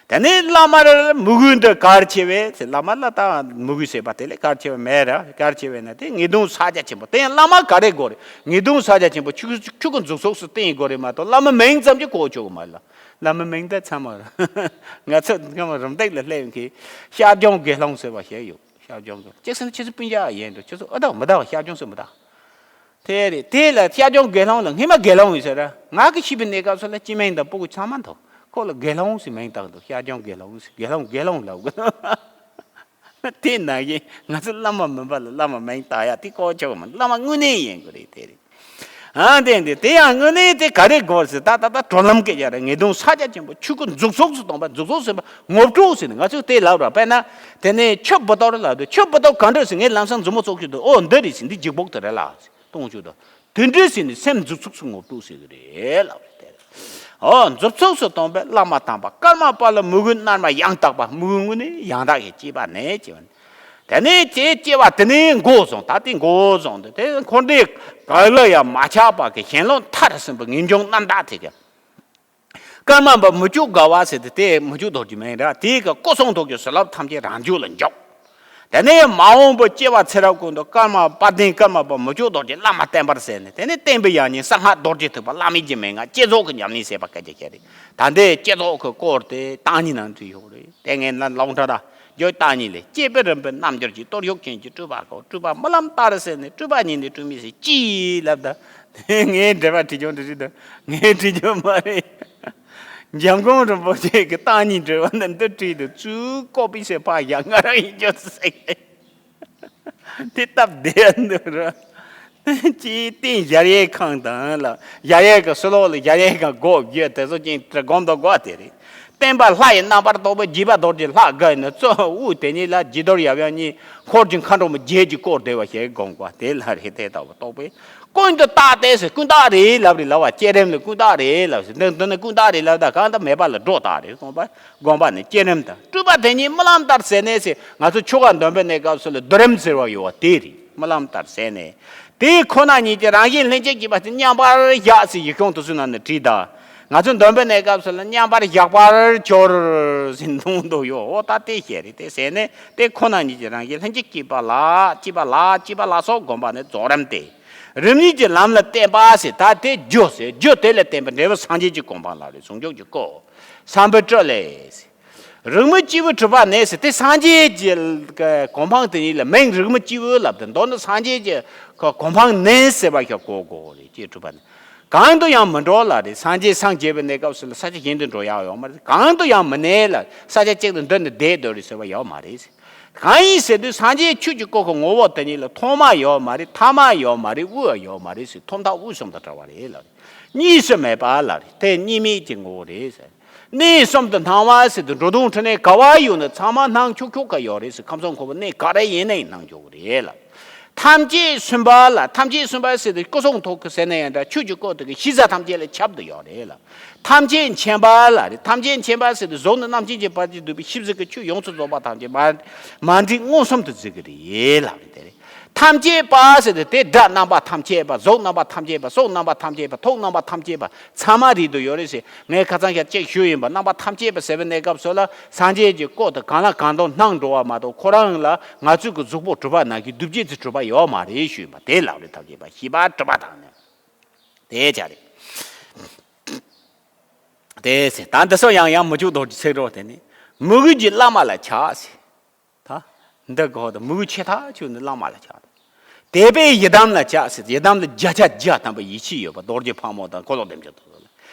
དེ་ནས་བླ་མར་མོས་གུས་འདི་གལ་ཆེ་བས་ཟེར། བླ་མ་ལ་ད་མོས་གུས་ཟེར་བ་དེ་ལས་གལ་ཆེ་བ་མེད་ར། གལ་ཆེ་བས་ན་དེ་ངེས་དོན་ཕྱག་རྒྱ་ཆེན་པོ་དེ་ཡང་བླ་མ་ག་རེ་དགོས་རེད། ངེས་དོན་ཕྱག་རྒྱ་ཆེན་པོ་ཆོས་ཆོས་ཀྱི་མཛུབ་ཚུགས་སུ་བསྟེན་དགོས་རེད་མ་གཏོགས་བླ་མ་མིང་ཙམ་གྱིས་གོ་ཆོག་གི་མ་རེད་ལ། བླ་མ་མིང་དེ་ཚང་མ་ང་ཚོ་སྔ་མ་རམ་འདེགས་ལ་སླེབས་མཁན་ཤར་ལྗོངས་དགེ་སློང་ཟེར་བ་ཞིག་ཡོད། ཤར་ལྗོངས་དགེ་སློང་གཅིག་ཟེར་ན་ཁྱེད་ཚོ་སྤུན་ཀྱག་ཡིན་འགྲོ། ཁྱེད་ཚོ་ཨ་ད་མི་ད་ཤར་ལྗོངས་སུ་མི་ད། དེ་རེད། དེ་ལ་ཤར་ལྗོངས་དགེ་སློང་ལ་སྔས་མ་དགེ་སློང་ཡིན་ཟེར་ར། ང་གི་ཤི་བའི་གནས་སྐབས་སུ་ལ་སྐྱེ་དམན་དང་སྤུ་གུ་ཚང་མ་འདུག་ཁོ་ལ་དགེ་སློང་ཟེར་མིང་བཏགས་འདུག་ཤར་ལྗོངས་དགེ་སློང་ཟེར། དགེ་སློང་དགེ་སློང་ལབ་དགོས། དེ་ནང་བཞིན་ང་ཚོ་བླ་མ་མིན་པ་ལ་བླ་མ་མིང་བཏགས་ཡ་དེ་གོ་ཆོག་མ། བླ་མ་དངོས་གནས་ཡིན་དགོས་རེད། དེ་རེད། ཨ་དེ་འདི་དེ་ཡང་དངོས་གནས་དེ་ག་རེ་དགོས་ཟེར། ད་ད་ད་གྲོལ་ལམ་སྐད་ཆ་རེད། ངེས་དོན་ཕྱག་རྒྱ་ཆེན་པོ་ཆོས་སྐུ་མཛུབ་ཚུགས་སུ་བསྟན་པ། མཛུབ་ཚུགས་ཟེར་བ་ངོ་སྤྲོད་ཟེར་ནས་ང་ཚོས་དེ་ལབ་ར། དཔེར་ན་དེ་ནས་ཆུ་བུ་ཏོར་ལབ་དུས་ཆུ་བུ་ཏོར་ག་འདྲ་ཟེར། ངས་ལམ་སང་མཛུབ་མོ་བཙུགས་ཀྱི་འདུག་ཨོ་འདི་རེད་ཟེར། འདི་ལྗིད་པོ་དེ་རེད་ལ་ཟེར་གཏོང་རྒྱུ་དང་། དེ་འདྲ་ཟེར་ནས་སེམས་མཛུབ་ཚུགས་སུ་ངོ་སྤྲོད་ཟེར་གི་རེད་ལབ་རེད། དེ་ཨོ་མཛུབ་ཚུགས་སུ་བསྟན་པའི་བླ་མ་དམ་པ་ཀརྨ་པ་ལ་མོས་གུས་རྣལ་མ་ཡང་དག་པ། མོས་གུས་དངོས་གནས་ཡང་དག་གི་སྐྱེས་པ་ནས་སྐྱེ་བ་ནས། དེ་ནས་དེ་སྐྱེ་བ་དེ་ནས་འགོ་བཟུང་། ད་དེ་འགོ་བཟུང་སྟེ་དེ་འཁོར་འདས་གང་ལ་ཡང་མ་ཆགས་པ་གི་ཞེན་ལོག་མཐར་སོན་པའི་ངེས་འབྱུང་རྣམ་དག་དེ་གི་ཀརྨ་པ་མི་བསྐྱོད་དགའ་བ་ཟེར་ཏེ། དེ་མི་བསྐྱོད་རྡོ་རྗེ་མིང་ར། དེའི་གི་སྐུ་གསུང་ཐུགས་ཀྱི་བྱིན་རླབས་ཐམས་ཅད་རང་རྒྱུད་ལ་འཇོག་དེ་ནས་མ་འོངས་པའི་སྐྱེ་བ་ཚེ་རབས་ཀུན་ཏུ་ཀརྨ་དཔལ་ལྡན་ཀརྨ་པ་མི་བསྐྱོད་རྡོ་རྗེ་བླ་མ་བསྟེན་པར་ཟེར་ནས། དེ་ནས་བསྟན་པའི་ཡང་སྙིང་གསང་སྔགས་རྡོ་རྗེ་ཐེག་པ་བླ་མེད་ཀྱི་མན་ངག་བསྐྱེད་རྫོགས་ཀྱི་ཉམས་ལེན་ཟེར་བ་སྐད་ཆ་བཤད་རེད། ད་འདི་བསྐྱེད་རྫོགས་ཀྱི་སྐོར་དེ་བརྟག་གཉིས་ནང་བྲིས་ཡོད་རེད། དེ་ངས་ན་ལོང་ཁྲ་ད་རྒྱུ་བརྟག་གཉིས་ལས། བསྐྱེད་པའི་རིམ་པའི་རྣལ་འབྱོར་གྱི། སྟོར་གཞུང་ཁྱོན་ཀྱི་སྤྲུལ་པ་ཀོ། སྤྲུལ་པ་རྨི་ལམ་ལྟར་ཟེར་ནས་སྤྲུལ་པ་ཉིད་ནས་སྤྲུལ་མི་ཟེར་ཅི་ལབ་ད། ངའི་འགྲེལ་པ་བྲིས་ཀྱང་འགྲིག་གི་འདུག་ངས་བྲིས་རྒྱུ་མ་རེད། འཇམ་མགོན་རིན་པོ་ཆེ་གི་བརྟག་གཉིས་འགྲེལ་པ་ནི་འདི་བྲིས་འདུག་ཚུར་ཀོ་པི་ཟེར་ཕར་བཞག་ང་རང་ཡིན་རྒྱུ་ཟེར། དེ་སྟབས་བདེ་འདུག་ར། ཅིའི་སྟེང་གཞལ་ཡས་ཁང་དང་ལ། གཞལ་ཡས་ཀྱི་ཕྱི་ལོགས་ལ་གཞལ་ཡས་ཁང་སྒོ་བརྒྱད་དེ་ཚོ་ཅན་དྲི་སྒོམ་དང་སྒོ་དེ་རེད། བསྟན་པ་ལྷ་ཡི་རྣམ་པར་རྟོག་པའི་རྒྱས་པ་རྡོ་རྗེ་ལྷ་དགའ་ནི་གཙོ་བོ་དེ་ཉིད་ལ་རྗེས་ཟློས་ཡབ་ཡུམ་གཉིས། འཁོར་གྱི་མཁའ་འགྲོ་མ་བརྒྱད་ཀྱི་སྐོར་བསྡུ་བ་ཞེས་དགོངས་པ་དེ་ལ་རེད། དེ་ལྟ་བུ་རྟོགས་པས་ཀུན་ཏུ་བརྟགས་ཏེ་ཟེར། ཀུན་བརྟགས་རེད་ལབ་རེད་ལབ་པ། བསྐྱེད་རིམ་ལ་ཀུན་བརྟགས་རེད་ལབ་ཟེར། འདི་འདི་ནི་ཀུན་བརྟགས་རེད་ལབ་ད་གང་ལྟར་མེད་པ་ལ་སྒྲོ་བཏགས་རེད། དགོངས་པ་དགོངས་པ་ནི་བསྐྱེད་རིམ་དང་། སྤྲུལ་པ་དེ་ཉིད་རྨི་ལམ་ལྟར་ཟད་ནས་ཟེར། ང་ཚོ་ཆོ་ག་འདོན་པའི་གནས་སྐབས་སུ་ལ་བསྡུ་རིམ་ཟེར་བ་ཡོད་པ་དེ་རེད། རྨི་ལམ་ལྟར་ཟད་ནས། དེ་ཁོ་ན་ཉིད་ཀྱི་རང་བཞིན་ལྷན་ཅིག་སྐྱེས་པ་དེ་མཉམ་པར་བཞག་ཟེར་ཡིག་ཆུང་དེ་ཚོའི་ནང་ནས་བྲིས་ད། ང་ཚོ་འདོན་པའི་གནས་སྐབས་སུ་ལ་མཉམ་པར་བཞག་པར་གྱུར་ཟེར་གཏོང་འདུག་ཡོད། འོ་ད་དེ་བཤད་རེད། དེ་ཟད་ནས་དེ་ཁོ་ན་ཉིད་ཀྱི་རང་བཞིན་ལྷན་ཅིག་སྐྱེས་པ་ལ་སྐྱེས་པ་ལ་སྐྱེས་པ་ལ་སོགས་བསྒོམ་པ་ནི་རྫོགས་རིམ་སྟེ། རིམ་གཉིས་ཀྱི་ལམ་ལ་བརྟེན་པ་ཟེར། ད་དེ་རྒྱུ་ཟེར། རྒྱུ་དེ་ལ་བརྟེན་པའི་འབྲས་བུ་སངས་རྒྱས་ཀྱི་གོ་འཕང་ལ་རེད། ཟུང་འཇུག་གི་སྐོར། སམ་བྷོ་ཊ་ལས། རིགས་མི་སྐྱེས་བུ་གྲུབ་པ་ནས་ཟེར། དེ་སངས་རྒྱས་ཀྱི་གོ་འཕང་དེ་ཉིད་ལ་མིང་རིགས་མི་སྐྱེས་བུ་ལབ་སྟེ། མདོར་ན་སངས་རྒྱས་ཀྱི་གོ་འཕང་ནས་ཟེར་བ་ཞིག་གོ་དགོས་རེད། སྐྱེས་གྲུབ་པ་ནས། གང་དུ་ཡང་མི་འགྲོ་ལ་རེད། སངས་རྒྱས་སངས་རྒྱས་པའི་གནས་སྐབས་སུ་ལ་ས་ཆ་གཞན་དུ་འགྲོ་ཡག་ཡོད་མ་རེད། གང་དུ་ཡང་མི་གནས་ལ། ས་ཆ་གཅིག་ཏུ་འདི་ནི་བསྡད་སྡོད་རེད་ཟེར་བ་ཡོད་མ་རེད། གང་ཡིན་ཟེར་དུས་སངས་རྒྱས་ཆོས་ཀྱི་སྐུ་གི་ངོ་བོ་དེ་ཉིད་ལ་ཐོག་མ་ཡོད་མ་རེད། ཐ་མ་ཡོད་མ་རེད། དབུས་ཡོད་མ་རེད་ཟེར། ཐོག་མཐའ་དབུས་གསུམ་དང་བྲལ་བ་རེད་ལ། གཉིས་སུ་མེད་པ་ལ་རེད། དེ་གཉིས་མེད་ཀྱི་ངོ་བོ་རེད་ཟེར། གནས་གསུམ་དུ་སྣང་བ་ཟེར་དུས་འགྲོ་དོན་ཕྲིན་ལས་ག་བ་ཡོད་ན་ཚང་མ་སྣང་ཆོག་ཆོག་ག་ཡོད་རེད་ཟེར། ཁམས་གསུམ་འཁོར་བའི་གནས་ག་རེ་ཡིན་ནའི་སྣང་ཆོག་གི་རེད་ལ། ཐམས་ཅད་སུན་པ་ལ། ཐམས་ཅད་སུན་པ་ཟེར་དུས་སྐུ་གསུང་ཐུགས་ཀྱི་ཟེར་ན་ཡང་འདྲ། ཆོས་ཀྱི་སྐུ་དེ་གི་ཤེས་བྱ་ཐམས་ཅད་ལ་ཁྱབ་ཏུ་ཡོད་རེད་ལ། ཐམས་ཅད་མཁྱེན་པ་ལ་རེད། ཐམས་ཅད་མཁྱེན་པ་ཟེར་དུས་གཟུགས་ནི་རྣམ་མཁྱེན་གྱི་བར་གྱིས་བསྡུས་པའི་ཤེས་བྱའི་ཆོས་ཡོངས་སུ་རྫོགས་པ་ཐམས་ཅད་མ་མ་འདྲེས་མངོན་སུམ་དུ་གཟིགས་ཀྱི་རེད་ལ་རེད་དེ་རེད། ཐམས་ཅད་པ་ཟེར་དུས་དེ་སྒྲ་རྣམ་པ་ཐམས་ཅད་པ། གཟུགས་རྣམ་པ་ཐམས་ཅད་པ། སོགས་རྣམ་པ་ཐམས་ཅད་པ། ཐུགས་རྣམ་པ་ཐམས་ཅད་པ་ཚང་མ་རེད་དུ་ཡོད་རེད་ཟེར། ངས་ཁ་སང་ཞག་གཅིག་ཞུས་ཡིན་པ། རྣམ་པ་ཐམས་ཅད་པ་ཟེར་བའི་གནས་སྐབས་སུ་ལ་སངས་རྒྱས་ཀྱི་སྐུ་དེ་གང་ལ་གང་འདུལ་སྣང་འགྲོ་བ་མ་གཏོགས། ཁོ་རང་ལ་ང་ཚོས་ཀྱི་གཟུགས་པོ་གྲུབ་པ་ནང་གི་སྡུག་བྱེད་ཚེ་གྲུབ་པ་ཡོད་མ་རེད་ཞུས་ཡིན་པ། དེ་ལ་རེད། ཐམས་ཅད་པ་ཤེས་པ་གྲུབ་པ་དང་ནི། དེ་ཆ་རེད། དེ་ཟེར། ད་འདི་སོགས་ཡང་ཡང་མི་འཇུག་རྡོ་རྗེ་ཚེ་རོལ་དེ་ནི། མོས་གུས་ཀྱིས་བླ་མ་ལ་ཕྱག་ཟེར། ད་འདི་གོ་ད་མོས་གུས་ཆེ་ཐག་ཆོད་ནི་བླ་མ་ལ་ཕྱག་དང་། དད་པས་ཡི་དམ་ལ་ཕྱག་ཟེར། ཡི་དམ་ལ་བརྒྱ་ཆ་བརྒྱ་ཐམ་པ་ཡིད་ཆེས་ཡོད་པ། རྡོ་རྗེ་ཕག་མོ་དང་འཁོར་ལོ་བདེ་མཆོག་དེ་ཚོ་ལ།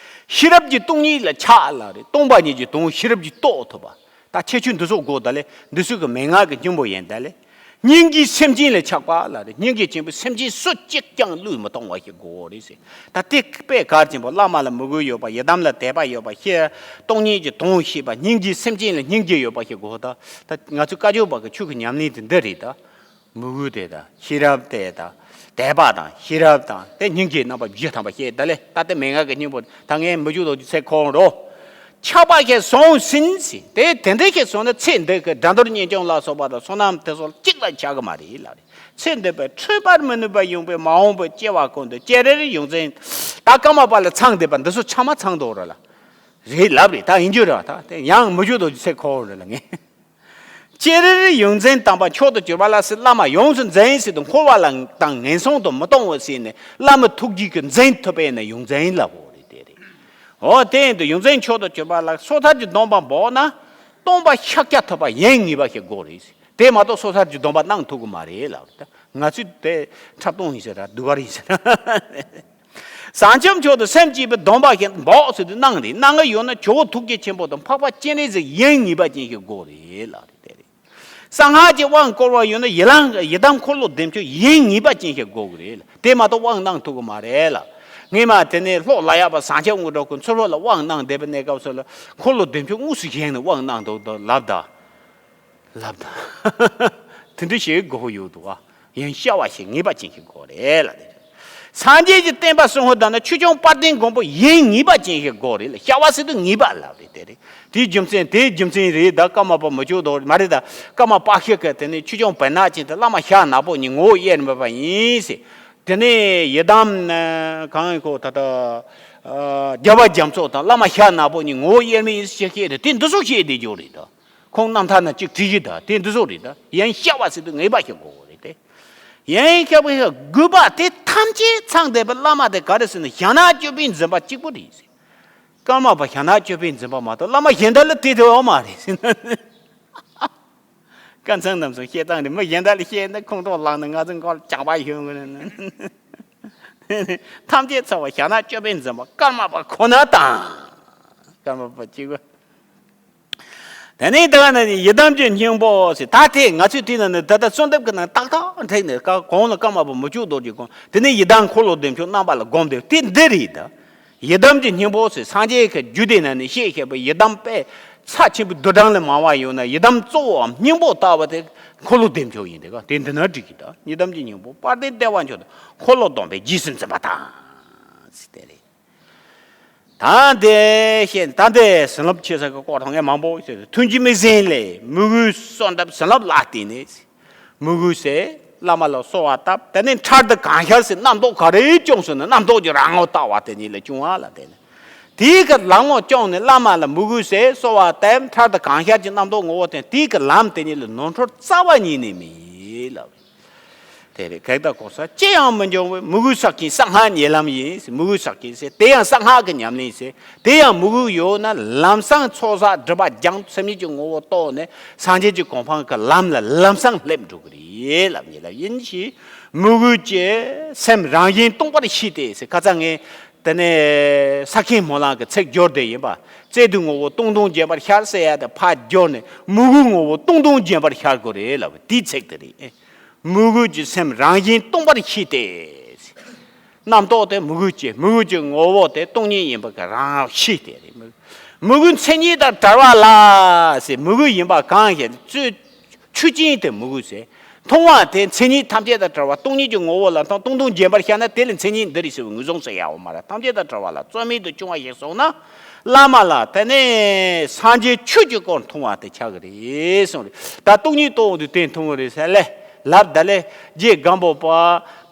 ཤེས་རབ་ཀྱིས་སྟོང་ཉིད་ལ་ཕྱག་ལ་རེད། སྟོང་པ་ཉིད་ཀྱི་དོན་ཤེས་རབ་ཀྱིས་རྟོགས་ཐུབ་པ། ད་ཁྱད་ཆོས་འདི་ཚོ་དགོས། ད་ལས་འདི་ཚོ་གི་མན་ངག་གི་སྙིང་པོ་ཡིན། ད་ལས་སྙིང་རྗེས་སེམས་ཅན་ལ་ཕྱག་པ་ལ་རེད། སྙིང་རྗེ་ཆེན་པོས་སེམས་ཅན་སུ་གཅིག་ཀྱང་བློས་མི་གཏོང་བ་ཞིག་དགོས་རེད་ཟེར། ད་དེ་དཔེ་གལ་ཆེན་པོ། བླ་མ་ལ་མོས་གུས་ཡོད་པ། ཡི་དམ་ལ་དད་པ་ཡོད་པ། ཤེས་སྟོང་ཉིད་ཀྱི་དོན་ཤེས་པ། སྙིང་རྗེས་སེམས་ཅན་ལ་སྙིང་རྗེ་ཡོད་པ་ཞིག་དགོས། ད་ད་ང་ཚོ་བཀའ་བརྒྱུད་པ་གི་ཆོས་ཀྱི་ཉམས་ལེན་དེ་འདི་རེད། ད་མོས་གུས་དེ་དང་ཤེས་རབ་དེ་དང་དད་པ་དང་ཤེས་རབ་དང་དེ་སྙིང་རྗེ་རྣམ་པ་བཞི་ཐམ་པ་བཤད། ད་ལས་ད་ལྟ་མན་ངག་གི་སྙིང་པོ། ད་ངས་མི་འཇུག་རྡོ་རྗེ་ཚེ་འཁོར་རོ། ཆགས་པ་ཞིག་སོང་ཟིན་ཟིན་དེ་དེ་འདྲ་ཞིག་སོང་ན་ཚེ་འདི་གི་དགྲ་འདུལ་གཉེན་སྐྱོང་ལ་སོགས་པ་དང་བསོད་ནམས་དེ་ཚོ་གཅིག་ལ་ཆགས་ཀྱི་མ་རེད་ལ་རེད། ཚེ་འདི་པའི་འཕྲོད་པར་མི་ནུས་པ་ཡོང་པའི་མ་འོངས་པའི་སྐྱེ་བ་ཀུན་ཏུ་ཅེ་རེ་རེ་ཡོངས་འཛིན། ད་ཀརྨ་པ་ལ་ཚང་བསྡད་པ་འདི་ཚོ་ཚང་མ་ཚང་འདུག་ར་ལ། རེད་ལབ་རེད། ད་ཡིན་རྒྱུ་ར། ད་དེ་ཡང་མི་འཇུག་རྡོ་རྗེ་ཚེ་འཁོར་རེད་ལ་ངས། ཅེ་རེ་རེ་ཡོངས་འཛིན་དམ་པ་མཆོག་ཏུ་གྱུར་པ་ལ་ཟེར། བླ་མ་ཡོངས་སུ་འཛིན་ཟེར་དུས་འཁོར་བ་ལ་དང་ངན་སོང་དུ་མི་གཏོང་བར་ཟེར་ནས། བླ་མ་ཐུགས་རྗེ་གིས་འཛིན་ཐུབ་པས་ན་ཡོངས་འཛིན་ལབ་དགོས་རེད། དེ་རེད། འོ་དེ་ཡིན་དུས་ཡོངས་འཛིན་མཆོག་ཏུ་གྱུར་པ་ལ་སོ་ཐར་གྱི་སྡོམ་པ་འབོག་ན་སྟོང་པ་ཤཱཀྱ་ཐུབ་པ་ཡིན་ངེས་པ་ཞིག་དགོས་རེད། དེ་མ་གཏོགས་སོ་ཐར་གྱི་སྡོམ་པ་གནང་ཐུབ་ཀྱི་མ་རེད་ལབ་རེད། ང་ཚོས་དེ་འཁྲབ་སྟོན་ཡིན་ཟེར་ར། ཟློས་གར་ཡིན་ཟེར་ར། བྱང་ཆུབ་མཆོག་ཏུ་སེམས་བསྐྱེད་པའི་སྡོམ་པ་ཞིག་འབོག་ཟེར་དུས་གནང་རེད། གནང་གི་ཡོད་ན་ཇོ་བོ་ཐུགས་རྗེ་ཆེན་པོ་དང་འཕགས་པ་སྤྱན་རས་གཟིགས་ཡིན་ངེས་པ་ཅན་ཞིག་དགོས་རེད་ལབ་རེད། དེ་རེད། གསང་སྔགས་ཀྱི་དབང་བསྐུར་བ་ཡོད་ན་ཡི་ལང་ཡི་དམ་འཁོར་ལོ་བདེ་མཆོག་ཡིན་ངེས་པ་ཅན་ཞིག་དགོས་ཀྱི་རེད་ལ། དེ་མ་གཏོགས་དབང་གནང་ཐུབ་ཀྱི་མ་རེད་ལ། སྔས་མ་དེ་ནས་ལྷོ་ལ་ཡག་པ་བཟང་ཆ་དངོས་གྲུབ་ཀྱིས་ཚུར་ལྷོ་ལ་དབང་གནང་བསྡད་པའི་གནས་སྐབས་སུ་ལ་འཁོར་ལོ་བདེ་མཆོག་དངོས་སུ་བཞེངས་ནས་དབང་གནང་འདུག་ལབ་ད། ལབ་ད། དེ་འདྲ་ཞིག་དགོས་ཀྱི་ཡོད་འདུག་ཨ། ཡང་ཤར་བ་ཞིག་ངེས་པ་ཅན་ཞིག་དགོས་རེད་ལ། དེ་སངས་རྒྱས་ཀྱི་བསྟན་པ་སྲུང་བ་དང་ནི་ཆོས་སྐྱོང་དཔལ་ལྡན་མགོན་པོ་ཡིན་ངེས་པ་ཅན་ཞིག་དགོས་རེད་ལ། ཤར་བ་ཟེར་དུས་ངེས་པ་ལབ་རེད། དེ་རེད། དེའི་རྒྱུ་མཚན་དེའི་རྒྱུ་མཚན་རེད། ད་ཀརྨ་པ་མི་བསྐྱོད་རྡོ་རྗེ་མ་རེད། ད་ཀརྨ་པ་ཤི་ཀ་དེ་ནི་ཆོས་སྐྱོང་བེར་ནག་ཅན་དེ་བླ་མ་ཤར་ནག་པོ་ཉིད་ངོ་བོ་དབྱེར་མེད་པ་ཡིན་ཟེར། དེ་ནས་ཡི་དམ་གང་ཡིན་ཁོ་ད་ལྟ་རྒྱལ་བ་རྒྱ་མཚོ་དང་བླ་མ་ཤར་ནག་པོ་ཉིད་ངོ་བོ་དབྱེར་མེད་ཡིན་ཟེར་བཤད་དེ་དེ་འདི་ཚོ་བཤད་བསྡད་རྒྱུ་རེད་ད། ཁོང་རྣམ་ཐར་ན་གཅིག་བྲིས་ཀྱི་ད་དེ་འདི་ཚོ་རེད་ད། ཡང་ཤར་བ་ཟེར་དུས་ངེས་པ་ཞིག་དགོས་རེད་དེ། ཡང་ཤར་བ་ཞིག་དགོས་པ་དེ་ཐམས་ཅད་ཚང་བསྡད་པའི་བླ་མ་དེ་ག་རེ་ཟེར་ན་ཞྭ་ནག་ཅོད་པན་འཛིན་པ་གཅིག་པུ་རེད་ཟེར། ཀརྨ་པ་ཞྭ་ནག་ཅོད་པན་འཛིན་པ་མ་གཏོགས་བླ་མ་གཞན་དག་ལ་དེ་དེ་ཡོད་མ་རེད་ཟེར་ན། སྐལ་བཟང་རྣམ་གསུམ་བཤད་སྟངས་རེད། མི་གཞན་དག་ལ་བཤད་ན་ཁོང་ཁྲོ་ལངས་ནས་ང་ཚོ་མགོ་ལ་བྱང་པ་ཞོན་དགོས་ནས། ཐམས་ཅད་ཚང་བ་ཞྭ་ནག་ཅོད་པན་འཛིན་པ་ཀརྨ་པ་ཁོ་ན་དང་། ཀརྨ་པ་གཅིག་པུ། དེ་ནས་ད་ནི་ཡི་དམ་གྱི་སྙིང་པོ་ཟེར། ད་དེ་ང་ཚོས་དེ་ན་ནི་ད་ལྟ་གསོལ་འདེབས་ཀྱི་ནང་ཏག་ཏག་འགྲིག་ནས་ཀ་གོང་ལ་ཀརྨ་པ་མི་བསྐྱོད་རྡོ་རྗེ་དགོངས། དེ་ནས་ཡི་དམ་འཁོར་ལོ་བདེ་མཆོག་རྣམ་པ་ལ་བསྒོམ་སྟེ་དེ་འདི་རེད་ད། ཡི་དམ་གྱི་སྙིང་པོ་ཟེར། སངས་རྒྱས་ཀྱི་རྒྱུད་སྡེ་ན་ནི་བཤད་བཤད་པའི་ཡི་དམ་དཔེ་ཚབས་ཆེན་པོའི་བསྡུས་གྲངས་ལས་མང་བ་ཡོད་ན་ཡི་དམ་གཙོ་བོའམ་སྙིང་པོ་ལྟ་བ་དེ་འཁོར་ལོ་བདེ་མཆོག་ཡིན་ཏེ་ཀ་དེ་འདི་ན་འགྲིག་གི་ད། ཡི་དམ་གྱི་སྙིང་པོ་དཔལ་ལྡན་བདེ་བ་མཆོག་དང་འཁོར་ལོ་སྡོམ་པས་རྗེས་སུ་འཛིན་པ་དང་། ཟེར་དེ་རེད། ད་འདི་བཤད། ད་འདི་བྱིན་རླབས་ཆེ་ས་གི་སྐོར་ཐོག་ངས་མང་པོ་བཤད། ཐུན་གྱི་དམིགས་ཟིན་ལས་མོས་གུས་གསོལ་འདེབས་བྱིན་རླབས་ལ་བརྟེན་ནས། མོས་གུས་ཟེར་བླ་མ་ལ་གསོལ་བ་བཏབ། དེ་ནས་འཕྲལ་དུ་གང་ཤར་ཟེར་རྣམ་རྟོག་ག་རེ་བྱུང་སོང་ན་རྣམ་རྟོག་གི་རང་ངོ་ལྟ་བ་དེ་ཉིད་ལ་བྱུང་བ་ལ་བརྟེན་ནས། དེའི་གི་རང་ངོ་བྱུང་ནས་བླ་མ་ལ་མོས་གུས་ཟེར་གསོལ་བ་བཏབ། འཕྲལ་དུ་གང་ཤར་གྱི་རྣམ་རྟོག་ངོ་བོ་དེ་དེའི་གི་ལམ་དེ་ཉིད་ལ་ནོར་འཁྲུལ་རྩ་བ་ཉིད་ནས་མེད་ལབ། དེ་རེད། གེགས་དང་གོལ་ས་ཅི་ཡང་མི་འབྱུང་བའི་མོས་གུས་ཟེར་མཁན་གསང་སྔགས་ཉེ་ལམ་ཡིན། མོས་གུས་ཟེར་མཁན་ཟེར་དེ་ཡང་གསང་སྔགས་ཀྱི་ཉམས་ལེན་ཟེར། དེ་ཡང་མོས་གུས་ཡོད་ན་ལམ་སང་ཚོགས་བསགས་སྒྲིབ་པ་སྦྱངས་སེམས་ཉིད་ཀྱི་ངོ་བོ་རྟོགས་ནས་སངས་རྒྱས་ཀྱི་གོ་འཕང་གི་ལམ་ལ་ལམ་སང་སླེབས་འགྲོ་གི་རེད་ལབ་ཉེ་ལམ་ཡིན་ཞེས། མོས་གུས་ཀྱིས་སེམས་རང་བཞིན་སྟོང་པར་ཤེས་ཏེ་ཟེར། ཁ་སང་ངས་དེ་ནས་ས་ཁེངས་སྨོན་ལམ་གྱི་ཚིག་སྦྱོར་དེ་ཡིན་པ། བརྩེ་དུས་ངོ་བོ་སྟོང་སྟོང་རྒྱས་པར་ཤར་ཟེར་ཡ་དེ་ཕར་སྦྱོར་ནས་མོས་གུས་ངོ་བོ་སྟོང་སྟོང་རྒྱས་པར་ཤར་དགོས་རེད་ལབ་དེའི་ཚིག་དེ་རེད། མོས་གུས་ཀྱི་སེམས་རང་བཞིན་སྟོང་པར་ཤེས་ཏེ། རྣམ་རྟོག་དེ་མོས་གུས་ཀྱི་མོས་གུས་ཀྱི་ངོ་བོ་དེ་སྟོང་ཉིད་ཡིན་པ་གི་རང་ཤེས་ཏེ་རེད། མོས་གུས་མཚན་ཉིད་དང་བྲལ་བ་ལ་ཟེར། མོས་གུས་ཡིན་པ་གང་ཞིག་ཆོས་ཆོས་ཅན་དེ་མོས་གུས་ཟེར། མཐོང་བ་དེ་མཚན་ཉིད་ཐམས་ཅད་དང་བྲལ་བ་སྟོང་ཉིད་ཀྱི་ངོ་བོ་ལ་མཐོང་། སྟོང་སྟོང་རྒྱས་པར་ཤར་ན་དེ་ལ་མཚན་ཉིད་འདི་རེད་ཟེར་བའི་ངོས་བཟུང་ཟེར་ཡག་ཡོད་མ་རེད། ཐམས་ཅད་དང་བྲལ་བ་ལ་རྩོལ་མེད་དུ་བྱུང་བ་ཞིག་སོང་ན། བླ་མ་ལ་དེ་ནས་སངས་རྒྱས་ཆོས་ཀྱི་སྐུར་མཐོང་བ་དེ་ཆགས་ཀྱི་རེད་གསུངས་རེད། ད་སྟོང་ཉིད་རྟོགས་འོང་དུས་དེ་མཐོང་གི་རེད་ཟེར་ལེ། ལབ་ད་ལེ། རྗེ་སྒམ་པོ་པ་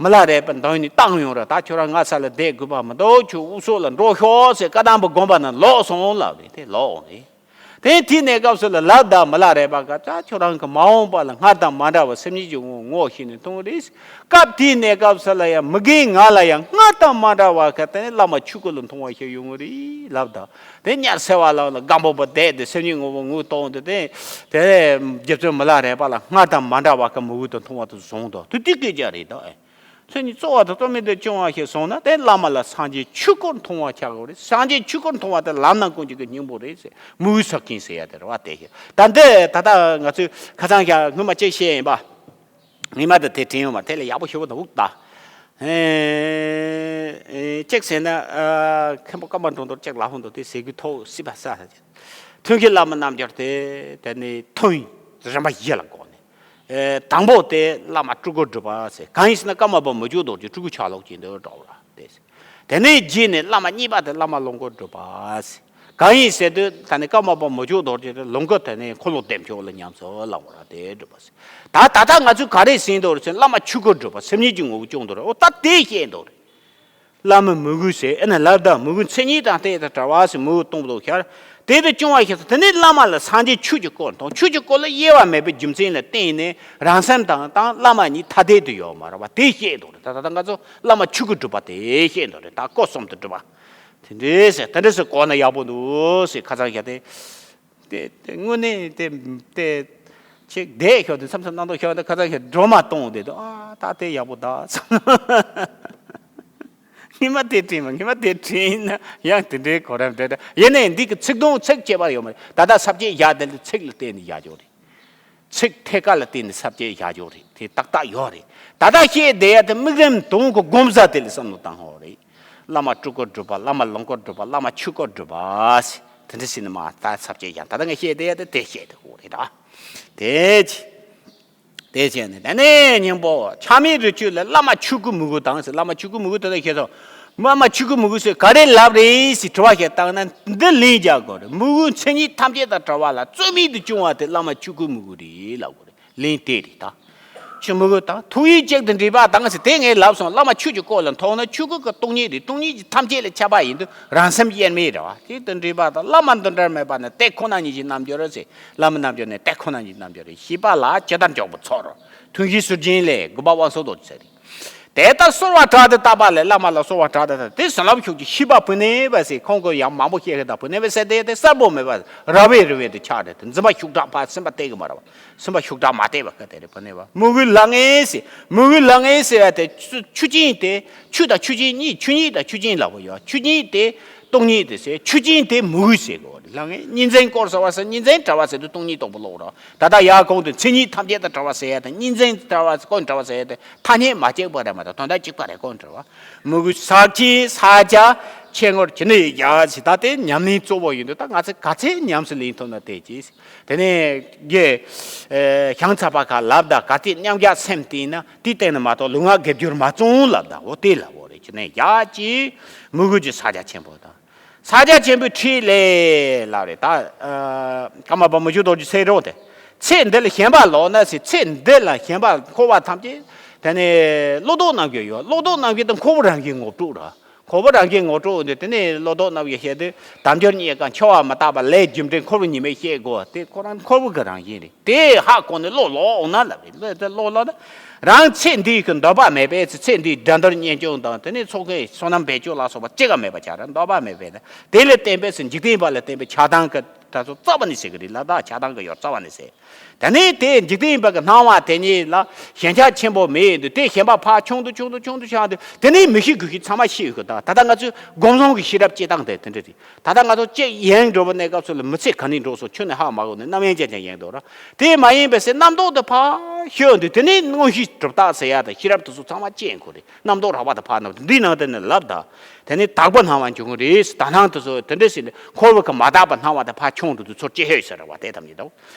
མི་ལ་རས་པ་མདང་ནས་བཏང་ཡོང་ར། ད་ཁྱོད་རང་ང་ས་ལ་བསྡད་དགོས་པ་མི་འདུག་ཁྱོད་དབུ་སོག་ལ་འགྲོ་ཤོག་ཟེར། བཀའ་དམ་པའི་དགོངས་པ་ན་ལོག་སོང་ལབ་རེད། དེ་ལོག་འོང་རེད། དེ་དེའི་གནས་སྐབས་སུ་ལ་ལབ་ད་མི་ལ་རས་པ་ག་ད་ཁྱོད་རང་གི་མ་འོངས་པ་ལ་སྔར་དང་མ་འདྲ་བ་སེམས་ཉིད་ཀྱི་ངོ་བོ་ངོ་ཤེས་ནས་མཐོང་གི་རེད། སྐབས་དེའི་གནས་སྐབས་སུ་ལ་ཡང་མི་རྒན་ང་ལ་ཡང་སྔར་དང་མ་འདྲ་བ་ག་དེ་ནས་བླ་མ་ཆོས་སྐུ་ལ་མཐོང་བ་ཞིག་ཡོང་གི་རེད་ལབ་ད། དེ་ཉར་སེ་བ་ལ་ལ་སྒམ་པོ་པ་བསྡད་དེ་སེམས་ཉིད་ངོ་བོ་ངོ་སྟོང་དེ་དེ་དེ་རྗེ་བཙུན་མི་ལ་རས་པ་ལ་སྔར་དང་མ་འདྲ་བ་ག་མི་འུ་དང་མཐོང་བ་དུ་བཟུང་དོ། དུ་དེ་སྐད་ཅག་རེད་ད། མཚན་ཉིད་རྩོལ་བ་དང་རྩོལ་མེད་དུ་བྱུང་བ་ཞིག་སོང་ན་དེ་བླ་མ་ལ་སངས་རྒྱས་ཆོས་སྐུར་མཐོང་བ་ཆགས་དགོས་རེད། སངས་རྒྱས་ཆོས་སྐུར་མཐོང་བ་དེ་ལམ་སྣ་ཀུན་གྱི་སྙིང་པོ་རེད་ཟེར། མི་འུ་ས་ཀིན་ཟེར་ཡ་དེ་རེད་བ། དེ་ཞིག་ད་འདི་ད་ལྟ་ང་ཚོས་ཁ་སང་ཞག་སྔོན་མ་ཅིག་བཤད་ཡིན་པ། ངས་མ་ད་དེ་དྲན་ཡོང་བ་དེ་ལས་ཡག་པོ་ཞེ་པོ་ད་འུག་ད། ཅིག་ཟེར་ན་མཁན་པོ་ཀརྨ་སྒྲོན་དོར་ཅིག་ལ་ཧོན་དུ་དེ་ཟེར་གི་ཐོག་སྲིད་པ་ས་ཐོན་གྱི་བླ་མ་རྣམ་འགྱུར་དེ་དེ་ནི་ཐོན་རིམ་པ་བཞི་ལ་གོ་ནས། དང་པོ་དེ་བླ་མ་སྤྲུལ་སྐུ་སྒྲུབ་པ་ཟེར། གང་ཡིན་ཟེར་ན་ཀརྨ་པ་མི་བསྐྱོད་རྡོ་རྗེ་སྤྲུལ་སྐུ་ཆ་ལོག་ཅིག་འདོད་འགྲོ་བ་དེ་ཟེར། དེ་ནས་རྗེས་ནས་བླ་མ་གཉིས་པ་དེ་བླ་མ་ལོངས་སྐུ་སྒྲུབ་པ་ཟེར། གང་ཡིན་ཟེར་དུས་ད་ནི་ཀརྨ་པ་མི་བསྐྱོད་རྡོ་རྗེ་དེ་ལོངས་སྐུ་དེ་ནས་འཁོར་ལོ་བདེ་མཆོག་ལ་ཉམས་སུ་བླང་བ་ར་དེ་སྒྲུབ་པ་ཟེར། ད་ད་ལྟ་ང་ཚོས་ག་རེ་ཟིན་འདུག་རེད་ཟེར་ན་བླ་མ་ཆོས་སྐུ་སྒྲུབ་པ་སེམས་ཉིད་ཀྱི་ངོ་བོ་སྐྱོང་འདུག་རེད། འོ་ད་དེ་བཤད་འདུག་རེད། བླ་མ་མི་འུ་ཟེར་ཨེ་ན་ལབ་ད་མི་འུ་མཚན་ཉིད་དང་དེ་དང་བྲལ་བ་ཟེར་མི་འུ་སྟོང་པོ་ཤར། དེ་དུ་སྐྱོང་བ་ཞིག་དེ་ནི་བླ་མ་ལ་སངས་རྒྱས་ཆོས་ཀྱི་སྐུ་མཐོང་། ཆོས་ཀྱི་སྐུ་ལ་དབྱེ་བ་མེད་པའི་རྒྱུ་མཚན་ལ་བརྟེན་ནས་རང་སེམས་དང་དང་བླ་མ་གཉིས་ཐ་དད་དུ་ཡོད་མ་རེད་བ། དེ་བཤད་འདུག་རེད། ད་ད་ལྟ་ང་ཚོ་བླ་མ་ཆོས་སྐུ་སྒྲུབ་པ་དེ་བཤད་འདུག་རེད། ད་སྐུ་གསུམ་དུ་སྒྲུབ་པ་དེ་འདྲས་ཟེར་དེ་འདྲས་ཟེར་གོ་ན་ཡག་པོ་འདུག་ཟེར་ཁ་སང་བཤད་དེ། དེ་དེ་དངོས་གནས་དེ་དེ་ཆེག་བསྡད་ཤོག་དེ་མཚམས་མཚམས་གནང་དོགས་ཤོག་དེ་ཁ་སང་ཤོག་སྒྲོལ་མ་གཏོང་དེ་དོ་ཨ་ད་དེ་ཡག་པོ་ད་ཚང་། ངས་མ་དེ་དྲན་མ་ངས་མ་དེ་དྲན་ཡིན་ན་ཡང་དེ་འདྲའི་གོ་རམ་འདྲ་འདྲ་ཡིན་ནའི་འདི་གི་ཚིག་དོན་ཚིག་བཅད་པ་ཡོད་མ་རེད། ད་ལྟ་ས་བཅད་བཞག་དེ་ཚིག་ལ་བརྟེན་ནས་བཞག་ཆོག་རེད། ཚིག་ཐད་ཀ་ལ་བརྟེན་ནས་ས་བཅད་བཞག་ཆོག་རེད། དེ་ཏག་ཏག་ཡོད་རེད། ད་ལྟ་བཤད་བསྡད་ཡ་དེ་དམིགས་རིམ་དོན་གྱི་སྒོམ་ས་དེ་ལ་བསམ་བློ་བཏང་ཧོ་རེད། བླ་མ་སྤྲུལ་སྐུ་སྒྲུབ་པ། བླ་མ་ལོངས་སྐུ་སྒྲུབ་པ། བླ་མ་ཆོས་སྐུ་སྒྲུབ་པ། དེ་འདྲ་ཟེར་ནས་མ་ད་ཚབ་བྱེད་ཀྱང་ད་ལྟ་ངས་བཤད་བསྡད་ཡ་དེ་དེ་བཤད་དེ་ཧོ་རེད་ད། དེ་ཅི། དེ་བྱས་ནས་དེ་ནས་སྙིང་པོ་ཆགས་མེད་རི་ཆོས་ལས་བླ་མ་ཆོས་སྐུ་མི་འུ་དང་ཟེར། བླ་མ་ཆོས་སྐུ་མི་འུ་དེ་ལ་བཤད་སོང་། བླ་མ་ཆོས་སྐུ་མི་འུ་ཟེར་ག་རེ་ལབ་རེད་ཟེར་དྲི་བ་བཤད་བཏང་ན་འདི་ལན་རྒྱག་དགོས་རེད། མི་འུ་མཚན་ཉིད་ཐམས་ཅད་དང་བྲལ་བ་ལ་རྩོལ་མེད་དུ་བྱུང་བ་དེ་བླ་མ་ཆོས་སྐུ་མི་འུ་རེད་ལབ་དགོས་རེད། ལན་དེ་རེད་ད། ཆོས་མི་འུ་དང་ཐུགས་ཡིད་གཅིག་ཏུ་འདྲེས་པ་དང་ཟེར་དེ་ངས་ལབ་སོང་། བླ་མ་ཆོས་ཀྱི་སྐུ་ལ་མཐོང་ན་ཆོས་སྐུ་གི་སྟོང་ཉིད་རེད། སྟོང་ཉིད་ཀྱི་ཐམས་ཅད་ལ་ཁྱབ་པ་ཡིན་དུས་རང་སེམས་དབྱེར་མེད་རེད་བ། གཅིག་ཏུ་འདྲེས་པ་དང་བླ་མ་འདི་འདྲར་མེད་པ་ནི་དེ་ཁོ་ན་ཉིད་ཀྱི་རྣལ་འབྱོར་རེད་ཟེར། བླ་མའི་རྣལ་འབྱོར་ནི་དེ་ཁོ་ན་ཉིད་རྣལ་འབྱོར་རེད། ཤེས་པ་ལ་ཇི་ལྟར་འཇོག་པའི་ཚོགས་རོ། ཐུན་བཞིའི་ཟུར་རྒྱན་ལས་དགོན་པ་དབང་སོ་རྡོ་རྗེ་ཟེར་རེད། དེ་ལྟར་གསོལ་བ་དྲག་ཏུ་བཏབ་པ་ལས། བླ་མ་ལ་གསོལ་བ་དྲག་ཏུ་བཏབ། དེ་བྱིན་རླབས་ཤུགས་ཀྱིས་ཤེས་པ་ཕུན་ནེ་བ་ཟེར་ཁོང་གིས་ཡང་མང་པོ་བཤད་ཀྱི་ད། ཕུན་ནེ་བ་ཟེར་དེ་དེ་གསལ་པོ་མེད་པ་ར་བའི་རི་བའི་དུ་ཆགས་རེད། དེ་འཛིན་པ་ཤུགས་དྲག་ཕར་སེམས་པ་གཏད་ཀྱི་མ་རེད་བ། སེམས་པ་ཤུགས་དྲག་མ་གཏད་པ་ག་དེ་རེད། ཕུན་ནེ་བ་མི་འུ་ལ་ངེས་ཟེར། མི་འུ་ལ་ངེས་ཟེར་བ་དེ་ཆུ་ཆུ་ཆེན་དེ་ཆུ་དང་ཆུ་ཆེན་གཉིས་ཆུ་གཉིས་དང་ཆུ་ཆེན་ལབ་པ་ཡོད། ཆུ་གཉིས་དེ་སྟོང་ཉིད་དེ་ཟེར། ཆུ་ཆེན་དེ་མི་འུ་ཟེར་གོ་རེད། ལ་ངེས་གཉིས་འཛིན་སྐོར་ཟ་བ་ཟེར། གཉིས་འཛིན་བྲལ་བ་ཟེར་དུས་སྟོང་ཉིད་རྟོགས་པ་ལོག་རོགས། ད་ལྟ་ཡར་གོང་དུ་མཚན་ཉིད་ཐམས་ཅད་དང་བྲལ་བ་ཟེར་ཡ་དང་གཉིས་འཛིན་བྲལ་བ་ཀུན་བྲལ་བ་ཟེར་ཡ་དེ་ཐ་སྙད་མ་གཅིག་པ་རེད་མ་གཏོགས་དོན་དག་གཅིག་པ་རེད། ཀུན་བྲལ་བ། མི་འུ་ཟག་བཅས་ས་ཆ་ཆེན་པོར་ཇི་ནས་བཞག་ཟེར། ད་དེ་ཉམས་ལེན་གཙོ་བོ་ཡིན་དུས་ད་ང་ཚོས་ག་ཚད་ཉམས་སུ་ལེན་ཐུབ་ན་དེ་ཅི། དེ་ནས་རྒྱས་ཞང་ཚ་པ་ཁ་ལབ་ད་ག་ཚད་མཉམ་གཞག་སེམས་བསྟེན་ན་དེའི་སྟེང་ནས་མ་གཏོགས་ལུས་ངག་གི་བསྒྱུར་མ་བཙོང་ལབ་ད། འོ་དེ་ལབ་འོ་རེད། ཇི་ནས་བཞག་ཅི། མི་འུ་ཀྱི་ས་ཆ་ཆེན་པོ་དང་། ས་ཆ་ཆེན་པོའི་ཁྲིད་ལས་ལབ་རེད་ད། ཨ་ཀརྨ་པ་མི་བསྐྱོད་རྡོ་རྗེ་ཚེ་རོགས་དེ། ཚེ་འདི་ལ་ཞེན་པ་ལོག་ན་ཟེར། ཚེ་འདི་ལ་ཞེན་པ་འཁོར་བ་ཐམས་ཅད་དེ་ནས་བློ་ལྡོག་རྣམ་བཞི་ཡོད། བློ་ལྡོག་རྣམ་བཞི་དེ་འཁོར་བ་རང་བཞིན་ངོ་སྤྲོད་ར། འཁོར་བ་རང་བཞིན་ངོ་སྤྲོད་འདི་དེ་ནས་བློ་ལྡོག་རྣམ་བཞི་བཤད་དུས་དལ་འབྱོར་རྙེད་དཀའ། འཆི་བ་མི་རྟག་པ། ལས་རྒྱུ་འབྲས། འཁོར་བ་ཉི་མའི་ཤེལ་སྒོ་དེ་ཁོ་རང་འཁོར་བ་གི་རང་བཞིན་རེད། དེ་ཧ་གོ་ནས་བློ་ལོག་འོང་ན་ལབ་རེད། བློ་དེ་བློ་ལོག་ན་རང་ཚེ་འདིའི་གི་འདོད་པ་མེད་པའི་ཚེ་ཚེ་འདིའི་དགྲ་འདོར་གཉེན་སྐྱོང་དང་དེ་ནས་ཚོགས་ཀྱི་བསོད་ནམས་བེད་སྤྱོད་ལ་སོགས་པ་ཅི་ག་མེད་པ་ཆགས་ར། འདོད་པ་མེད་པས་ན་དེ་ལས་བརྟེན་པའི་ཚེ་འཇིག་རྟེན་པ་ལ་བརྟེན་པའི་ཆགས་སྡང་གི་དགྲ་ཚོ་རྩ་བ་ནས་ཟེར་གི་རེད་ལ། ད་ཆགས་སྡང་གི་ཡོ་རྩ་བ་ནས་ཟེར། དེ་ནས་དེ་འཇིག་རྟེན་པ་གི་སྣང་བ་དེ་ཉིད་ལ་ཞེན་ཆགས་ཆེན་པོ་མེད་དུས་དེ་ཞེན་པ་ཕར་ཆུང་དུ་ཆུང་དུ་ཆུང་དུ་ཆགས་དུས་དེ་ནས་མི་ཤེས་དགུ་ཤེས་ཚང་མ་ཤེས་ཡོད་གི། ད་ད་ལྟ་ང་ཚོས་སྒོམ་བཟང་གི་ཤེས་རབ་སྐྱེ་སྟངས་དེ་དེ་འདྲ་རེད། ད་ལྟ་ང་ཚོ་གཅིག་ཡན་འགྲོ་བའི་གནས་སྐབས་སུ་ལ་མི་ཚེ་ག་ནས་འགྲོ་སོང་ཁྱོན་ནས་ཧ་མ་གོ་ནས་རྣམ་གཡེང་ཅན་ཅན་ཡན་འདུག་ར། དེ་མ་ཡིན་པའི་ཚེ་རྣམ་རྟོག་དེ་ཕར་ཤོད་དུས་དེ་ནས་མངོན་ཤེས་གྲུབ་རྟགས་ཟེར་ཡ་དང་ཤེས་རབ་དེ་ཚོ་ཚང་མ་སྐྱེ་དགོས་རེད། རྣམ་རྟོག་རགས་པ་དེ་ཕར་ནང་འདི་ནང་དེ་ནས་ལབ་ད། དེ་ནས་དག་པ་སྣང་བ་འབྱུང་གི་རེད། དག་སྣང་དེ་ཚོ་དེ་འདྲ་ཟེར་ནས་འཁོར་བ་གི་མ་དག་པ་སྣང་བ་དེ་ཕར་ ཁྱོང་འགྲོ་དུས་ཚོར་ཅི་ཧེ་ཟེར་བ་དེ་ཐམས་ཅད་དོ།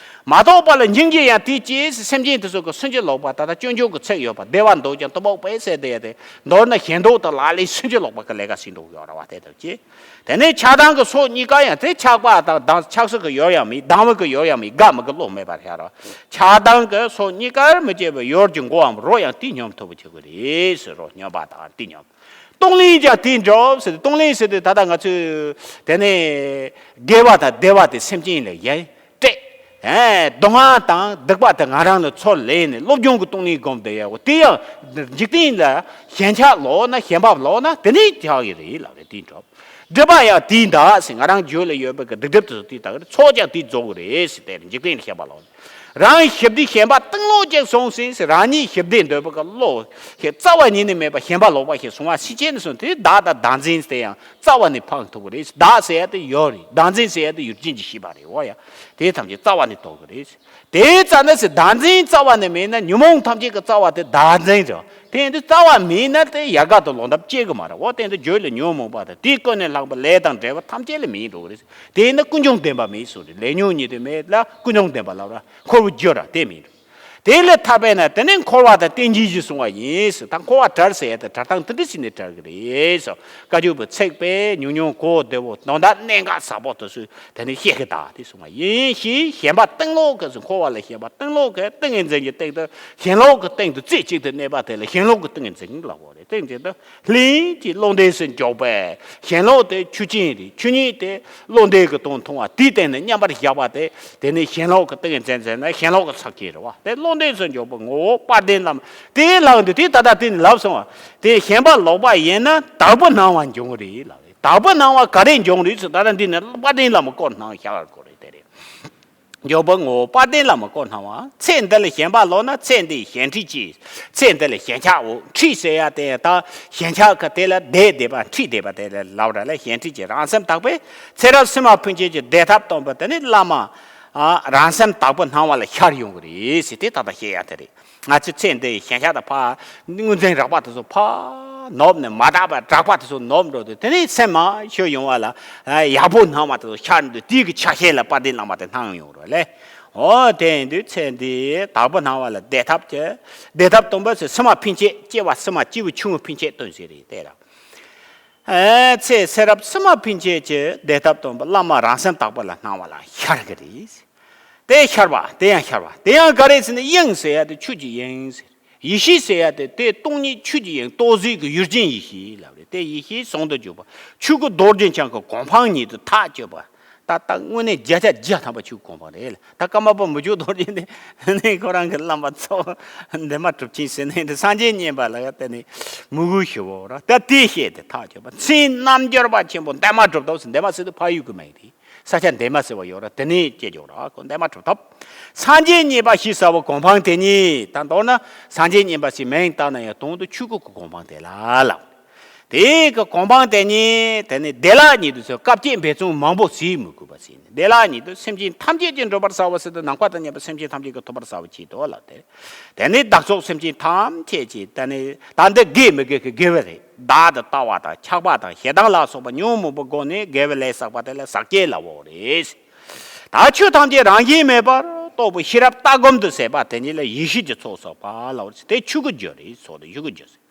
མ་རྟོགས་པ་ལ་སྙིང་རྗེ་ཡང་དེའི་ཅེས་སེམས་ཅན་དེ་ཚོ་གི་སུན་འབྱིན་ལོག་པ་ད་ལྟ་སྤྱོད་འཇུག་གི་ཚིག་ཡོད་པ་བདེ་བ་འདོད་ཀྱང་སྟོབས་པོ་པས་ཟེར་དེ་ཡ་དེ་མདོར་ན་ཞེན་ལྡོག་དང་ལག་ལེན་སུན་འབྱིན་ལོག་པ་གི་ལས་ཀ་སྲིད་འགྲོ་ཡོད་ར་བ་དེ་ལྟར་ཅེས། དེ་ནས་ཆགས་སྡང་གི་ཚོགས་གཉིས་ཀ་ཡང་དེ་ཆགས་པ་དང་སྡང་ཆགས་སོགས་ཀྱི་ཡོར་ཡང་མེད། སྡང་བའི་གི་ཡོར་ཡང་མེད། དགའ་མི་གི་བློ་མེད་པར་ཤར་རོ། ཆགས་སྡང་གི་ཚོགས་གཉིས་ཀར་མི་སྐྱེ་བའི་ཡུལ་གྱི་མགོའམ་རོ་ཡང་དེ་སྙོམས་ཐུབ་པ་བྱེད་དགོས་རེད་ཟེར་རོ། སྙོམས་པ་དང་དེ་སྙོམས། གཏོང་ལེན་ཀྱང་དེ་འགྲུབ་ཟེར། གཏོང་ལེན་ཟེར་དུས་ད་ལྟ་ང་ཚོས་དེ་ནས་དགེ་བ་དང་བདེ་བ་དེ་སེམས་ཅན་ལ་ཡང་སྤྲད། ཨེ། སྡུག་བསྔལ་དང་སྡིག་པ་དེ་ང་རང་ལ་ཚུར་ལེན་ནས་སློབ་སྦྱོང་གི་གཏོང་ལེན་སྒོམ་བསྡད་ཡག་གོ། དེ་ཡང་འཇིག་རྟེན་ལ་ཞེན་ཆགས་ལོག་ན་ཞེན་པ་ལོག་ན་དེ་ནས་ཆགས་ཀྱི་རེད་ལབ་རེད། དེ་འགྲུབ། སྒྲིབ་པ་ཡང་དེའི་འདག་ཟེར། ང་རང་རྒྱུད་ལ་ཡོད་པའི་གི་སྡིག་སྒྲིབ་དེ་ཚོ་དེའི་འདག་རེད། ཚོགས་ཀྱང་དེའི་རྫོགས་རེད་ཟེར། དེ་འཇིག་རྟེན་ལ་ཞེན་པ་ལོག་ནས་རང་ཞི་བདེ་ཞེན་པ་སྟེང་ལོག་ཅིག་སོང་ཟིན་ཟེར། རང་ཉིད་ཞི་བདེ་འདོད་པའི་གི་བློ་ཞེ་རྩ་བ་ཉིད་ནས་མེད་པ་ཞེན་པ་ལོག་པ་ཞིག་སོང་བ་སྲིད་ཅན་ནས་སོང་དེ་བདག་དང་བདག་འཛིན་དེ་ཡང་རྩ་བ་ནས་འཕང་ཐུབ་ཀྱི་རེད། བདག་ཟེར་ཡ་དེ་ཡོད་རེད། བདག་འཛིན་ཟེར་ཡ་དེ་ཡུལ་ཅན་གྱི་ཤེས་པ་རེད། འོ་ཡ། དེ་ཐམས་ཅད་རྩ་བ་ནས་ལྡོག་གི་རེད། དེའི་རྩ་ནས་སེ་བདག་འཛིན་རྩ་བ་ནས་མེད་ན་ཉོན་མོངས་ཐམས་ཅད་ཀྱི་རྩ་བ་དེ་བདག་འཛིན་རེད། དེ་ཡིན་དུས་རྩ་བ་མེད་ན་དེ་ཡལ་ག་དང་ལོ་འདབ་སྐྱེ་གི་མ་རེད། འོ་དེ་ཡིན་དུས་རྒྱུད་ལ་ཉོན་མོངས་པ་དང་དེའི་ཀུན་ནས་བསླངས་པའི་ལས་དང་འབྲེལ་བ་ཐམས་ཅད་ལ་མེད་འགྲོ་གི་རེད། དེ་ཡིན་ན་ཀུན་འབྱུང་བདེན་པ་མེད་སོ་རེད། ལས་ཉོན་ཉིད་དུ་མེད་ལ་ཀུན་འབྱུང་བདེན་པ་ལབ་ར་འཁོར་བའི་རྒྱུ་ར་དེ་མེད་འགྲོ། དེ་ལས་ཐར་པས་ན་དེ་ནས་འཁོར་བ་དང་རྟེན་ཅན་ཞེས་གསུངས་པ་ཡིན་ཟེར། ད་འཁོར་བ་བྲལ་ཟེར་ཡ་དེ་བྲལ་སྟངས་དེ་འདྲ་ཞིག་ནས་བྲལ་གི་རེད་ཟེར། བཀའ་བརྒྱུད་པའི་ཚིག་པས་ཉུང་ཉུང་གོ་བདེ་བོ་དོན་དག་གནད་འགག་ཟབ་པོ་དེ་ཚོས་དེ་ནས་བཤད་གི་ད་དེ་གསུངས་པ་ཡིན་ཞེས། ཞེན་པ་སྟེང་ལོག་གི་ཟེར། འཁོར་བ་ལ་ཞེན་པ་སྟེང་ལོག་གི་ཏིང་ངེ་འཛིན་གྱི་སྟེང་དུ་ཞེན་ལོག་གི་སྟེང་དུ་རྩེ་གཅིག་ཏུ་གནས་པ་དེ་ལ་ཞེན་ལོག་གི་ཏིང་ངེ་འཛིན་ལབ་དགོས་རེད། ཏིང་ངེ་འཛིན་དུ་ལྷན་ཅིག་བློ་འདས་སུ་འཇོག་པས། ཞེན་ལོག་དེ་ཆོས་ཅན་རེད། ཆོས་ཉིད་དེ་བློ་འདས་ཀྱི་དོན་མཐོང་བ་དེའི་སྟེང་ནས་མཉམ་པར་བཞག་པ་དེ་དེ་ནི་ཞེན་ལོག་གི་ཏིང་ངེ་འཛིན་ཟེར་ན་ཞེན་ལོག་གི་ཚབ་བྱེད་རེད་བ། དེ་བློ་འདས་སུ་འཇོག་པའི་ངོ་བོ་དཔལ་ལྡན་བླ་མ་དེའི་ལག་འདི་དེ་ད་ལྟ་དེ་ནི་ལབ་སོང་བ། དེ་ཞེན་པ་ལོག་པ་ཡིན་ན་དག་པོ་སྣང་བ་འབྱུང་རེད་ལབ་རེད། དག་པོ་སྣང་བ་ག་རེ་འབྱུང་རེད་ཟེར་ད་ལྟ་འདི་ནི་དཔལ་ལྡན་བླ་མ་སྐོར་སྣང་ཤར་དགོས་རེད། དེ་རེད། འཇོག་པའི་ངོ་བོ་དཔལ་ལྡན་བླ་མ་སྐོར་སྣང་བ། ཚེ་འདི་ལ་ཞེན་པ་ལོག་ན་ཚེ་འདིའི་ཞེན་ཁྲིད་ཀྱིས། ཚེ་འདི་ལ་ཞེན་ཆགས་འོ། ཁྲིད་ཟེར་ཡ་དེ་ད་ཞེན་ཆགས་ཀྱི་དེ་ལ་བསྡད་བསྡད་པ་ཁྲིད་བསྡད་པ་དེ་ལ་ལབ་ར་ལ་ཞེན་ཁྲིད་ཀྱིས་རང་སེམས་དག་པས་ཚེ་རབས་སྲིད་མ་ཕན་ཆད་ཀྱི་བདེ་ཐབས་སྟོན་པ་དེ་ནི་བླ་མ་ཨ་རང་སེམས་དག་པོ་སྣང་བ་ལ་ཤར་ཡོང་གི་རེད་ཟེར་དེ་ད་ལྟ་བཤད་ཡ་དེ་རེད། ང་ཚོའི་ཚེ་འདིའི་ཞེན་ཆགས་དང་ཕར་དངོས་འཛིན་རགས་པ་དེ་ཚོ་ཕར་ནོར་ནས་མ་དག་པ་རགས་པ་དེ་ཚོ་ནོར་འགྲོ་དུས་དེ་ནས་སེམས་མ་ཤོད་ཡོང་བ་ལ་ཡག་པོ་སྣང་བ་དེ་ཚོ་ཤར་འདུག་དེའི་གི་ཆ་ཤས་ལ་དཔལ་ལྡན་བླ་མ་དེ་སྣང་ཡོང་རོགས་ལས། འོ་དེ་ཡིན་དུས་ཚེ་འདིའི་དག་པོ་སྣང་བ་ལ་བདེ་ཐབས་ཀྱི་བདེ་ཐབས་སྟོན་པ་ཟེར་སྲིད་མ་ཕན་ཆད་སྐྱེ་བ་སྲིད་མ་སྐྱེས་བུ་ཆུང་ངུ་ཕན་ཆད་སྟོན་ཟེར་རེད་དེ་ར། ཨེ་ཚེ་ཚེ་རབས་སྲིད་མ་ཕན་ཆད་ཀྱི་བདེ་ཐབས་སྟོན་པ་བླ་མ་རང་སེམས་དག་པོ་ལ་སྣང་བ་ལ་ཤར་གི་རེད། དེ་ཤར་བ་དེ་ཡང་ཤར་བ་དེ་ཡང་ག་རེ་ཟེར་ན་དབྱིངས་ཟེར་ཡ་དེ་ཆོས་ཀྱི་དབྱིངས་ཟེར། ཡེ་ཤེས་ཟེར་ཡ་དེ་དེ་སྟོང་ཉིད་ཆོས་ཀྱི་དབྱིངས་རྟོགས་གཟིགས་ཀྱི་ཡུལ་ཅན་ཡེ་ཤེས་ལབ་རེད། དེ་ཡེ་ཤེས་ཟུང་དུ་འཇུག་པ་ཆོས་སྐུ་རྡོ་རྗེ་འཆང་གི་གོ་འཕང་ཉིད་དུ་ཐག་གཅོད་པ། ད་ལྟ་དངོས་གནས་བརྒྱ་ཆ་བརྒྱ་ཐམ་པ་ཆོས་གོ་འཕང་རེད། ད་ཀརྨ་པ་མི་བསྐྱོད་རྡོ་རྗེ་འདི་ནི་ཁོ་རང་གི་བླ་མ་ཚོ་འདན་མ་གྲུབ་ཆེན་ཟེར་ནས་འདི་སངས་རྒྱས་བསྙེན་པ་ལ་ཡ་དེ་ནི་མི་གུས་ཞུ་བོ་ར་ད་དེ་བཤད་དེ་ཐག་ཆོད་པ་མཚན་རྣལ་འབྱོར་པ་ཆེན་པོ་འདན་མ་གྲུབ་ཐོབ་ཟེར། འདན་མ་ཟེར་དུས་ཕ་ཡུལ་གི་མིང་རེད། ས་ཆ་འདན་མ་ཟེར་བ་ཡོད་ར་དེ་ནས་སྐྱེ་འཇོག་ར་ཁོ་འདན་མ་གྲུབ་ཐོབ། སངས་རྒྱས་བསྙེན་པ་ཞེས་བྱ་བ་གོ་འཕང་དེ་ཉིད་ད་མདོར་ན་སངས་རྒྱས་བསྙེན་པ་ཞེས་མིང་བཏགས་ན་ཡང་དོན་དུ་ཆོས་སྐུ་གི་གོ་འཕང་དེ་ལ་ལབ། དེ་གི་གོ་འཕང་དེ་ཉིད་དེ་ནི་བདེ་བླག་ཉིད་དུ་ཚོལ། བཀའ་བཅད་འབད་བརྩོན་མང་པོ་བྱས་མི་དགོས་པ་ཟེར་ནས་བདེ་བླག་ཉིད་དུ་སེམས་ཅན་ཐམས་ཅད་ཀྱིས་འགྲུབ་པར་བྱའོ་ཟེར་དུས་ནམ་མཁའ་དང་མཉམ་པའི་སེམས་ཅན་ཐམས་ཅད་ཀྱིས་ཐོབ་པར་བྱའོ་ཆེད་དུ་ལབ་སྟེ། དེ་ནི་བདག་སོགས་སེམས་ཅན་ཐམས་ཅད་ཀྱིས་དེ་ནི་ད་འདི་དགེ་མི་དགེ་གི་དགེ་བ་རེད། བདག་ཏུ་ལྟ་བ་དང་ཆགས་པ་དང་ཞེ་སྡང་ལ་སོགས་པ་ཉོན་མོངས་པའི་སྒོ་ནས་དགེ་བའི་ལས་བསགས་པ་དེ་ལ་ཟག་བཅས་ལབ་པ་རེད། ད་ཆོས་ཐམས་ཅད་རང་བཞིན་མེད་པར་རྟོགས་པའི་ཤེས་རབ་ལྟ་སྒོམ་དུ་ཟད་པ་དེ་ཉིད་ལ་ཡེ་ཤེས་ཀྱི་ཚོགས་བསགས་པ་ལབ་པ་རེད། དེ་ཆོས་ཀྱི་རྒྱུ་རེད། ཚོགས་དེ་ཆོས་ཀྱི་རྒྱུ་ཟེར།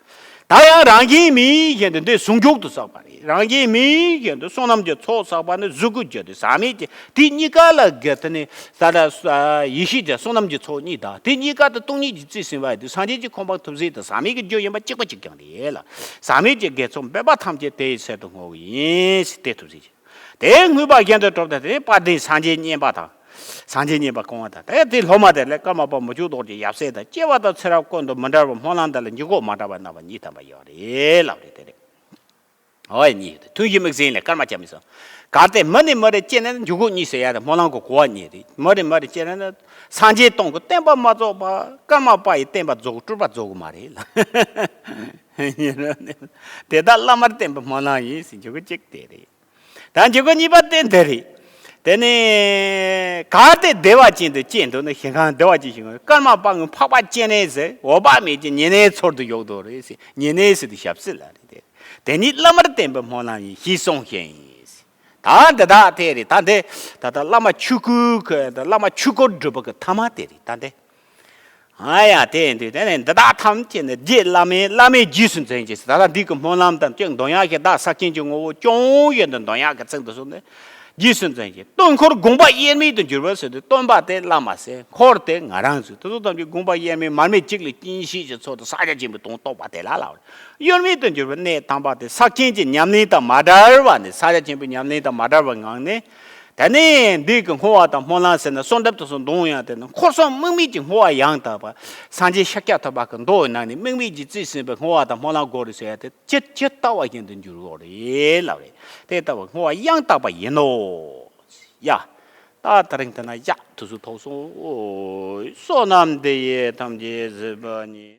ད་ཡང་རང་བཞིན་མེད་བཞིན་དུ་འདི་ཟུང་འཇུག་ཏུ་བསགས་པ་རེད། རང་བཞིན་མེད་བཞིན་དུ་བསོད་ནམས་ཀྱི་ཚོགས་བསགས་པ་ནི་གཟུགས་ཀྱི་རྒྱུ་སྟེ་ཟག་མེད་ཀྱི་དེ་གཉིས་ཀ་ལ་དགེ་དེ་ནི་ས་ད་ཡེ་ཤེས་ཀྱི་བསོད་ནམས་ཀྱི་ཚོགས་གཉིས་དང་དེ་གཉིས་ཀ་དེ་སྟོང་ཉིད་ཀྱི་རྩིས་ཟིན་པ་ཡིན་དུས་སངས་རྒྱས་ཀྱི་གོ་འཕང་ཐོབ་ཟིན་དེ་ཟག་མེད་ཀྱི་རྒྱུ་ཡིན་པ་གཅིག་པ་གཅིག་རྐྱང་རེད་ལ། ཟག་མེད་ཀྱི་དགེ་ཚོགས་འབད་པ་ཐམས་ཅད་དེ་ཡི་ཚད་དུ་བསྔོ་བ་ཡིན་ཟེར་དེ་ཐོབ་ཟིན་ཅིང་། དེ་བསྔོས་པ་བཞིན་དུ་གྲུབ་སྟེ་དེ་དཔལ་ལྡན་སངས་རྒྱས་བསྙེན་པ་དང་། སངས་རྒྱས་བསྙེན་པ་གང་བ་དང་དེ་དེ་སློབ་མ་དེ་ལས་ཀརྨ་པ་མི་བསྐྱོད་རྡོ་རྗེ་ཡབ་སྲས་དང་སྐྱེ་བ་དང་ཚེ་རབས་ཀུན་ཏུ་མི་འབྲལ་བར་སྨོན་ལམ་འདི་ལ་འཇུག་སྒོ་མ་འདྲ་བ་རྣམ་པ་གཉིས་ཐམ་པ་ཡོད་རེད་ལབ་རེད་དེ་རེད། འོ་ཡ་གཉིས་ཡོད་དེ་ཐུན་བཞི་དམིགས་བརྩེ་ལས་ཀརྨ་བྱ་མི་སོང་། གལ་ཏེ་མི་ནས་མི་རེ་སྐྱེས་ནས་འཇུག་སྒོ་གཉིས་ཟེར་ཡ་དེ་སྨོན་ལམ་གྱི་གོ་བ་གཉིས་རེད། མི་རེ་མི་རེ་སྐྱེས་ནས་སངས་རྒྱས་སྟོང་གི་བསྟན་པ་མ་རྫོགས་པ་ཀརྨ་པ་ཡི་བསྟན་པ་རྫོགས་སྤྲུལ་པ་རྫོགས་གི་མ་རེད་ལ། དེ་དག་བླ་མར་བསྟེན་པའི་སྨོན་ལམ་ཡིན་ཟེར་འཇུག་སྒོ་གཅིག་དེ་རེད། ད་འཇུག་སྒོ་གཉིས་པ་དེ་འདི་རེད། དེ་ནས་གལ་ཏེ་བདེ་བ་ཅན་དུ་སྐྱེས་འདུག་ན་ཞིང་ཁམས་བདེ་བ་ཅན་ཞིག་ཀརྨ་པ་ངུ་འཕགས་པ་སྤྱན་རས་གཟིགས་འོད་དཔག་མེད་ཀྱི་ཉེ་གནས་ཚོལ་དུ་ཡོད་དོ་རེད་ཟེར། ཉེ་གནས་ཟེར་དུས་ཞབས་སྲིད་ལ་རེད་དེ། དེ་ཉིད་བླ་མར་བསྟེན་པའི་སྨོན་ལམ་ཡིན་ཞེས་གསུངས་ཤིང་། ད་འདི་དག་དེ་རེད། ད་འདི་ད་ལྟ་བླ་མ་ཆོས་སྐུ་གི་ད་བླ་མ་ཆོས་སྐུར་སྒྲུབ་པ་གི་ཐ་མ་དེ་རེད། ད་འདི། ཨ་ཡ་དེ་འདི་དེ་ནས་འདི་དག་ཐམས་ཅད་ནི་རྗེ་བླ་མའི་བླ་མའི་རྗེས་སུ་འཛིན་ཅིང་། ད་ལྟ་འདི་གི་སྨོན་ལམ་དང་ཅིག་འདོན་ཡག་གི་བདག་ས་ཆེན་གྱི་ངོ་བོ་སྐྱོང་བཞིན་དུ་འདོན་ཡག་གི་ཚིག་འདི་ཚོ་ནི། རྗེས་སུ་འཛིན་ཅིང་། སྟོན་འཁོར་དགོངས་པ་དབྱེར་མེད་དུ་གྱུར་པ་ཟེར་དུས་སྟོན་པ་དེ་བླ་མ་ཟེར། འཁོར་དེ་ང་རང་ཟེར། དེ་ཚོ་ཐམས་ཅད་དགོངས་པ་དབྱེར་མེད་མར་མེ་གཅིག་ལ་སྐྱེ་མཆེད་ཀྱི་ཚོགས་དང་ས་སྐྱ་ཆེན་པོའི་དོན་རྟོགས་པ་དེ་ལ་ལབ་རེད། དབྱེར་མེད་དུ་གྱུར་པའི་གནས་དམ་པ་དེ་ས་ཆེན་གྱི་ཉམས་ལེན་དང་མ་བྲལ་བ་ནི། ས་སྐྱ་ཆེན་པོའི་ཉམས་ལེན་དང་མ་བྲལ་བའི་ངང་ནས། དེ་ནས་འདི་གི་བསྔོ་བ་དང་སྨོན་ལམ་ཟེར་ན་གསོལ་འདེབས་དེ་ཚོ་འདོན་ཡག་དེ་ནི་འཁོར་གསུམ་དམིགས་མེད་ཀྱི་བསྔོ་བ་ཡང་དག་པ། སངས་རྒྱས་ཤཱཀྱ་ཐུབ་པ་གི་མདོ་ཡི་ནང་ནས་དམིགས་མེད་ཀྱིས་རྩིས་ཟིན་པའི་བསྔོ་བ་དང་སྨོན་ལམ་དགོས་རེད་ཟེར་ཡག་དེ་ཇི་ཇི་ལྟ་བ་བཞིན་དུ་འགྱུར་བ་རེད་ལབ་རེད། དེ་ལྟ་བུའི་བསྔོ་བ་ཡང་དག་པ་ཡིན་ནོ། ཡ། ད་དེ་རིང་དེ་ན་ཡག་དུས་ཚོད་ཐོག་སོང་། ཨོ། བསོད་ནམས་འདི་ཡིས་ཐམས་ཅད་གཟིགས་པ་ཉིད།